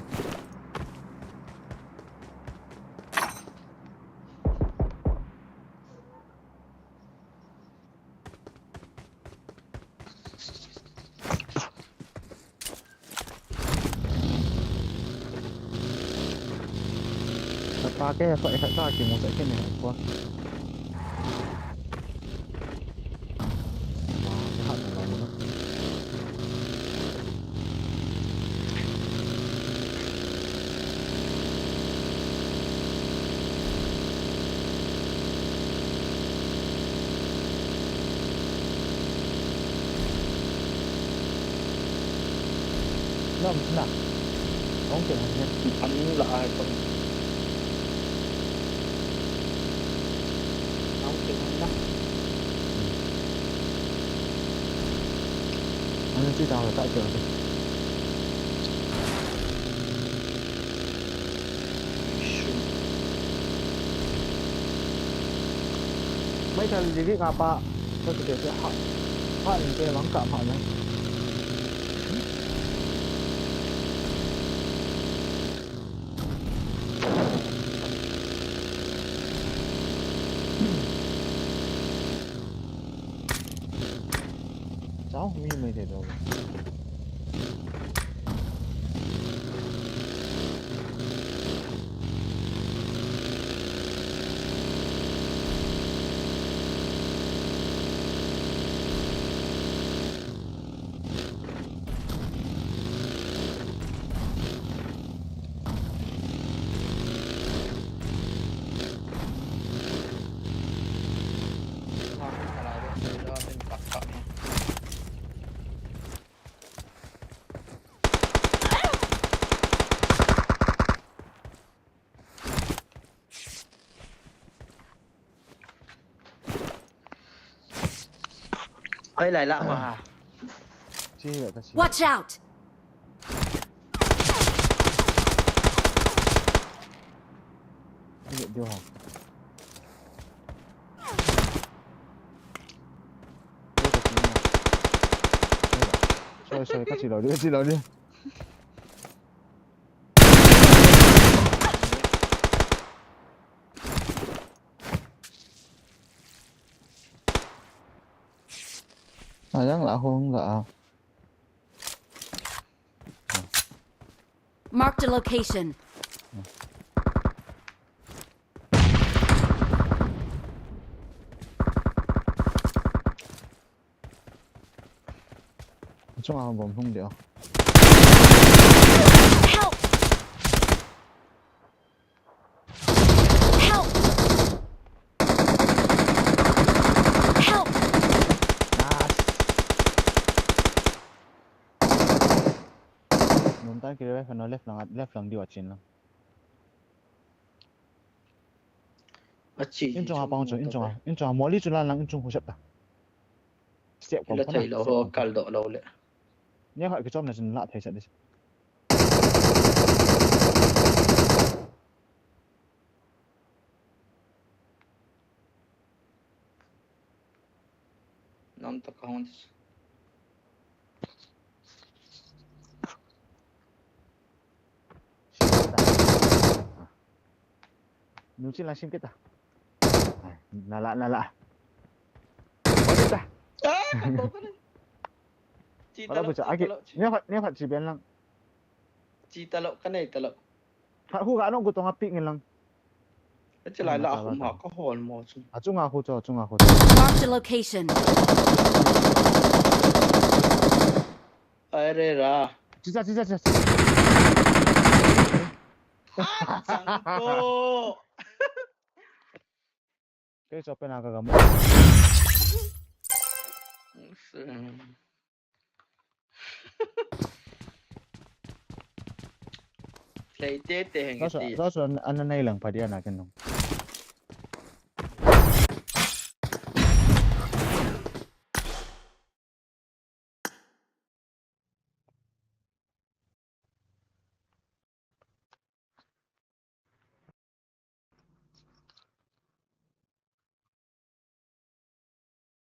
Ka pa ke, ka, ka, ka, ki mo sa ke ne, ko. Lam sina. Ong ke han ya. An la ai ko. Ong ke han na. Ong ke ta ta ke. Mai thal li li ka pa. Ka ke ha. Ha in ke mang ka ma na. Au, mi mai te do. Oi, lai la, wa. Chi la ta chi. Watch out! Chi la, dio ha. Sorry, sorry, ka chi lo dio, chi lo dio. Ayang la hong la a. Marked a location. Chunga bomb hung dia. Help! Help! Help! Nice. Nung tan kiri left, no, left lang, left lang diu a chin lang. A chi in chung a pang chu, in chung a, in chung a. Moli chu lan lang, in chung khu sep ta. Step kom la kona, thei lo step ho, kom kona. Kal doh lo le. Nia kha kichom na chin la thei sep di. Nam ta ka hon. Nu chi la sim kita. Nala, nala. Kita. Ah, ka to ka na. Chi ta lo, chi ta lo, chi. Nia phat, nia phat chi ben lang. Chi ta lo, ka nei ta lo. Phat khu ga no gu tong a pik ngin lang. Achi lai la, a khu ma ka hol mo chu. A chunga khu chu, a chunga khu chu. Mark the location. Ai re ra. Chi cha, chi cha, chi cha. Ah, chang ko. Kei chu pen a ka gam. Lei te te heng. Joshua, ti. Joshua, an, an nei lang pha dia na ken nung.